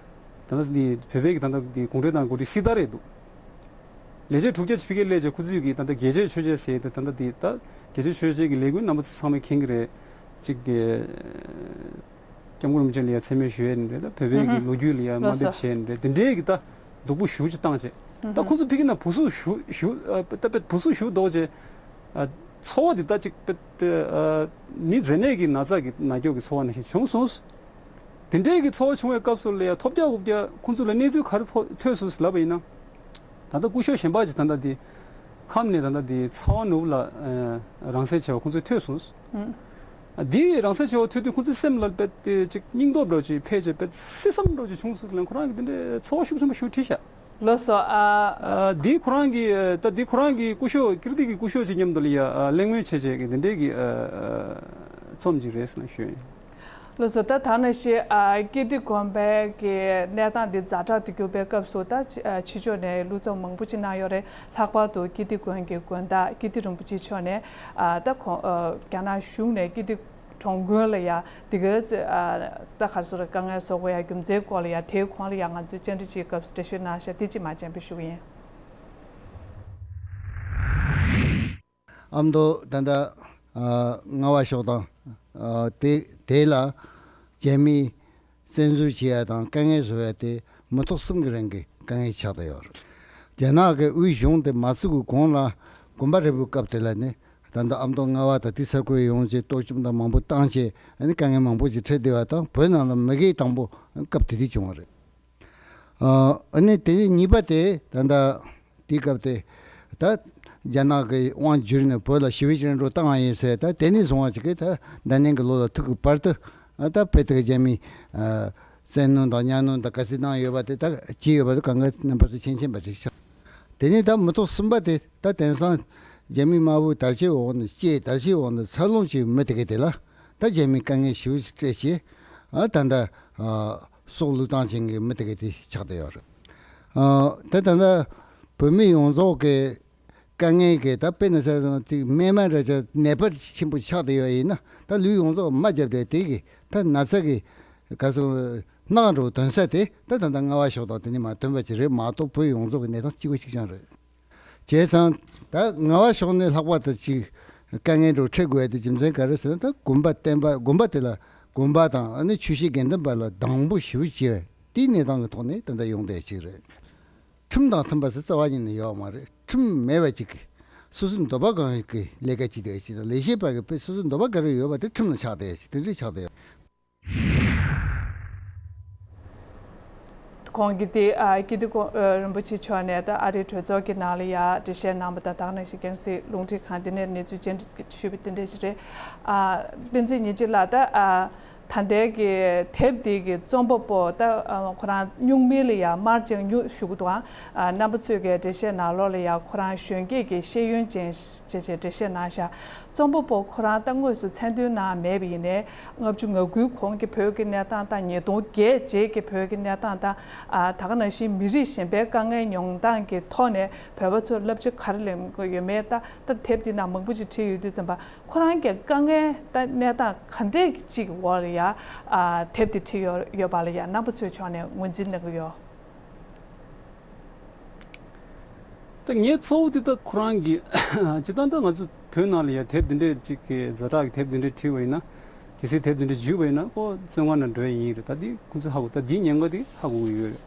ད་ལྟ་འདི་བོད་པའི་གི་ད་ལྟ་འདི་གུང་ཁྲན་ཏང་འགོ་ཁྲིད་སྲི་ད་རེད་འདུག་ལས་བྱེད་དྲུག་བརྒྱ་ཅིག་ཕ་གིར་སླེབས་བྱས་ཁོ་ཚོས་ཀྱི་ད་ལྟ་རྒྱལ་གཅེས་ཆོས་གཅེས་ཟེར་ཏེ་ད་ལྟ་འདི་ད་རྒྱལ་གཅེས་ཆོས་གཅེས་ཀྱི་ལས་འགུལ་རྣམ་པ་ཚོ་ཚང་མས་མཁྱེན་གྱི་རེད། ཅིག་གི་སྐྱབས་མགོན་རིན་པོ་ཆེ་ལ་ཡ་མཚན་སྨད་ཞུ་ཡས་ནི་རེད། ད་བོད་པའི་གི་ལོ་རྒྱུས་ལ་ཡ་དམའ་འབེབས་བྱས་ནི་རེད། དེ་འདྲའི་གི་ད་སྡུག་པོ་ཞེ་པོ་ཅིག་བཏང་བྱས། ད་ཁོ་ཚོ་ཕ་གི་ན་བུ་སུ་ཞུ་ཞུ་ཨ་ད་དཔེ་བུ་སུ་ཞུ་ལྡོག་བྱས། ཨ་ཚོར་བ་འདི་ད་ཅིག་དཔེ་དེ་ཨ་མི་མཛེ་ནད་ཀྱི་ན་ཚ་གི་ན་མགྱོགས་ཀྱི་ཚོར་བ་ནང་བཞིན་བྱུང་སོང་། དེ་འདྲའི་གི་ཚོར་བ་བྱུང་བའི་སྐབས་སུ་ལ་ཡ་ཐོབ་རྒྱག་དགུ་རྒྱག་ཁོང་ཚོ་ལ་གནས་ཚུལ་ག་རེ་ཐོ་ཐོས་སོང་ཟེར་ལབ་པ་ཡིན་ན། ད་ལྟ་སྐུ་ཞབས་གཞན་པ་ཅིག་ད་ལྟ་དེ་ཁམས་ནས་ད་ལྟ་དེ་ཚ་བ་ནོར་བུ་ལ་ཨ་རང་སྲེག་བྱས་པ་ཁོང་ཚོས་ཐོས་སོང་། ཨ་དེ་རང་སྲེག་བྱས་པ་ཐོས་དུས་ཁོང་ཚོའི་སེམས་ལ་དཔེ་དེ་ཅིག་སྙིང་སྟོབས་འདྲ་ཅིག་འཕེལ་བྱས་དཔེ་སྲིད་བསམ་འདྲ་ཅིག་བྱུང་སོང་ཟེར་ལབ་ཁོ་རང་གི་དེ་འདྲའི་ཚོར་བ་ཤུགས་ཆེན་པོ་ཞིག་འཁྲིད་ཤག་ལགས་སོ། ཨ། ཨ་འདི་ཁོ་རང་གི་ད་འདི་ཁོ་རང་གི་སྐུ་ཞབས་ཀིརྟི་གི་སྐུ་ཞབས་ཅིག་མཉམ་དུ་ལ་ཡ་ཨ་གླེང་མོལ་བྱས་བྱས་ཀྱི་འདི་འདྲའི་གི་ཨ་ཨ་རྩོམ་ཅིག་རེད་ཟེར་ན་ཞུ་ཡིན། ལགས་སོ། ད་ད་ནང་བཞིན་ཨ་ཀིརྟི་དགོན་པའི་གི་གནས་སྟངས་འདི་ཛ་དྲག་ཏུ་གྱུར་པའི་སྐབས་སུ་ད་ཕྱི་ཕྱི་ཕྱོགས་ནས་བློ་འཚབ་མང་པོ་ཅིག་གནང་ཡོད་རེད། ལྷག་པར་དུ་ཀིརྟི་དགོན་གྱི་དགོན་བདག་ཀིརྟི་རིན་པོ་ཆེ་མཆོག་ནས་ཨ་ད་ཁོང་ཨ་རྒྱ་ནག་གཞུང་ནས་ཀིརྟི་གྲོངས་མཁན་ལ་ཡ་འདི་ག་ཨ་ད་ག་རེ་ཟེར་དཀའ་ངལ་བཟོ་དགོས་ཡ་རྒྱུ་མཚན་སྐོར་ལ་ཡ་དེའི་གོང་ལ་ཡ་ང་ཚོས་བཅར་འདྲི་བྱེད་སྐབས་སུ་འགྲེལ་བཤད་གནང་ཤག་དེ་ཅིག་མར་སྤྱན་འབུལ་ཞུ་གི་ཡིན། ཨ་མདོ་ད་ལྟ་ཨ་རྔ་བ་ཕྱོགས་དང་ཨ་དེ་དེ་ལ་རྒྱ་མིས་བཙན་འཛུལ་བྱེད་ཡ་དང་དཀའ་ངལ་བཟོ་ཡ་དེ་མི་ཐོག་གསུམ་གྱི་རིང་གི་དཀའ་ངལ་ཆགས་བསྡད་ཡོད་རེད། རྒྱ་ནག་གི་དབུས་གཞུང་དེ་མ་བཙུགས་གོང་ལ་དགོན་པ་རིམ་པའི་སྐབས་དེ་ལ་ནི་ད་ལྟ་ཨ་མདོ་རྔ་བ་དང་དེའི་ས་ཁུལ་ཡོངས་ཀྱི་གཏོར་བཅོམ་དང་མང་པོ་བཏང་བྱས་ཨ་ནི་དཀའ་ངལ་མང་པོ་ཞིག་འཕྲད་བསྡད་པ་དང་བོད་ནང་ལ་མུ་གེ་དང་པོ་སྐབས་དེ་དུས་བྱུང་བ་རེད། ཨ་ནི་དེ་ནས་གཉིས་པ་དེ་ད་ལྟ་དེའི་སྐབས་དེ་ད་རྒྱ་ནག་གི་དབང་བསྒྱུར་ནས་བོད་ལ་ཞི་བའི་བཅིངས་འགྲོལ་བཏང་བ་ཡིན་ཟེར། ད་དེ་ནས་བཟུང་བ་ཅིག་གིས་ད་ད་ནིང་གི་ལོ་ལ་ཐུག་གི་བར་དུ་ཨ་ད་དཔེ་དེ་ག་རྒྱ་མིས་ཨ་བཙན་གནོན་དང་གཉའ་གནོན་དང་ག་ཚོད་གནང་ཡོད་པ་དེ་ད་བྱས་ཡོད་པ་དེ་གང་ག་རྣམ་པ་ཚོ་མཁྱེན་མཁྱེན་པ་ཅིག་ཆགས། དེ་ནས་ད་མི་ཐོག་གསུམ་པ་དེ་ད་དེང་སང་རྒྱ་མིའི་དམར་པོའི་དར་ཆའི་འོག་ནས་སྐྱེས། དར་ཆའི་འོག་ནས་འཚར་ལོངས་བྱས་པའི་མི་དེ་ག་དེ་ལ་ད་རྒྱ་མིས་དཀའ་ངལ་ཞེ་པོ་ཞིག་སྤྲད་བྱས་ཨ་ད་ལྟ་ཨ་སྲོག་བློས་བཏང་བྱེད་མཁན་གྱི་མི་དེ་ག་དེ་ཆགས་བསྡད་ཡོད་རེད། ཨ་ད་ད་ལྟ་བོད་མི་ཡོངས་རྫོགས་ཀྱི་དཀའ་ངལ་གྱི་ད་དཔེར་ན་ཟེར་ན་དེ་སྨན་མ་རེད་ཅེ་ནད་པ་ཆེན་པོ་ཆགས་བསྡད་ཡོད་ཡིན་ན་ད་ལུས་ཡོངས་རྫོགས་རྨ་བརྒྱབ་བསྡད་དེ་གི་ད་ན་ཚ་གི་ག་སོང་རྣག་འགྲོ་དོན་ས་དེ་ད་ད་ལྟ་རྔ་བ་ཕྱོགས་དང་དེ་ནས་མར་ཐོན་པ་ཅིག་རེད་མ་གཏོགས་བོད་ཡོངས་རྫོགས་ཀྱི་གནས་སྟངས་གཅིག་པ་གཅིག་རྐྱང་རེད། བྱས་ཙང་ད་རྔ་བ་ཕྱོགས་ནས་ལྷག་པར་དུ་ཅིག་དཀའ་ངལ་འགྲོ་འཕྲད་དགོས་ཡ་དེ་རྒྱུ་མཚན་ག་རེ་ཟེར་ན་ད་དགོན་པ་བསྟན་པ་དགོན་པ་དེ་ལ་དགོན་པ་དང་ཨ་ནི་ཆོས་བཤད་དགེ་འདུན་པ་ལ་སྡང་པོ་ཞེ་པོ་བྱས་པའི་དེའི་གནས་སྟངས་ཀྱི་ཐོག་ནས་ད་ལྟ་ཡོང་བསྡད་ཅིག་རེད། ཁྲིམས་དང་མཐུན་པ་ཟེར་རྩ་བ་ཉིད་ནས་ཡོད་མ་རེད། ཁྲིམས་མེད་པ་ཅིག་གིས་སོ་སོའི་འདོད་པ་སྒང་གི་ལས་ཀ་བྱེད་བསྡད་ཅིག་དང་ལས་བྱེད་པ་གི་དཔེ་སོ་སོའི་འདོད་པ་ག་རེ་ཡོད་པ་དེ་ཁྲིམས་ལ་ཆགས་བསྡད་ཅིག་དེ་འདྲས་ཆགས་བསྡད་ཡོད། ཁོང་གིས་དེ་ཨ་ཀིརྟི་དགོན་ཨ་རིན་པོ་ཆེ་མཆོག་ནས་ད་ཨ་རིའི་གྲོས་ཚོགས་ཀྱི་ནང་ལ་ཡ་འགྲེལ་བཤད་གནང་བ་དང་ད་ག་ནང་བཞིན་རྒྱལ་སྲིད་རླུང་འཕྲིན་ཁང་འདི་ནས་གནས་ཚུལ་བཅར་འདྲི་ཞུས་པ་དེ་འདྲ་ཞིག་རེད། ཨ་བསྟན་འཛིན་ཉི་སྦྱིན་ལགས་ད་ཨ་ད་ལྟའི་གི་དེབ་འདི་གི་རྩོམ་པ་པོ་ད་ཨ་ཁོ་རང་སྨྱུག་མིང་ལ་ཡ་དམར་ལྗང་སྨྱུག་ཞུ་གི་འདུག་ཨ་རྣམ་པ་ཚོས་ཀྱི་འགྲེལ་བཤད་ནང་ལོགས་ལ་ཡ་ཁོ་རང་གཞོན་སྐྱེས་ཀྱི་ཤེས་ཡོན་ཅན་ཞེས་བྱས་འགྲེལ་བཤད་གནང་ཤག་རྩོམ་པ་པོ་ཁོ་རང་ད་དངོས་སུ་མཚན་འདོན་གནང་མེད་པ་ཡིན་ནའི་ལྔ་བཅུ་ང་དགུའི་གོང་གི་བོད་ཀྱི་གནས་སྟངས་དང་ཉིས་སྟོང་བརྒྱད་རྗེས་ཀྱི་བོད་ཀྱི་གནས་སྟངས་དང་ཨ་ད་ག་ནང་བཞིན་མི་རིགས་གཞན་པའི་དཀའ་ངལ་མྱོང་སྟངས་ཀྱི་ཐོག་ནས་བོད་པ་ཚོར་བསླབ་བྱ་ག་རེ་ལེན་དགོས་ཡོད་མེད་ད་ད་དེབ་འདི་ནང་མང་པོ་ཅིག་བྲིས་ཡོད་དུས་ཙམ་པ་ཁོ་རང་གི་དཀའ་ངལ་ད་གནས་སྟངས་ག་འདྲས་ཅིག་འོག་ལ་ཡ་ཨ་དེབ་འདི་བྲིས་ཡོད་ཡོད་པ་ལ་ཡ་རྣམ་པ་ཚོའི་ཕྱོགས་ནས་ངོས་འཛིན་གནང་གི་ཡོད། ད་ངའི་གཙོ་བོ་དེ་ད་ཁོ་རང་གི་སྤྱིར་བཏང་ད་ང་ཚོ་བོད་ནང་ལ་ཡ་དེབ་འདི་འདྲས་ཅིག་གི་ཛ་དྲག་གི་དེབ་འདི་འདྲས་བྲིས་པ་ཡིན་ན་གལ་སྲིད་དེབ་འདི་འདྲས་བརྒྱུད་པ་ཡིན་ན་ཁོ་བཙོན་ཁང་ནང་འགྲོ་ཡ་ཡིན་རེད། ད་འདི་ཁོ་ཚོས་ཧ་གོ་ད་འདིའི་ཉེན་ཁ་དེ་ཧ་གོ་གི་ཡོད་རེད།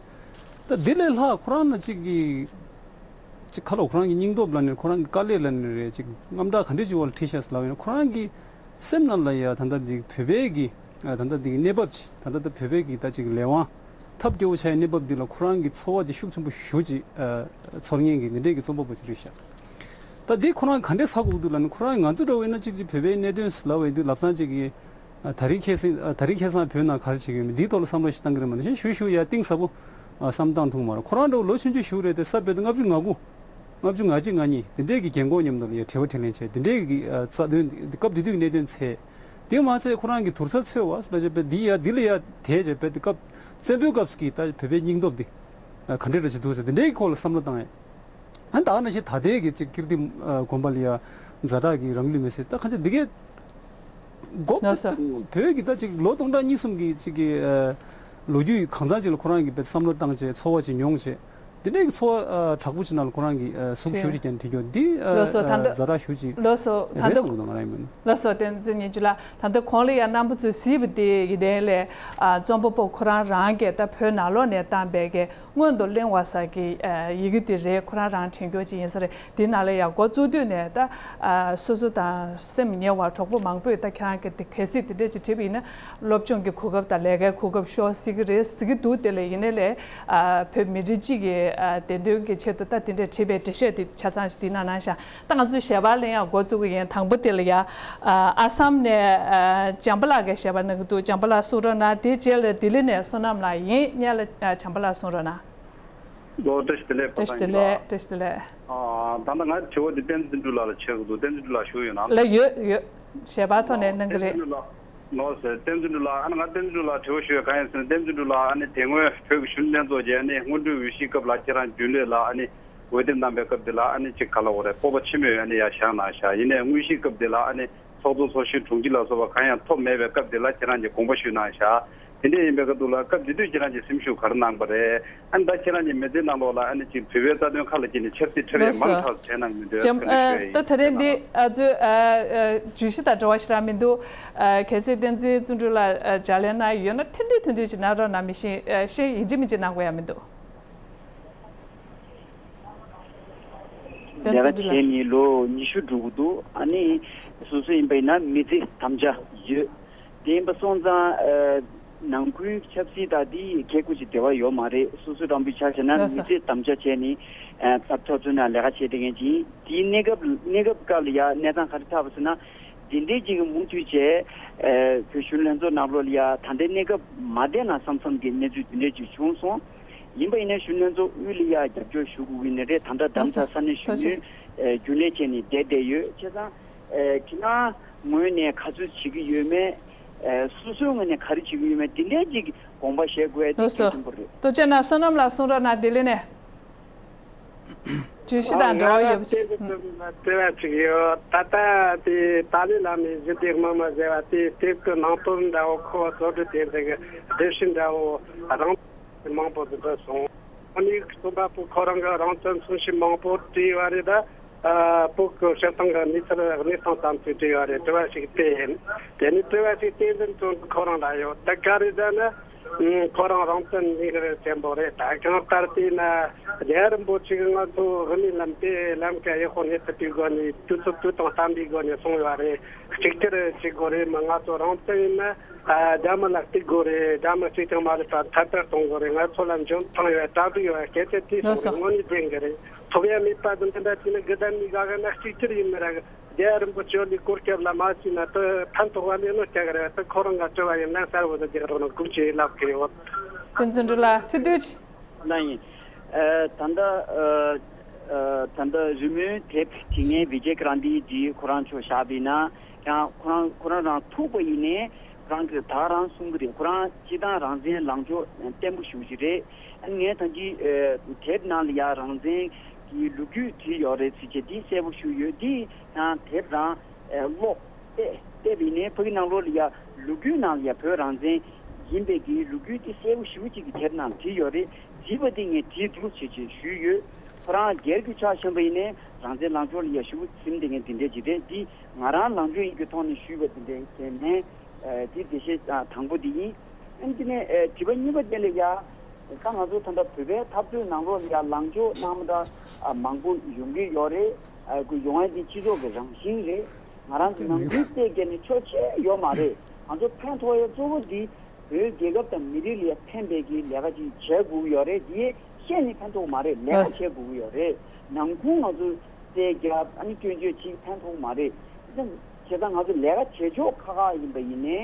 ད་འདི་ལས་ལྷག་ཁོ་རང་ན་ཅིག་གི་ཅིག་ཁ་ལོ་ཁོ་རང་གི་སྙིང་སྟོབས་ལ་ནི་ཁོ་རང་གི་དཀའ་ལས་ལ་ནི་རེད་ཅིག་དངངས་སྐྲག་ག་འདྲས་ཅིག་འོག་ལ་ཁྲིད་ཤག་ཟེར་ལབ་ཡིན་ན་ཁོ་རང་གི་སེམས་ནང་ལ་ཡ་ད་ལྟ་འདི་བོད་པའི་གི་ད་ལྟ་འདི་གནས་བབ་ཅིག་ད་ལྟ་ད་བོད་པའི་གི་ད་ཅིག་ལས་དབང་ཐབས་སྐྱོ་བོ་ཆགས་ཡ་གནས་བབ་འདི་ལ་ཁོ་རང་གི་ཚོར་བ་ཅིག་ཤུགས་ཆེན་པོ་ཞེ་པོ་ཅིག་ཚོར་མཁན་གི་འདི་འདྲའི་གི་རྩོམ་པ་པོ་ཅིག་རེད་ཤག་ད་འདི་ཁོ་རང་ག་འདྲས་ཧ་གོ་གི་འདུག་ལབ་ན་ཁོ་རང་ང་ཚོ་འདྲ་བོ་ཡིན་ན་ཅིག་ཅིག་བོད་པའི་གནད་དོན་ལབ་པ་ཡིན་དུས་ལབ་སང་ཅིག་གི་ད་རིང་ཁ་སང་ད་རིང་ཁ་སང་བོད་ནང་ག་རེ་བྱེད་ཀྱི་ཡོད་མེད་འདིའི་ཐོག་ལ་བསམ་བློ་ཞིག་བཏང་གི་རེད་མ་གཏོགས་ཞུ་ཞུ་ཡ་གཏིང་ཟབ་པོ་བསམ་བཏང་ཐུབ་མ་རེད། ཁོ་རང་འདྲ་བོ་ལོ་ཆུང་ཆུང་ཞིག་རེད་དེ་ས་བོད་དུ་ལྔ་བཅུ་ང་དགུ་ལྔ་བཅུ་ང་གཅིག་ང་གཉིས་དེ་འདྲའི་གི་རྒན་གོག་མཉམ་དུ་ལ་ཡ་དྲི་བ་དྲིས་ལན་བྱས་དེ་འདྲའི་གི་རྩ་དོན་སྐབས་དེ་དུས་ཀྱི་གནད་དོན་འཚོལ། དེ་མ་ཚད་ཁོ་རང་གི་དུར་ས་འཚོལ་བ་ལ་བྱས་པའི་འདི་ཡ་འདི་ལ་ཡ་དེ་བྱས་པའི་དུས་སྐབས་བཙན་པོའི་སྐབས་ཀྱི་ད་བོད་པའི་སྙིང་སྟོབས་འདི་ག་འདྲ་རེ་ཅིག་འདུག་ཟེར་དེ་འདྲའི་གི་སྐོར་ལ་བསམ་བློ་བཏང་ཡ། ཨ་ནི་ད་ག་ནང་བཞིན་ད་ལྟའི་གི་ཅིག་ཀིརྟི་ཨ་དགོན་པ་ལ་ཡ་ཛ་དྲག་གི་རང་ལུས་མེར་སྲེག་ད་གང་ཅི་འདི་གའི་འགོག་ལགས་སོ། བོད་ཀྱི་ད་ཅིག་ལོ་སྟོང་ཕྲག་གཉིས་གསུམ་གྱི་ཅིག་གི་ཨ་ལོ་རྒྱུས་གང་འཚམ་ཅིག་ལ་ཁོ་རང་གིས་བསམ་བློ་བཏང་བྱས་ཚོར་བ་ཅིག་མྱོང་བྱས། འདི་འདྲའི་གི་ཚོར་བ་ཨ་དྲག་པོ་ཅིག་ནང་ལ་ཁོ་རང་གིས་ཨ་ཟུག་ཞུ་ཅིག་ཀྱང་དྲན་རྒྱུ་འདི་ཨ་ལགས་སོ། ད་ལྟ་ཛ་དྲག་ཞུ་ཅིག་ལགས་སོ། ད་རེད་ལྟ་བསམ་གྱི་འདུག་ང་རང་ཡིན་མིན། ལགས་སོ། བསྟན་འཛིན་ཉིན་བྱེད་ལགས། ད་ལྟ་གོང་ལ་ཡང་རྣམ་པ་ཚོས་གཟིགས་པ་དེ་ཡི་དོན་ལས་ཨ་རྩོམ་པ་པོ་ཁོ་རང་རང་གིས་ད་བོད་ནང་ལོགས་ནས་བཏང་པའི་གི་སྔོན་དུ་གླེང་བ་ཟེར་གི་ཨ་ཡི་གེ་དེ་རེད། ཁོ་རང་རང་དྲན་རྒྱུ་ཅིག་ཡིན་ས་རེད། དེ་ནང་ལ་ཡང་འགོ་བཙུགས་དུས་ནས་ད་ཨ་སོ་སོ་དང་སེམས་ཉེ་བ་གྲོགས་པོ་མང་པོས་ད་ཁྱེད་རང་གི་དེ་གལ་སྲིད་དེ་འདྲས་ཅིག་བྲིས་པ་ཡིན་ན་སློབ་སྦྱོང་གི་གོ་སྐབས་དང་ལས་ཀའི་གོ་སྐབས་ཤོར་སྲིད་གི་རེད་ཟེར་གི་འདུག་དེ་ལས་ཡིན་ནའི་ལས་ཨ་བོད་མི་རིགས་གཅིག་གི་ཨ་བདེན་དོན་གྱི་ཆེད་དུ་ད་དེ་འདྲས་བྲིས་པའི་འགྲེལ་བཤད་དེ་ཆ་ཚང་ཞིག་དེ་ནང་གནང་ཤག་ད་ང་ཚོས་ཞལ་པར་ལེན་ཡག་འགོ་བཙུགས་ཀྱི་ཡིན། དང་པོ་དེ་ལ་ཡ། ཨ་ཨ་སམ་ནས་ཨ་བྱམས་པ་ལགས་ཀྱིས་ཞལ་པར་གནང་གི་འདུག་བྱམས་པ་ལགས་གསུང་རོགས་གནང་། དེའི་རྗེས་ལ་ལྡི་ལི་ནས་བསོད་ནམས་ལགས་ཡིན། སྔོན་ལ་ཨ་བྱམས་པ་ལགས་གསུང་རོགས་གནང་། ལོ་བཀྲ་ཤིས་བདེ་ལེགས། བཀྲ་ཤིས་བདེ་ལེགས། བཀྲ་ཤིས་བདེ་ལེགས། ཨ་ད་ལྟ་ང་དྲི་བ་འདི་བསྟན་འཛིན་གྲུབ་ལགས་ལ་བྱེད་དགོས་འདུག་བསྟན་འཛིན་གྲུབ་ལགས་བཞུགས་ཡོད་ན། ལགས་ཡོད་ཡོད། ཞལ་པར་ཐོག་ནས་གནང་གི་རེད། ལགས་སོ། བསྟན་འཛིན་གྲུབ་ལགས། ཨ་ནི་ང་བསྟན་འཛིན་གྲུབ་ལགས་དྲི་བ་ཞུ་ཡ་གང་ཡིན་ཟེར་ན། བསྟན་འཛིན་གྲུབ་ལགས་ཨ་ནི་དེ་སྔོན་བོད་ཀྱི་གཞོན་ནུ་ལྷན་ཚོགས་ཀྱི་ཨ་ནི་སྔོན་འགྲོའི་འོས་གཞིའི་སྐབས་ལ་ཁྱེད་རང་རྒྱུན་ལས་ལ་ཨ་ནི་འོས་འདེམས་གནང་པའི་སྐབས་དེ་ལ་ཨ་ནི་ཅིག་ག་ལ་འོ་རེད། སྤོབས་པ་ཆེན་མོས་ཨ་ནི་ཡ་བཞག་གནང་ཤག་ཡིན་ནའི་དངོས་གཞིའི་སྐབས་དེ་ལ་ཨ་ནི་ཚོགས་གཙོ་ཚོགས་གཞོན་དྲུང་ཆེ་ལ་སོགས་པ་གང་ཡང་ཐོབ་མེད་པའི་སྐབས་དེ་ལ་ཁྱེད་རང་གིས་དགོངས་པ་ཞུས་གནང་ཤག་དེ་འདྲ་ཡིན་པའི་སྐབས་དུ་ལ་སྐབས་དེ་དུས་ཁྱེད་རང་གི་སེམས་ཤུགས་ག་རེ་གནང་པ་རེད། ཨ་ནི་ད་ཁྱེད་རང་གི་མི་ཚེའི་ནང་ལོགས་ལ་ཨ་ནི་ཅིག་བོད་པའི་རྩ་དོན་ཁ་ལ་འཁྱེར་ནས་ཆབ་སྲིད་འཕྲུལ་རིགས་མང་དྲགས་བྱས་གནང་མི་འདུག་ཅམ་ཨ་ད་ད་རེས་འདི་ཨ་ཚོས་ཨ་ཨ་བརྗོད་གཞི་དང་འབྲེལ་བ་ཞེ་དྲག་མི་འདུག་ཨ་གལ་སྲིད་བསྟན་འཛིན་བརྩོན་འགྲུས་ལགས་ཨ་ལྗགས་ལན་གནང་ཡོད་ན་ཐུང་ཐུང་ཐུང་ཐུང་ཅིག་གནང་རོགས་གནང་། མི་ཤེས་ཨ་ཤེས་ཡིན་གཅིག་མིན་གཅིག་གནང་དགོས་ཡ་མི་འདུག་བསྟན་ལས་ཀ་འཛིན་གྲྭ་བྱས་ནས་ལོ་ཉི་ཤུ་འགྲོ་གི་འདུག་ཨ་ནི་སོ་སོ་ཡིན་པ་ཡིན་ན་མི་ཚེ་དམ་བཅའ་ཡོད། དེ་ཡིན་པ་སོང་ཙང་ཨ་ནང་ཁུལ་ཆབ་སྲིད་དང་དེ་གལ་དགོས་ཀྱི་འབྲེལ་བ་ཡོད་མ་རེད། སོ་སོ་རང་པོའི་ཆ་བཞག་ན་ལགས་སོ། མི་ཚེ་དམ་བཅའ་བྱས་ནས་ཨ་ཚབ་ཚོགས་གཙོ་ནང་ལས་ཀ་བྱས་བསྡད་མཁན་ཅིག་ཡིན། དེའི་གནས་སྐབས་གནས་སྐབས་སྐབས་ལ་ཡ་གནས་སྟངས་ག་རེ་ཆགས་པ་ཟེར་ན། དེ་འདྲའི་ཅིག་མུ་མཐུད་བྱས་ཨ་བོད་གཞོན་ལྷན་ཚོགས་ནང་ལོགས་ལ་ཡ་ད་ལྟའི་གནས་སྐབས་མ་བསྡད་ན་བསམ་བསམ་གྱི་གནས་ཚུལ་དེ་འདྲ་ཅིག་བྱུང་སོང་། ཡིན་པ་ཡིན་ན་གཞོན་ལྷན་ཚོགས་དབུས་ལ་ཡ་རྒྱབ་སྐྱོར་ཞུ་དགོས་ཀྱི་ནི་རེད། ད་ལྟ་རྡ་རམ་ས་ལ་ས་གནས་གཞོན་ནུའི་ཨ་རྒྱུན་ལས་བྱས་ནས་བསྡད་བསྡད་ཡོད། བྱས་ཙང་ཨ་ཁྱེད་རང་ངོས་ནས་ག་ཚོད་བྱེད་ཀྱི་ཡོད་མེད། ཨ་སོ་སོའི་ངོས་ནས་ག་རེ་བྱེད་ཀྱི་ཡོད་མེད་དེ་འདྲའི་ཅིག་དགོངས་པ་བཞེས་དགོས་དེ་ལགས་སོ། གལ་ཆེན་པོ་རེད། ཐུགས་རྗེ་གནང་། བསོད་ནམས་ལགས་གསུང་རོགས་གནང་། ལྡི་ལི་ནས། བརྗོད་གཞི་དང་འབྲེལ་བ་ཡོད་པ་ཞིག་ཨ་ང་ལ་བསྟན་འཛིན་གྲུབ་ལ་དྲི་བ་ཅིག་ཡོད། ད་ལྟ་དེ་ཏཱ་ལའི་བླ་མའི་གཞི་སྡེ་དམངས་མ་ཟེར་བ་དེའི་དེབ་ཀྱི་ནང་དོན་འདྲ་བོ་ཁོ་བཟོ་སྒྲིག་དེ་འདྲ་གི་སྒྲིག་གཞི་འདྲ་བོ་རང་མང་པོ་ཟིག་བཀོད་སོང་། ཨ་ནི་རྩོམ་པ་པོ་ཁོ་རང་གི་རང་བཙན་གསུང་བཤད་མང་པོ་བྲིས་ཡོད་རེད། ད་ཨ་བོད་ཀྱི་སྤྱིར་བཏང་གི་གནས་ཚུལ་གནས་སྟངས་ཙམ་ཞིག་བྲིས་ཡོད་རེད། དྲི་བ་ཞིག་དེ་ཡིན། དེ་ནི་དྲི་བ་ཞིག་བསྟན་འཛིན་གྲུབ་ཁོ་རང་ལ་ཡོད། ད་ག་རེ་ཟེར་ན། ཁོ་རང་རང་བཙན་ལས་འགུལ་ཆེན་པོ་རེད། ད་གང་ལྟར་བལྟས་ན་རྒྱལ་བ་རིན་པོ་ཆེ་གིས་ང་ཚོ་བོད་མིའི་ལམ་དེ་ལམ་ཁ་ཡག་པོ་གནས་ཐུབ་པའི་སྒོ་ནས་དུས་ཚོད་དུས་དང་བསྟུན་པའི་སྒོ་ནས་གསུངས་ཡོད་རེད། གཅིག་གྱུར་བྱེད་དགོས་རེད། མི་ང་ཚོ་རང་བཙན་ཡིན་ན་རྒྱ་མི་ལ་གཏུག་དགོས་རེད། རྒྱ་མི་གཅིག་ཀྱང་མ་རེད་པ། ཐད་ཀར་གཏོང་དགོས་རེད། ང་ཚོ་ལ་འཇོན་ཐང་ཡོད། གྲ་སྒྲིག་ཡོད། སྐད་ཆ་དེ་གསུངས་རེད། དངོས་གནས་བདེན་གི་རེད། ཐོབ་ཡ་མེད་པ་དང་དེ་འདྲ་བྱས་ན་དགུ་ཟླ་གཉིས་ཀ་ག་ན་གཅིག་གྱུར་ཡིན་ནི་རེད། རྒྱལ་བ་རིན་པོ་ཆེ་ལས་གོ་སྐབས་ལ་མ་བྱས་ན་དེ་ཕན་ཐོགས་པ་ལས་ནོ་རྒྱག་གི་རེད། དེ་ཁོ་རང་ག་དྲི་བ་ཡིན་ན་གསལ་བོ་དེ་རྒྱག་རོགས་གནང་། ཐུགས་རྗེ་ལབ་གི་ཡོད། བསྟན་འཛིན་གྲུབ་ལགས་ཐུགས་རྗེ་ཆེ། ལགས་ཡིན། ཨ་ད་ལྟ་ཨ་ཨ་ད་ལྟ་རི་མོའི་དེབ་དེ་ངའི་བི་ཇེ་ཀ་རན་དི་འདི་ཁོ་རང་ཚོ་བཞག་པ་ཡིན་ན་ཡང་ཁོ་རང་ཁོ་རང་རང་ཐུག་པ་ཡིན་ནའི་ཁོ་རང་གིས་ད་རང་གསུང་གི་རེད། ཁོ་རང་སྤྱི་བཏང་རང་བཙན་ལངས་ཕྱོགས་བརྟན་པོ་ཞེ་པོ་ཅིག་རེད། ངས་ད་ཅི་ཨ་དེབ་ནང་ལ་ཡང་རང་བཙན་གྱི་ལོ་རྒྱུས་བྲིས་ཡོད་རེད་ཟེར་བྱས་འདི་གསལ་པོ་ཞུས་ཡོད། འདི་ཡང་དེབ་རང་ཨ་ཀློག་བལྟས་བལྟས་པ་ཡིན་ནའི་ཕ་གི་ནང་ལོགས་ལ་ཡང་ལོ་རྒྱུས་ནང་ལ་ཡང་བོད་རང་བཙན་ཡིན་པའི་གི་ལོ་རྒྱུས་འདི་གསལ་པོ་ཞེ་པོ་ཅིག་གི་དེབ་ནང་བྲིས་ཡོད་རེད། བྲིས་པ་འདི་ངས་བྲིས་འདུག་ཟེར་བྱས་ཞུས་ཡོད། ཁོ་རང་སྒེར་གྱི་ཆ་བཞག་པ་ཡིན་ནའི་རང་བཙན་ལངས་ཕྱོགས་ལ་ཡང་ཞེ་པོ་ཟིན་བསྡད་མཁན་འདི་འདྲས་ཅིག་རེད། འདི་ང་རང་ལངས་ཕྱོགས་ཡིན་གྱི་ཐོག་ནས་ཞུས་པ་འདི་འདྲས་བྱས་ནས། ཨ་དེ་འགྲེལ་བཤད་ཨ་དང་པོ་དེ་ཡིན། ཨ་ནི་དེ་ནས་ཨ་དྲི་བ་གཉིས་པ་དེ་ལ་ཡ། ད་ང་ཚོ་ད་ལྟ་བོད་པའི་འཐབ་རྩོད་ནང་ལོགས་ལ་ཡ་ལངས་ཕྱོགས་གནང་མ་ད་ཨ་མང་པོ་ཡོང་གི་ཡོད་རེད། ཨ་ཁོ་ཡོང་ཡ་དེ་སྤྱི་ཚོགས་ཀྱི་རང་བཞིན་རེད། ང་རང་ཚོ་ནང་ཁུལ་བལྟས་བསྡད་ནས་ཆོག་ཆེ་ཡོད་མ་རེད། ང་ཚོ་ཕན་ཐོགས་ཡ་གཙོ་བོ་འདི་བོད་རྒྱལ་ཁབ་དང་མི་རིགས་ལ་ཕན་པའི་གི་ལས་ཀ་ཅིག་བྱེད་དགོས་ཀྱི་ཡོད་རེད། འདི་བཤད་ནས་ཕན་ཐོགས་མ་རེད། ལས་ཀ་ལགས། བྱེད་དགོས་ཀྱི་ཡོད་རེད། ནང་ཁུལ་ང་ཚོ་རྩོད་རྒྱབ་ཨ་ནི་སྐྱོན་བརྗོད་ཅིག་ཕན་ཐོགས་མ་རེད། བྱས་ཙང་ང་ཚོ་ལས་ཀ་བྱེད་ཕྱོགས་ཁག་ཁག་ཡིན་པ་ཡིན་ནའི།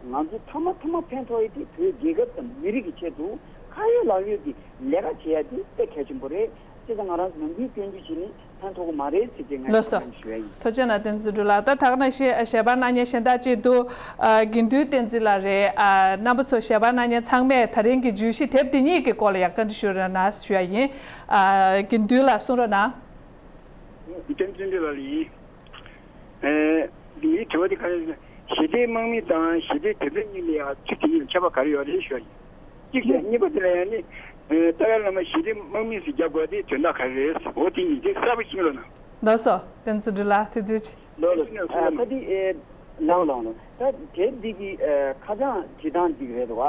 ང་ཚོ་མཐའ་མ་མཐའ་མ་ཕན་ཐོགས་ཡ་དེ་བོད་རྒྱལ་ཁབ་དང་མི་རིགས་ཀྱི་ཆེད་དུ་ཁ་ཡོད་ལག་ཡོད་ཀྱི་ལས་ཀ་བྱེད་ཡ་དེ་དཔེ་གལ་ཆེན་པོ་རེད། བྱས་ཙང་ང་རང་ཚོ་ནང་ཁུལ་སྐྱོན་བརྗོད་བྱས་ནས་ཕན་ཐོགས་ཀྱི་མ་རེད་ཟེར་ཏེ་ངས་ལགས་སོ། ཞུ་ཡ་ཡིན། ཐུགས་རྗེ་གནང་། བསྟན་འཛིན་གྲུབ་ལགས། ད་ད་ག་ནང་བཞིན་ཞལ་པར་གནང་མཁན་གཞན་དག་ཅིག་འདུག་ཨ་དགེ་འདུན་བསྟན་འཛིན་ལགས་རེད། ཨ་རྣམ་པ་ཚོ་ཞལ་པར་གནང་མཁན་ཚང་མས་ད་རིང་གི་བརྗོད་གཞི་དེབ་འདི་གཉིས་ཀྱི་སྐོར་ལ་ཡང་བཀའ་འདྲི་ཞུ་རོགས་གནང་ཞུ་ཡ་ཡིན། ཨ་དགེ་འདུན་ལགས་གསུང་རོགས་གནང་། བསྟན་འཛིན་ལགས་ཡིན། ཨེ། འདིའི་དྲི་བ་འདི་ག་རེ་ཟེར་ན། ཞི་བདེའི་དམག་མི་དང་ཞི་བདེའི་དེད་དཔོན་གཉིས་ལ་ཡང་ཚིག་དེ་གཉིས་ལ་ཁྱད་པར་ག་རེ་ཡོད་རེད་ཞུ་བ་ཡིན། གཅིག་བྱས་གཉིས་པ་དེ་ལ་ཡང་ནི། ཨེ། ཏཱ་ལའི་བླ་མ་ཞི་བདེའི་དམག་མི་ཟེར་རྒྱག་དགོས་དེ་དོན་དག་ག་རེ་རེད། འོ་དེ་གཉིས་དེ་གསལ་པོ་ཞིག་ལབ་ན། ལགས་སོ། བསྟན་འཛིན་སྒྲོལ་ལགས་ཐུགས་རྗེ་ཆེ། ལགས་ལགས། ཨ། ད་འདི། ཨེ། ལགས་ལགས་ལགས། ད་དེབ་འདི་གི། ཨེ། ཁ་བྱང་བྲིས་སྟངས་འདི་རེད་བ།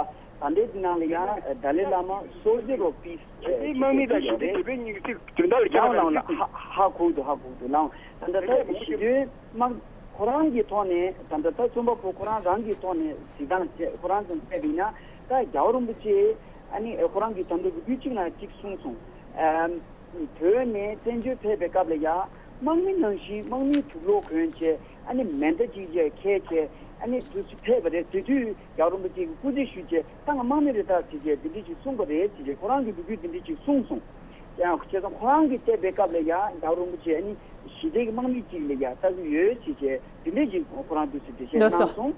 ད་ལྟའི་འདི་ནང་ལ་ཡང་ད་ལའི་བླ་མ་Soldier of Peace། ཞི་བདེའི་དམག་མི་དང་ཞི་བདེའི་དེད་དཔོན་གཉིས་ཀྱི་ཚིག་དོན་དག་ལ་ཁྱད་པར་ཡོད་རེད། ཧ་ཧ་གོ་འདུག་ཧ་གོ་འདུག་ལགས། ད་ལྟ་ད་ཞི་བདེའི་དམག་ཁོ་རང་གི་ཐོག་ནས། ད་ལྟ་ད་རྩོམ་པ་པོ་ཁོ་རང་རང་གི་ཐོག་ནས་གཟིགས་སྟངས་བྱས། ཁོ་རང་ཚོ་བལྟས་པ་ཡིན་ན། ད་རྒྱལ་བ་རིན་པོ་ཆེ་ཨ་ནི་ཁོ་རང་གི་ད་ལྟ་ལོ་རྒྱུས་གཅིག་ནང་གཅིག་གསུངས་སོང་། ཨམ། བོད་ནས་བཙན་བྱོལ་ཕེབས་པའི་སྐབས་ལ་ཡང་དམག་མི་ནང་བཞིན་དམག་མིའི་དུག་སློག་གོན་བྱས། ཨ་ནི་མེ་མདའ་གཅིག་བྱས་འཁྱེར་བྱས། ཨ་ནི་དུས་སུ་ཕེབས་པ་རེད། དེ་དུས་རྒྱལ་བ་རིན་པོ་ཆེ་གིས་སྐུ་རྩེད་ཞུས་བྱས། ད་ང་དམག་མི་རེད་ད་ཟེར་བྱས་དེ་འདྲ་ཞིག་གསུངས་པ་རེད་ཟེར་བྱས། ཁོ་རང་གི་ལོ་རྒྱུས་དེ་འདྲ་ཞིག་གསུངས་སོང་། ཡང་བྱས་ཙང་ཁོ་རང་གིས་བལྟས་པའི་སྐབས་ལ་ཡང་རྒྱལ་བ་རིན་པོ་ཆེ་ཨ་ནི་ཞི་བདེའི་དམག་མི་གཅིག་ལ་ཡང་ལྟ་གི་ཡོད་ཟེར་བྱས་དེ་འདྲ་ཞིག་ཁོ་རང་དུས་སུ་འགྲེལ་བཤད་ལགས་སོ། གནང་སོང་།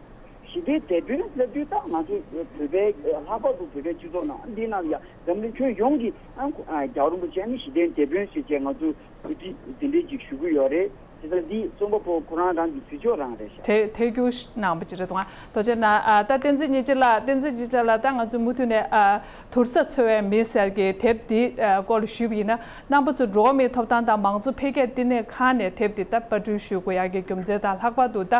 ཞི་བདེའི་དེད་དཔོན་ལབ་དུས་ད་ང་ཚོ་བོད་པའི། ལྷག་པར་དུ་བོད་པའི་སྤྱི་ཚོགས་ནང་འདི་ནང་ལ་ཡང་འཛམ་གླིང་ཁྱོན་ཡོངས་ཀྱི། ཨ། རྒྱལ་བ་རིན་པོ་ཆེ་ནི་ཞི་བདེའི་དེད་དཔོན་ཟེར་བྱས་ང་ཚོ་གོ་སྒྲིག་འདི་འདྲའི་ཅིག་ཞུ་གི་ཡོད་རེད། དེ་ལྟར་འདི་རྩོམ་པ་པོ་ཁོ་རང་རང་གི་བརྗོད་བྱ་རང་རེད་ཤག་དེ་དེ་རྒྱུ་གནང་བ་ཅིག་རེད་འདུག་ང་། ཐུགས་རྗེ་གནང་། ཨ། ད་བསྟན་འཛིན་ཉི་བྱེད་ལགས། བསྟན་འཛིན་ཉི་བྱེད་ལགས། ད་ང་ཚོ་མུ་མཐུད་ནས། ཨ། དུར་ས་འཚོལ་བའི་མི་ཟེར་གྱི་དེབ་འདི། ཨ། སྐོར་ལ་ཞུས་པ་ཡིན་ན། རྣམ་པ་ཚོ་འགྲོ་བ་མིའི་ཐོབ་ཐང་དང་མང་གཙོ་འཕེལ་རྒྱས་བསྟི་གནས་ཁང་ནས་དེབ་འདི་ད་པར་སྐྲུན་ཞུ་དགོས་ཡག་གི་རྒྱུ་མཚན་དང་། ལྷག་པར་དུ་ད་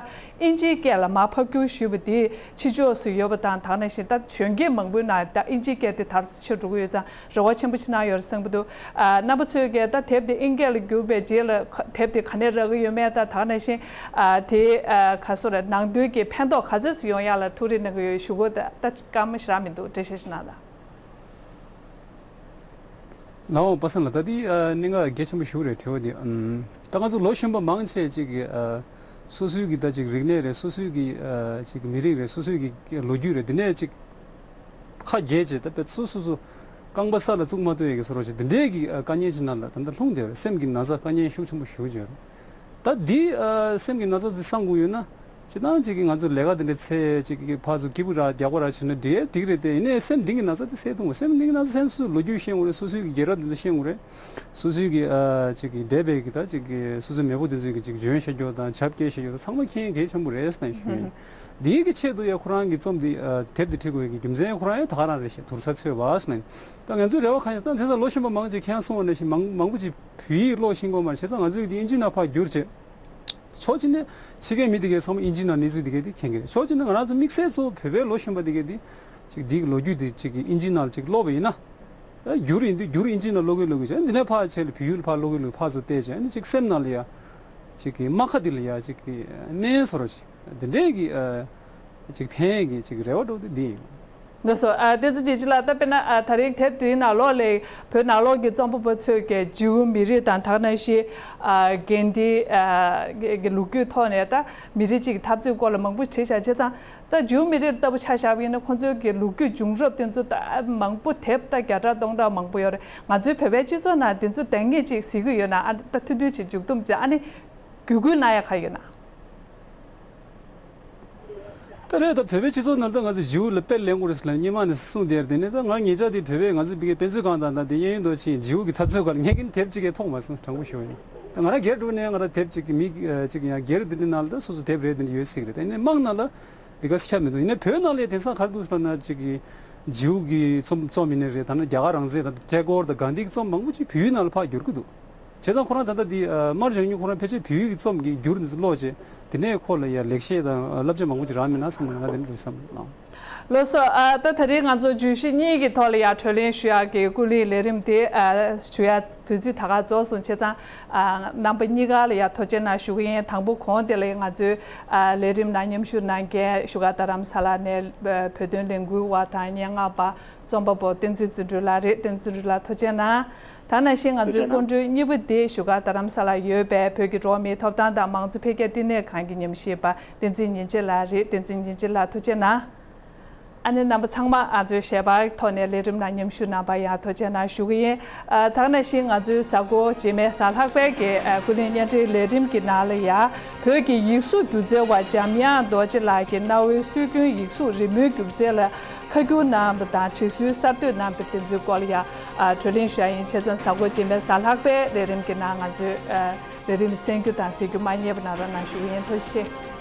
ཨིན་ཇིའི་སྐད་ལ་མར་ཕབ་བསྒྱུར་ཞུས་པ་འདི་ཕྱི་ཕྱོགས་སུ་ཡོད་པ་དང་། དེ་ནང་བཞིན་ད་གཞོན་སྐྱེས་མང་པོའི་ནང་ད་ཨིན་ཇིའི་སྐད་དེ་དར་སྲོལ་ཆེ་འགྲོ་གི་ཡོད་ཙང་རེ་བ་ཆེན་པོ་ཅིག་གནང་ཡོད་རེད་བསམ་གྱི་འདུག་ཨ། རྣམ་པ་ཚོས་ཀྱིས་ད་དེབ་འདི་ཨིན་སྐད་ལ་བསྒྱུར་བའི་རྗེས་ལ་དེབ་འདི་ག་ནས་རག་གི་ཡོད་མེད་དང་། དེ་ནང་བཞིན། ཨ། དེ། ཨ། ག་ཚོད་རེད། ནང་དོན་གྱི་ཕན་ཐོགས་ག་ཚོད་ཡོང་ཡག་ལ་ཐུགས་རེ་གནང་གི་ཡོད་ཞུ་དགོས། ད་ད་སྐར་མ་ཞེ་དྲག་མི་འདུག་འགྲེལ་བཤད་ཞིག་གནང་དང་། ལགས་འོང་པ་སངས་ལགས། ད་འདི། ཨ། གནད་འགག་གལ་ཆེན་པོ་ཞིག་རེད། དྲི་བ་འདི། ཨམ། ད་ང་ཚོ་ལོ་གཞོན་པ་མང་ཆེ་ཅིག་གིས། ཨ། སོ་སོའི་གི་ད་ཅིག་རིག་གནས་རེད། སོ་སོའི་གི། ཨ། ཅིག་མི་རིགས་རེད། སོ་སོའི་གི་ལོ་རྒྱུས་རེད། འདི་ནས་ཅིག་ཁ་གྱེས་བྱས། ད་དཔེ་སོ་སོ་སོ་རྐང་པ་ས་ལ་བཙུགས་མ་ཐུབ་ཡས་ཀྱི་བཟོ་འདྲ་ཅིག་འདི་འདྲའི་གི། ཨ། དཀའ་ངལ་ཅིག་ནང་ལ་ད་ལྟ་ལྷུང་བསྡད་ཡོད་རེད། སེམས་ཀྱི་ན་ཚ་དཀའ་ངལ་ཤུགས་ཆེན་པོ་ཞེ་པོ་ཅིག་ཡོད་རེད། ད་འདི། ཨ། སེམས་ཀྱི་ན་ཚ་འདི་སངས་དགོས་ཡོད་ན། སྤྱིར་བཏང་ཅིག་གིས་ང་ཚོ་ལས་ཀ་འདི་འདྲ་འཚོལ་ཅིག་གིས་ཕར་ཚུར་སྐྱིད་པོ་ར་རྒྱག་པ་ར་བྱས་ན་འགྲིག་འགྲིག་རེད་དེ། ཡིན་ནའི་སེམས་གཏིང་གི་ན་ཚ་དེ་སེལ་ཐུབ་མ། སེམས་གཏིང་གི་ན་ཚ་སེལ་ན་སོ་སོའི་ལོ་རྒྱུས་ཤེས་དགོས་རེད། སོ་སོའི་གི་རྒྱལ་རབས་འདི་ཚོ་ཤེས་དགོས་རེད། སོ་སོའི་གི། ཨ། ཅིག་གི་འདས་པའི་གི་ད་ཅིག་གི་སོ་སོའི་མེས་པོ་དེ་ཚོའི་གི་ཅིག་འཇོན་ཤར་རྒྱུ་དང་ཆབ་སྐྱེས་ཤར་རྒྱུ་དང་ཚང་མ་མཁྱེན་གལ་ཆེན་པོ་རེད་ཟེར་ནས་ཞུ་ཡིན། འདིའི་གི་ཆེད་དུ་ཡ་ཁོ་རང་གི་རྩོམ་འདི། ཨ། དེབ་འདི་བྲིས་དགོས་ཀྱི་རྒྱུ་མཚན་ཁོ་རང་ཡང་ད་ག་རང་རེད་ཤག་དུར་ས་འཚོལ་བ་ཟེར་ནས། ད་ང་ཚོའི་རེ་བ་གང་ཡིན་ཟེར་ན། དེང་སང་ལོ་གཞོན་པ་མང་ཆེ་ཁྱེད་རང་གསུངས་པ་ནང་བཞིན་མང་མང་པོ་ཅིག་བོད་ཡིག་ཀློག་ཤེས་ཀྱི་ཡོད་མ་རེད། བྱས་ཙང་ང་ཚོས་འདི་ཨིན་ཇི་ནང་ཕར་བསྒྱུར་བྱས། ཕྱོགས་གཅིག་ནས་ཕྱི་རྒྱལ་མི་དེ་གས་ཚང་མ་ཨིན་ཇི་ནང་གནས་ཚུལ་དེ་གས་དེ་མཁྱེན་གྱི་རེད། ཕྱོགས་གཅིག་ནས་ང་རང་ཚོ་དམིགས་བསལ་གཙོ་བོ་བོད་པའི་ལོ་གཞོན་པ་དེ་གས་དེ་ཅིག་འདིའི་ལོ་རྒྱུས་དེ་ཅིག་ཨིན་ཇི་ནང་ཅིག་ཀློག་པ་ཡིན་ན། ཨ། བསྒྱུར་ཡིན་དུས་བསྒྱུར་ཨིན་ཇི་ནང་ཀློག་གི་ཀློག་གི་བྱས། འདི་ནས་ཕར་ཕྱིན་ལ་བོད་ཡིག་ལ་ཕར་ཀློག་གི་ཀློག་གི་ཕར་ཚུར་བལྟས་བྱས། ཨ་ནི་ཅིག་སེམས་ནང་ལ་ཡ་ཅིག་གི་རྨ་ཁ་འདི་ལ་ཡ་ཅིག་གི་སྨན་བཟོ་འདྲ་ཅིག་འདི་འདྲའི་གི། ཨ། ཅིག་ཕན་གི་ཅིག་རེ་བ་འདྲ་བོ་དེ་འདི་ཡིན། ལགས་སོ། ཨ། བསྟན་འཛིན་རྒྱལ་སྤྱི་ལགས། ད་དཔེར་ན། ཨ། ད་རེས་དེབ་འདིའི་ནང་ལོགས་ལ་བོད་ནང་ལོགས་ཀྱི་རྩོམ་པ་པོ་ཚོས་ཀྱི་ཇིའུ་མི་རིགས་དང་དེ་ནང་བཞིན། ཨ། དགེ་ལྡན། ཨ། གི་ལོ་རྒྱུས་ཐོག་ནས་ད་མི་རིགས་གཅིག་གི་འཐབ་རྩོད་སྐོར་ལ་མང་པོ་བྲིས་བཞག་བྱས་ཙང་། ད་ཇིའུ་མི་རིགས་ལྟ་བུ་ཆ་བཞག་པ་ཡིན་ན་ཁོང་ཚོའི་གི་ལོ་རྒྱུས་བྱུང་རབས་དེ་ཚོ་ད་མང་པོ། དེབ་ད་བརྒྱ་ཕྲག་སྟོང་ཕྲག་མང་པོ་ཡོད་རེད། ང་ཚོའི་བོད་པའི་སྤྱི་ཚོགས་ནང་དེ་ཚོ་འདང་ངེས་ཅིག་གཟིགས་ཀྱི་ཡོད་ན། ཨ། ད་ཐུང་ཐུང་ཅིག་མཇུག་བསྡོམས་བྱས། ཨ་ནི་བརྒྱུད་སྐུལ་གནང་ཡ་ག་ཡོད་ན། ད་རེས་ད་བོད་པའི་སྤྱི་ཚོགས་ནང་ད་ང་ཚོ་ཇིའུ་ལ་དཔེ་ལེན་དགོས་རེད་ཟེར་ལབ་སྔོན་མ་ནས་གསུངས་བསྡད་ཡོད་རེད། དེ་ནས་ད་ང་ཉེ་ཆར་དེ་བོད་པའི་ང་ཚོ་བོད་པའི་དཔེ་མཛོད་ཁང་དང་ད་དེ་གཡས་གཡོན་དུ་ཕྱིན། ཇིའུ་གི་འཐབ་རྩོད་སྐོར་ལ་ངས་ཀྱང་དེབ་ཅིག་ཀྱང་མཐོང་མ་སོང་། དྲང་པོ་ཞུ་བ་ཡིན། ད་ང་རང་སྒེར་དྲུག་ནས་ང་རང་དེབ་ཅིག་གི་མི་ཅིག་ཡང་སྒེར་འདི་འདྲའི་ནང་ལ་ད་སོ་སོ་དེབ་རེ་འདི་འདྲ་ཡོད་ཟེར་གི་རེད། དེ་ནས་དམངས་ནང་ལ་དེ་ག་ས་ཁྱབ་མི་འདུག་ཡིན་ནའི་བོད་ནང་ལ་དེང་སང་ག་རེ་འདུག་ཟེར་ན། ཅིག་གི་ཇིའུ་གི་རྩོམ་རྩོམ་ཡིན་ནའི་རེད། ད་ནི་རྒྱ་གར་རང་བཙན་དང་ཊེ་གོར་དང་གྷན་དྷི་གི་རྩོམ་མང་པོ་ཅིག་བོད་ཡིག་ནང་ལ་ཕར་བསྒྱུར་གི་འདུག་བྱས་ཙང་ཁོ་རང་ད་ལྟ་འདི། ཨ། དམར་བྱང་ཉུང་ཁོ་རང་ཕལ་ཆེར་བོད་ཡིག་གི་རྩོམ་གྱི་བསྒྱུར་འདི་ཚོ་ཀློག་བྱས། དེ་ནས་ཁོ་ལ་ཡ་ལེགས་བཤད་དང་བསླབ་བྱ་མང་པོ་ཅིག་རག་མེད་ན་བསམ་ནས་ང་དེ་འདྲ་བསམ་ལགས། ལགས་སོ། ཨ། ད་ད་རེས་ང་ཚོ་བརྗོད་གཞི་གཉིས་ཀྱི་ཐོག་ལ་ཡ་གྲོས་གླེང་ཞུ་ཡག་གི་ཀུན་གླེང་ལས་རིམ་དེ། ཨ། ཞུ་ཡག་དུས་ཚོད་ད་ག་རྫོགས་སོང་། བྱས་ཙང་། ཨ། རྣམ་པ་གཉིས་ཀ་ལ་ཡ་ཐུགས་རྗེ་གནང་ཞུ་གི་ཡིན། དང་པོ་གོང་དེ་ལ་ང་ཚོའི། ཨ། ལས་རིམ་ནང་མཉམ་ཞུགས་གནང་མཁན་བཞུགས་སྒར་རྡ་རམ་ས་ལ་ནས། ཨ། བོད་དོན་ལས་འགུལ་བ་དང་སྙན་ངག་པ་རྩོམ་པ་པོ་བསྟན་འཛིན་བརྩོན་འགྲུས་ལགས་རེད། བསྟན་འཛིན་བརྩོན་འགྲུས་ལགས་ཐུགས་རྗེ་གནང་། ད་ནང་བཞིན་ང་ཚོའི་སྐུ་མགྲོན་གཉིས་པ་དེ་བཞུགས་སྒར་རྡ་རམ་ས་ལར་ཡོད་པའི་བོད་ཀྱི་འགྲོ་བ་མིའི་ཐོབ་ཐང་དང་མང་གཙོ་འཕེལ་རྒྱས་བསྟི་གནས་ཁང་གི་ཉམས་ཞིབ་པ་བསྟན་འཛིན་ཉིན་བྱེད་ལགས་རེད། བསྟན་འཛིན་ཉིན་བྱེད་ལགས་ཐུགས་རྗེ་གནང་། ཨ་ནི་རྣམ་པ་ཚང་མ་ང་ཚོའི་ཞལ་པར་ཐོག་ནས་ལས་རིམ་ནང་མཉམ་ཞུགས་གནང་པར་ཡང་ཐུགས་རྗེ་གནང་ཞུ་གི་ཡིན། ཨ། ད་ག་ནང་བཞིན་ང་ཚོའི་གཟའ་འཁོར་རྗེས་མའི་གཟའ་ལྷག་པའི་གི། ཨ། ཀུན་གླེང་བརྙན་འཕྲིན་ལས་རིམ་གྱི་ནང་ལ་ཡང་བོད་ཀྱི་ཡིག་གཟུགས་སྒྱུ་རྩལ་བ་འཇམ་དབྱངས་རྡོ་རྗེ་ལགས་ཀྱིས་གནའ་བོའི་སྲོལ་རྒྱུན་ཡིག་གཟུགས་རི་མོའི་སྒྱུ་རྩལ་ལ་ཁ་བསྒྱུར་གནང་བ་དང་། བྲིས་སྲོལ་གསར་གཏོད་གནང་བ་དེ་ཚོའི་སྐོར་ལ་ཡང་། ཨ། གྲོས་གླེང་ཞུ་ཡ་ཡིན། བྱས་ཙང་གཟའ་འཁོར་རྗེས་མའི་གཟའ་ལྷག་པའི་ལས་རིམ་གྱི་ནང་ང་ཚོས། ཨ། ལས་རིམ་གསན་རྒྱུ་དང་གཟིགས་རྒྱུ་མ་བསྙེལ་བ་གནང་རོགས་གནང་ཞུ་གི་ཡིན། ཐུགས་རྗེ་ཆེ།